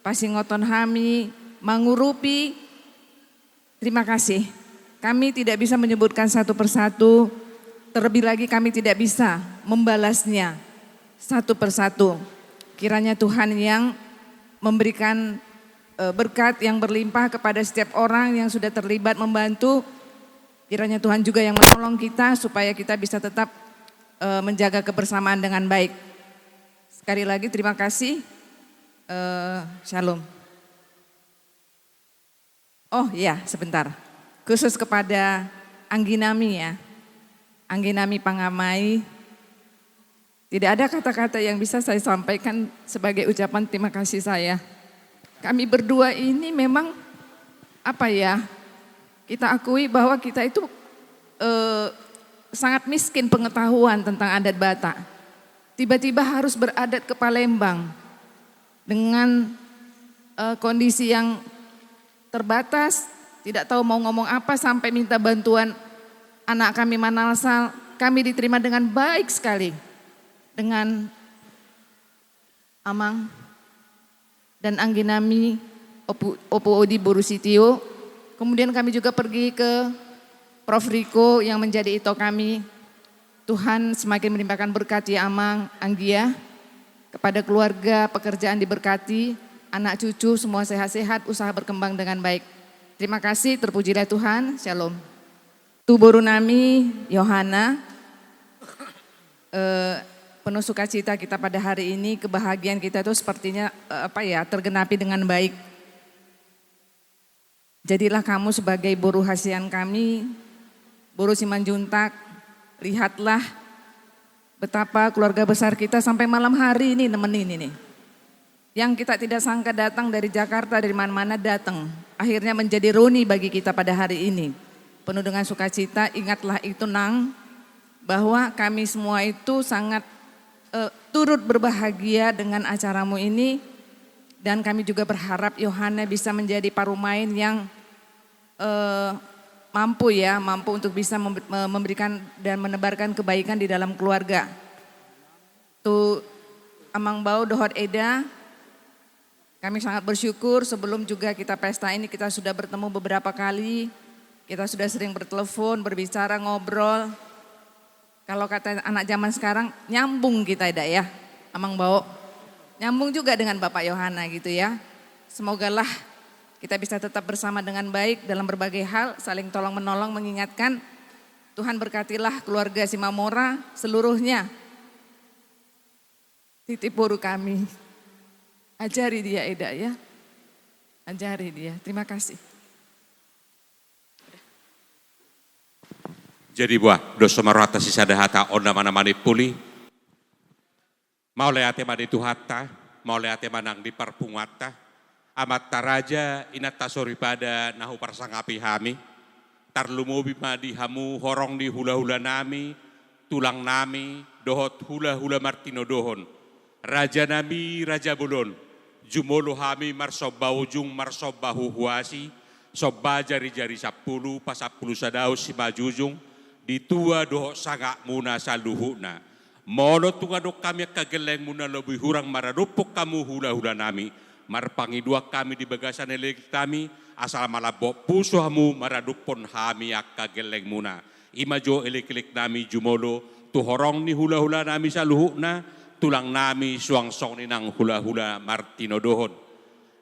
pasingothon hami, mangurupi. Terima kasih. Kami tidak bisa menyebutkan satu persatu, terlebih lagi kami tidak bisa membalasnya satu persatu. Kiranya Tuhan yang memberikan, eh, berkat yang berlimpah kepada setiap orang yang sudah terlibat membantu. Kiranya Tuhan juga yang menolong kita supaya kita bisa tetap, eh, menjaga kebersamaan dengan baik. Sekali lagi terima kasih. Eh, shalom. Oh ya, sebentar. Khusus kepada anggi nami ya. Anggi nami pangamai. Tidak ada kata-kata yang bisa saya sampaikan sebagai ucapan terima kasih saya. Kami berdua ini memang, apa ya, kita akui bahwa kita itu, eh, sangat miskin pengetahuan tentang adat Batak. Tiba-tiba harus beradat ke Palembang dengan, eh, kondisi yang terbatas, tidak tahu mau ngomong apa, sampai minta bantuan anak kami Manalsal. Kami diterima dengan baik sekali dengan Amang dan anggi nami, Opu, Opu Odi boru Sitio. Kemudian kami juga pergi ke Prof Riko yang menjadi ito kami. Tuhan semakin melimpahkan berkat ya Amang, Anggia. Kepada keluarga, pekerjaan diberkati, anak cucu semua sehat-sehat, usaha berkembang dengan baik. Terima kasih, terpujilah Tuhan. Shalom. Tu boru nami, Yohana, eh, penuh sukacita kita pada hari ini, kebahagiaan kita itu sepertinya, eh, apa ya, tergenapi dengan baik. Jadilah kamu sebagai boru hasian kami, boru Simanjuntak, lihatlah betapa keluarga besar kita sampai malam hari ini nemenin ini. Yang kita tidak sangka datang dari Jakarta, dari mana-mana datang. Akhirnya menjadi reuni bagi kita pada hari ini. Penuh dengan sukacita, ingatlah itu, Nang, bahwa kami semua itu sangat, eh, turut berbahagia dengan acaramu ini. Dan kami juga berharap Yohana bisa menjadi parumaen yang, eh, mampu ya, mampu untuk bisa mem-, me-, memberikan dan menebarkan kebaikan di dalam keluarga. Tu Amang Bao dohot Eda, kami sangat bersyukur, sebelum juga kita pesta ini kita sudah bertemu beberapa kali, kita sudah sering bertelepon, berbicara, ngobrol. Kalau kata anak zaman sekarang, nyambung kita, Eda ya, Amang Bao. Nyambung juga dengan Bapak Yohana gitu ya. Semogalah kita bisa tetap bersama dengan baik dalam berbagai hal, saling tolong-menolong, mengingatkan. Tuhan berkatilah keluarga Simamora seluruhnya. Titip boru kami. Ajari dia, Eda ya. Ajari dia. Terima kasih. Jadi boha, dos ma rohanta sisada hata, on nama na manimpuli. Mauliate ma di Tuhanta, mauliate ma nang di parpunguanta, amanta raja, inanta soripada na huparsangapi hami, tarlumobi ma di hamu horong ni hulahulanami, tulangnami, dohot hulahula martinodohon, rajanami raja bolon, jumolo hami marsomba ujung, marsomba huhuasi, somba jarijari sampulu, pasampulu sadaon simanjujung, di tua dohot sangapmuna saluhutna. Molo tung adong hami angka gellengmuna lobi hurang maradophon hamu hulahulanami, marpangidoan hami di bagasan eleknami, asa malambok pusu hamu maradophon hami angka gellengmuna. I ma jo elekeleknami jumolo tu horong ni hulahulanami saluhutna, tulangnami suang songon i nang hulahula martinodohon.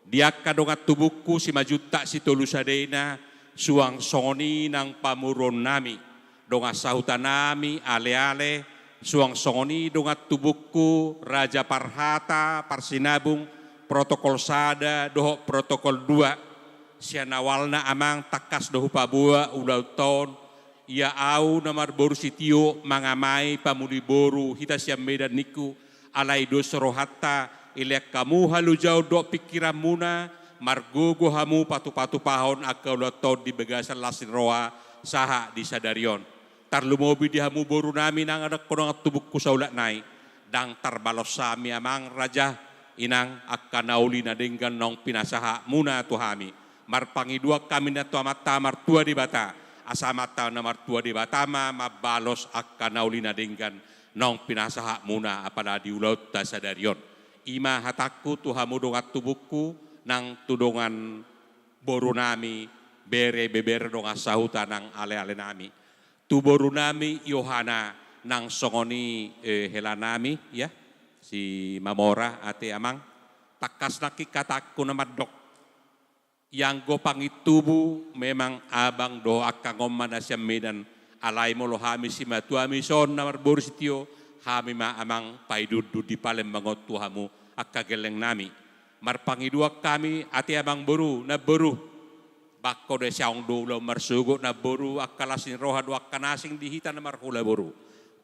Di angka dongan tubungku Simanjuntak Sitolu Sadena, suang songon i nang pamoruonnami, dongan sahutanami Aleale, suang songon i dongan tubungku Raja Parhata, Parsinabung, protokol sada dohot protokol dua. Sian awalna, Amang, tangkas do hupaboa ulaonta on, ia ahu na marboru Sitio mangamai pamuli boru hita sian Medan ningku, alai dos rohanta Ilean hamu halujaon dohot pingkiranmuna, margogo hamu patupatupahon angka ulaonta on di bagasan las ni roha sahat di sadari on. Tarlumobi di hamu borunami nang adong dongan tubungku saulak nai, ndang tarbalos hami amang raja, inang, angka na uli na denggan naung pinasahatmuna tu hami. Marpangidoan hami nang tu Amanta Martua Debata, asa Amanta na Martua Debata ma mambalos angka na uli na denggan naung pinasahatmuna apala di ulaonta sadari on. I ma hatangku tu hamu dongan tubungku, nang tu dongan borunami, bere, bebere, dongan sahuta nang alealenami. Tu borunami Yohana nang songon i, eh, helanami, ya, Simamora ate amang. Tangkas nangkin hatangku na mandok. Ianggo pangintubu memang abang dohot angkang on ma na sian Medan, alai molo hami simatuami son na marboru sitio, hami ma amang paidundun di Palembang on tu hamu angka gellengnami. Marpangidoan hami ate amang boru, namboru. Bangko do siaong do ulaon marsogot namboru, angka las ni roha do angka na asing di hita na marhula boru.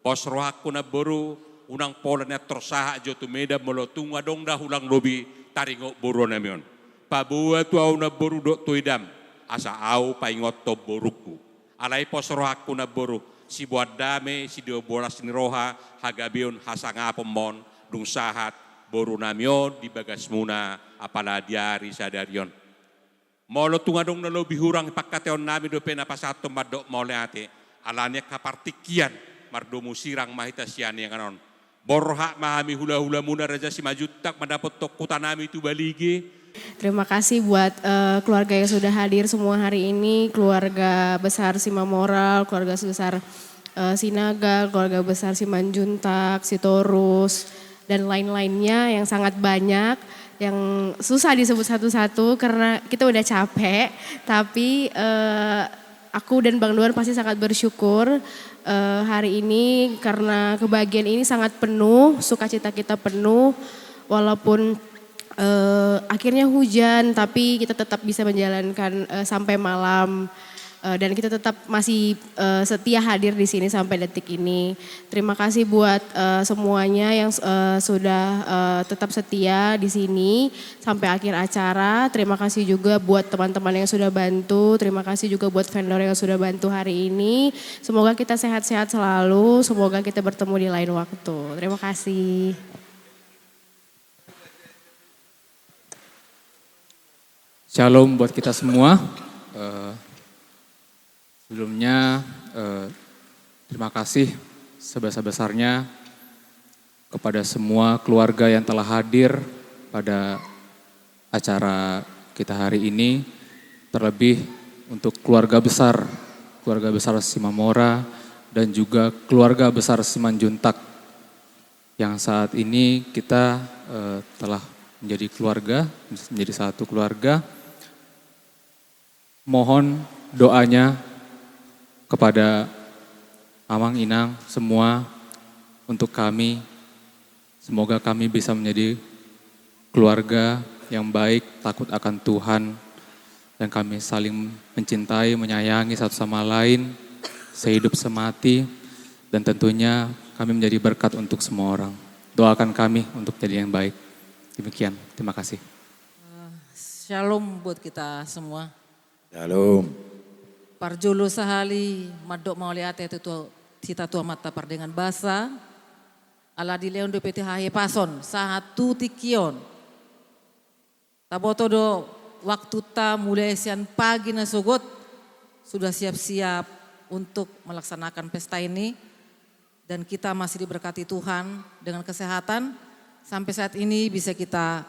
Pos rohangku namboru, unang pola nian tor sahat jo tu Medan molo tung adong dahulang lobi taringot boruanami on. Paboa tu ahu namboru dohot tu idam, asa ahu paingothon borungku. Alai pos rohangku namboru, siboan dame, siboan las ni roha, hagabeon, hasangapon ma on, dung sahat borunami on di bagasmuna apala di ari sadari on. Molo tung adong na lobi hurang pangkataionami dope na pasahathon mandok mauliate, alani angka partingkian, mardomu sirang ma hita sian inganan on. Borhat ma hami hulahulamuna Raja Simanjuntak mandapothon hutanami tu Balige. Terima kasih buat, eh, keluarga yang sudah hadir semua hari ini, keluarga besar Simamora, keluarga besar, eh, Sinaga, keluarga besar Simanjuntak, Sitorus, dan lain-lainnya yang sangat banyak, yang susah disebut satu-satu karena kita udah capek, tapi, eh, aku dan Bang Duan pasti sangat bersyukur, eh, hari ini karena kebahagiaan ini sangat penuh, sukacita kita penuh, walaupun, eh, akhirnya hujan, tapi kita tetap bisa menjalankan, eh, sampai malam, eh, dan kita tetap masih, eh, setia hadir di sini sampai detik ini. Terima kasih buat, eh, semuanya yang, eh, sudah, eh, tetap setia di sini sampai akhir acara. Terima kasih juga buat teman-teman yang sudah bantu. Terima kasih juga buat vendor yang sudah bantu hari ini. Semoga kita sehat-sehat selalu. Semoga kita bertemu di lain waktu. Terima kasih. Shalom buat kita semua. Eh, sebelumnya, eh, terima kasih sebesar-besarnya kepada semua keluarga yang telah hadir pada acara kita hari ini, terlebih untuk keluarga besar, keluarga besar Simamora, dan juga keluarga besar Simanjuntak yang saat ini kita, eh, telah menjadi keluarga, menjadi satu keluarga. Mohon doanya kepada Amang Inang semua untuk kami. Semoga kami bisa menjadi keluarga yang baik, takut akan Tuhan, dan kami saling mencintai, menyayangi satu sama lain, sehidup semati, dan tentunya kami menjadi berkat untuk semua orang. Doakan kami untuk jadi yang baik. Demikian, terima kasih. Eh, shalom buat kita semua. Shalom. Parjolo sahali mandok mauliate tu, tu hita tu Amanta Pardenggan Basa, ala dilehon dope hita hahipason sahat tu tingki on. Taboto do waktuta mulai sian pagi na sogot sudah siap-siap untuk melaksanakan pesta ini. Dan kita masih diberkati Tuhan dengan kesehatan. Sampai saat ini bisa kita,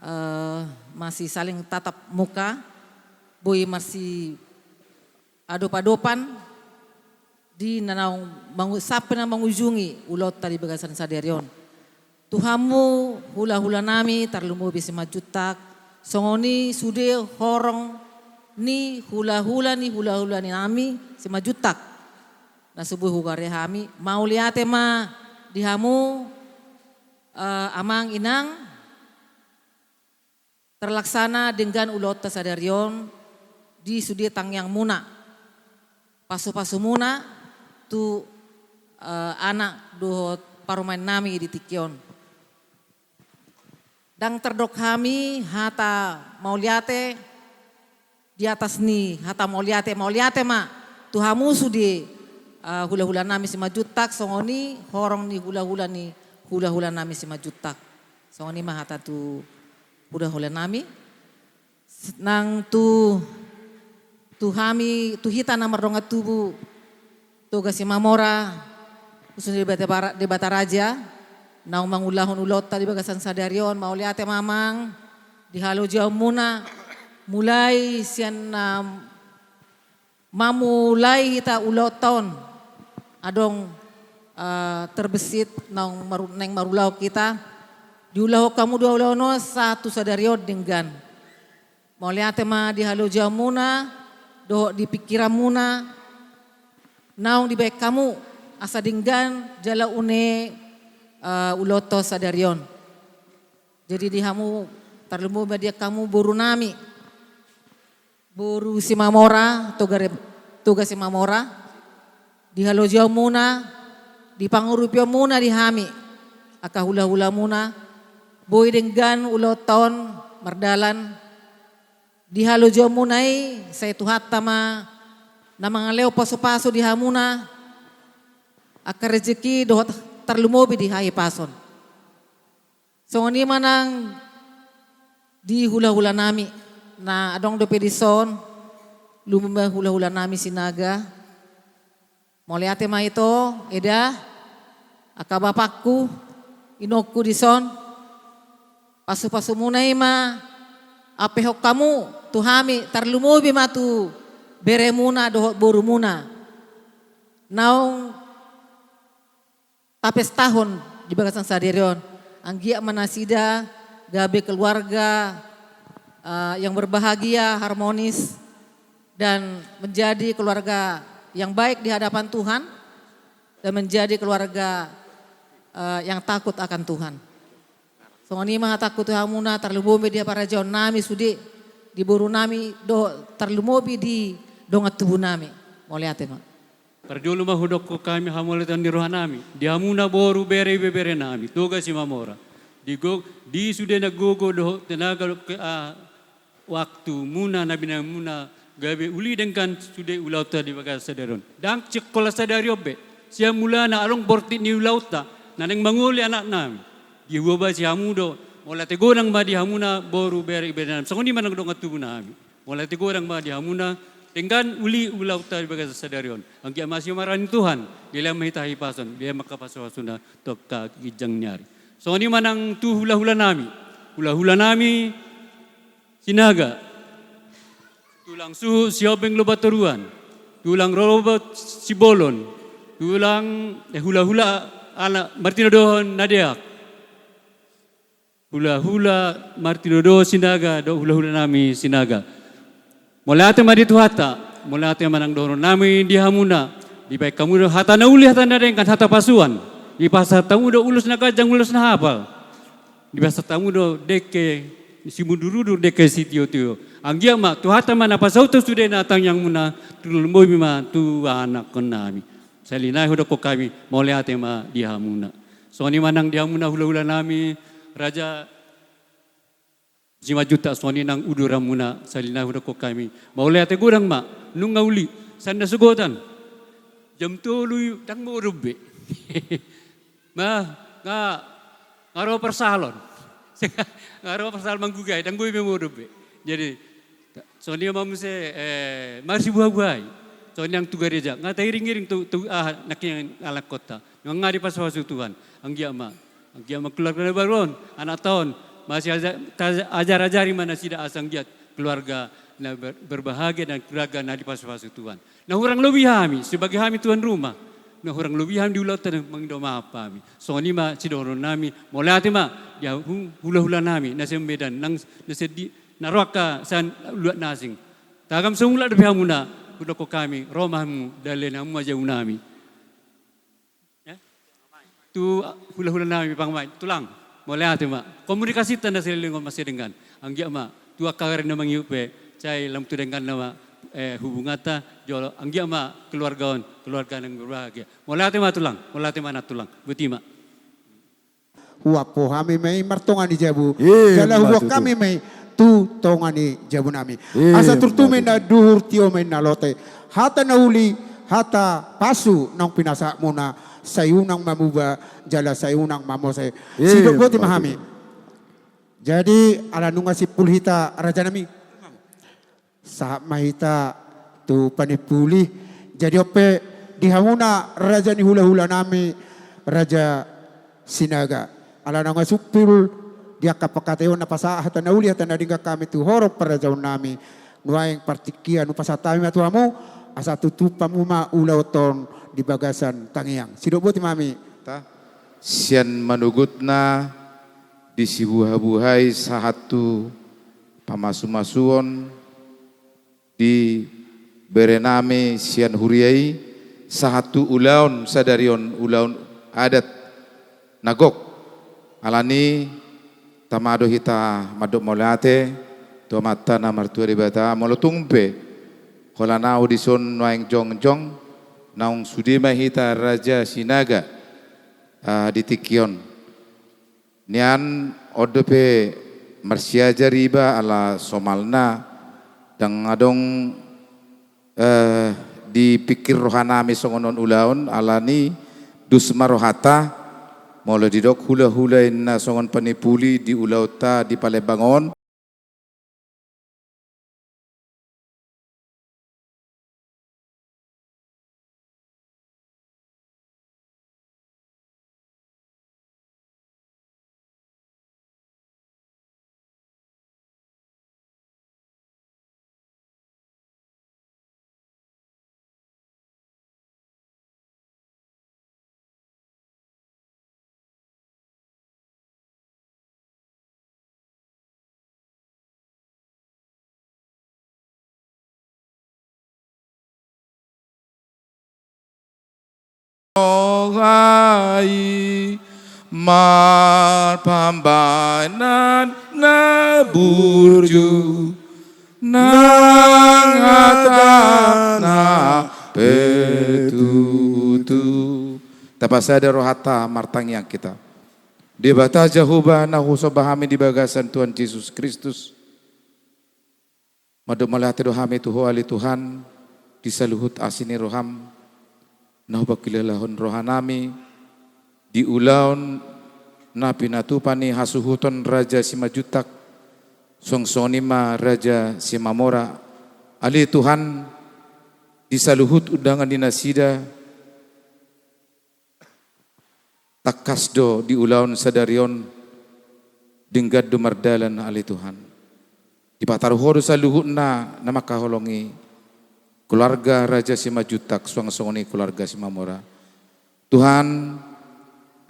eh, masih saling tatap muka, boi marsiadop-adopan di na naung mangu-, sampe na mangujungi ulaonta di bagasan sadari on. Tu hamu hulahulanami, tarlumobi Simanjuntak, songon i sude horong ni hulahula ni hulahulanami Simanjuntak. Na so boi hugare hami, mauliate ma di hamu, eh, amang inang, terlaksana denggan ulaonta sadari on di sude tangiangmuna, pasupasumuna tu, eh, anak dohot parumaennami di tingki on. Ndang tardok hami hata mauliate di atas ni hata mauliate, mauliate ma tu hamu sude, eh, hula-hula nami Simanjuntak, songon i horong ni hula-hula ni hula-hula nami Simanjuntak. Songon i ma hata tu hula-hula nami. Nang tu, tu hami, tu hita na mardongan tubu Toga Simamora, khususna Debata, Debata Raja, naung mangulahon ulaonta di bagasan sadari on, mauliate ma amang, di halojaonmuna, mulai sian na mamulai hita ulaonta on, adong, eh, terbesit naung maru-, naeng marulaon hita, diulahon hamu do ulaon on sahat tu sadari on denggan. Mauliate ma di halojaonmuna, dohot di pingkiranmuna, naung dibaen hamu asa denggan jala une, eh, ulaonta sadari on. Jadi di hamu tarlumobi ma di hamu boru nami, boru Simamora, Toga Re-, Toga Simamora, di halojaonmuna, di pangurupionmuna di hami, angka hula-hulamuna, boi denggan ulaonta on mardalan, di halojaonmuna i sai Tuhanta ma na mangalehon pasu-pasu di hamuna, angka rejeki dohot tarlumobi di hahipason. Songon i ma nang di hula-hula nami, na adong dope dison, lumobi ma hula-hula nami Sinaga. Mauliate ma ito, eda, angka bapakku, inongku dison, pasu-pasumuna i ma ampehon hamu tu hami, tarlumobi ma tu beremuna dohot borumuna. Naung tapestahon di bagasan sadari on. Anggiat ma nasida gabe keluarga, eh, yang berbahagia, harmonis, dan menjadi keluarga yang baik di hadapan Tuhan, dan menjadi keluarga, eh, yang takut akan Tuhan. Songon i ma hatangku tu hamuna, tarlumobi di harajaon nami sude, di boru nami, dohot tarlumobi di dongan tubu nami. Mauliate ma. Parjolo ma hudokkon hami hamauliateon ni roha nami di hamuna boru, bere, ibebere nami Toga Simamora. Di go-, di sude na gogo dohot tenaga dohot ke-, ah, waktumuna na binaenmuna gabe uli denggan sude ulaonta di bagasan sadari on. Ndang sian holan sadari on be, sian mulana adong bortik ni ulaonta na naeng mangoli anak nami. Di huobasi hamu do, mauliate godang ma di hamuna boru, bere, ibebere nami. Songon i ma nang dongan tubu nami. Mauliate godang ma di hamuna, denggan uli ulaonta di bagasan sadari on. Anggiat ma simarani Tuhan, dilehon ma hita hahipason, dilehon ma angka pasu-pasuna tu angka ginjang ni ari. Songon i ma nang tu hula-hula nami, hula-hula nami Sinaga, tulang suhut Sihombing Lumban Toruan, tulang rorobot Simbolon, tulang, eh, hula-hula anak martinodohon na deak. Hula-hula martinodohon Sinaga dohot hula-hula nami Sinaga. Mauliate ma di Tuhanta, mauliate ma nang dohonon nami di hamuna, dibaen hamu do hata na uli, hata na denggan, hata pasuan. Dipasahat hamu do ulos na ganjang, ulos na hapal. Dipasahat hamu do dengke simudur-udur, dengke sitio-tio. Anggiat ma Tuhanta ma na pasauthon sude na tangiangmuna, tarlumobi ma tu anakkon nami. Sahali nai hudokkon hami, mauliate ma di hamuna. Songon i ma nang di hamuna hula-hula nami, Raja Simanjuntak, songon i nang uduranmuna, sahali nai hudokkon hami, mauliate godang ma, nunga uli, sian nasogotan. Jam tolu i ndang modom be. Ma, nga, nga ro parsahalon. Nga ro parsahal manggugai, ndang boi be modom be. Jadi, songon i ma muse, eh, marsibuha-buhai. Songon i nang tu gareja, nga tairing-iring tu, tu, ah, nangkin anakkonta. Nunga dipasu-pasu Tuhan. Anggiat ma, anggiat ma keluarga na baru on, anakta on, masiajar-, ta-, ajar-ajari ma nasida asa anggiat keluarga na ber-, berbahagia dan keluarga na dipasu-pasu Tuhan. Na hurang lobi hami, sebagai hami tuan rumah, na hurang lobi hami di ulaonta, mangido maaf hami. Songon i ma sidohonon nami, mauliate ma di hu-, hula-hula nami na sian Medan, nang na sian di, na ro angka sian luat na asing. Tagam so mulak dope hamuna, hudokkon hami, ro ma hamu, dalan hamu ma jabu nami. Ya? Tu hula-hula nami pangmain, tulang, mauliate ma. Komunikasinta na saleleng on masih denggan. Anggiat ma, tu angka ari na mangihut pe, sai lam tu dengganna ma, eh, hubunganta, jolo, anggiat ma keluarga on, keluarga na berbahagia. Mauliate ma tulang, mauliate ma nang tulang. Boti ma. huampu hami ma i martonga ni jabu. Jala huboan hami ma i tu tonga ni jabu nami. Asa turtu ma i na duhur, tio ma i na lote. Hata na uli, hata pasu naung pinasahatmuna, sai unang mamuba jala sai unang mamose. Sidok boti ma hami. Jadi ala nunga simpul hita, raja nami, sahat ma hita tu panimpuli. Jadi on pe di hamuna raja ni hulahula nami, Raja Sinaga, ala nunga simpul di angka pangkataion na pasahat, hata na uli hata na denggan hami tu horong parrajaon nami, nuaeng partingkian hupasahat hami ma tu hamu, asa tutup hamu ma ulaon on di bagasan tangiang. Sidok boti ma hami. Sian manogotna di sibuhabuhai sahat tu pamasumasuon di berenami sian huria i, sahat tu ulaon sadari on, ulaon adat na gok. Alani tama do hita mandok mauliate tu Amanta na martua Debata, molo tung pe holan ahu dison nuaeng jongjong, naung sude ma hita Raja Sinaga, ah, di tingki on. Nian on dope marsiajar iba ala somalna ndang adong, eh, dipikir rohanami songon on ulaon, alani dos ma rohanta, molo didok hulahula inna songon panimpuli di ulaonta di Palembang on. Roha i marpambahenan na burju, nang hata na pe tutu. Tapasada rohanta, martangiang hita. Debata Jahowa na husomba hami di bagasan Tuhan Jesus Kristus, mandok mauliate do hami tu Ho ale Tuhan, di saluhut asi ni roham, na hupangkilalahon rohanami, di ulaon na pinatupa ni hasuhuton Raja Simanjuntak, suang songon i ma Raja Simamora, ale Tuhan, di saluhut undangan ni nasida, tangkas do di ulaon sadari on, denggan do mardalan ale Tuhan. Dipataru Ho do saluhutna na mangkaholongi keluarga Raja Simanjuntak suang songon i keluarga Simamora. Tuhan,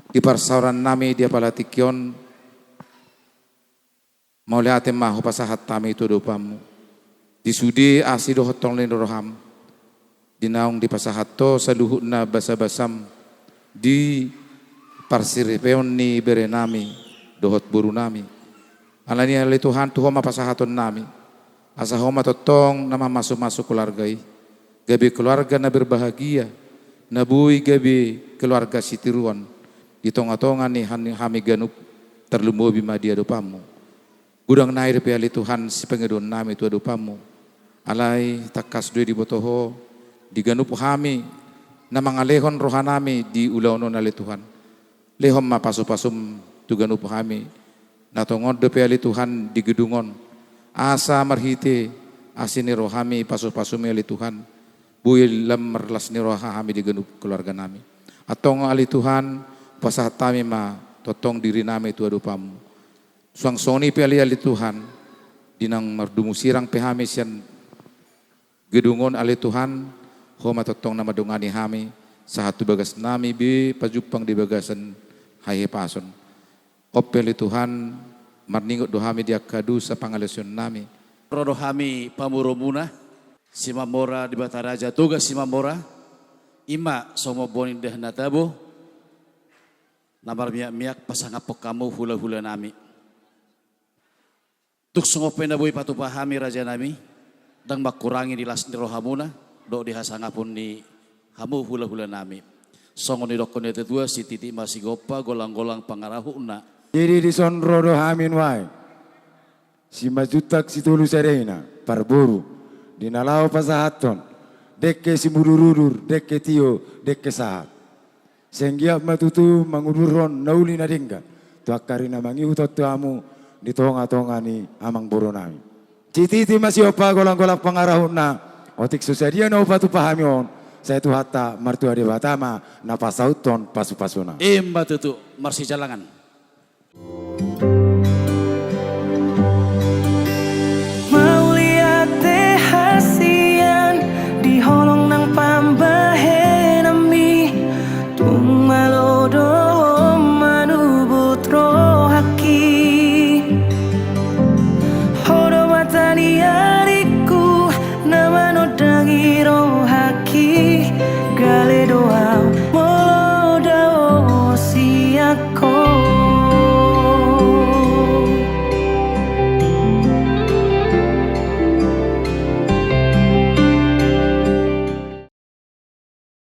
di parsaorannami di apala tingki on, mauliate ma hupasahat hami tu adopanmu. Di sude asi dohot holong ni roham, di naung dipasahat Ho saluhutna basabasam di parsiripeon ni berenami dohot borunami. Alani i ale Tuhan, tu Ho ma pasahatonnami, asa Ho ma tongtong na mamasumasu keluarga i, gabe keluarga na berbahagia, na boi gabe keluarga sitiruon di tongatonga ni han-, hami ganup, tarlumobi ma di adopanmu. Godang nai dope ale Tuhan sipangidoannami tu adopanmu. Alai tangkas do i diboto Ho di ganup hami na mangalehon rohanami di ulaon on ale Tuhan. Lehon ma pasupasum tu ganup hami na tongon dope ale Tuhan di gedung on. Asa marhite asi ni rohami, pasupasumi ale Tuhan, boi lam marlas ni roha hami di ganup keluarganami. Antong ale Tuhan, pasahat hami ma tongtong dirinami tu adopanmu. Suang songon i pe ale, ale Tuhan, di naung mardomu sirang pe hami sian gedung on ale Tuhan, Ho ma tongtong na mandongani hami, sahat tu bagasnami be pajumpang di bagasan hahipason. On pe ale Tuhan, marningot do hami di angka dosa pangalaosionnami. Ro do hami pamuromuna, Simamora Debata Raja Toga Simamora, i ma somba ni indahan na tabo, na marmiakmiak pasangaphon hamu hulahulanami. Tung songon pe na boi patupa hami rajanami, ndang mangkurangi di las ni rohamuna dohot di hasangapon ni hamu hulahulanami. Songon nidokkon ni natuatua, sititi ma sigompa, golang-golang pangarahutna. Jadi dison ro do hami nuaeng, Simanjuntak Sitolu Sariaina, parboru, di na laho pasahathon dengke simudur-udur, dengke tio, dengke sahat. Sai anggiat ma tutu mangudurhon na uli na denggan tu angka ari na mangihut on tu hamu di tonga-tonga ni amangboru nami. Sititi ma sigompa, golang-golang pangarahutna. Otik so sadia na hupatupa hami on, sai Tuhanta martua Debata ma na pasauthon pasu-pasuna. Ima tutu, marsijalangan.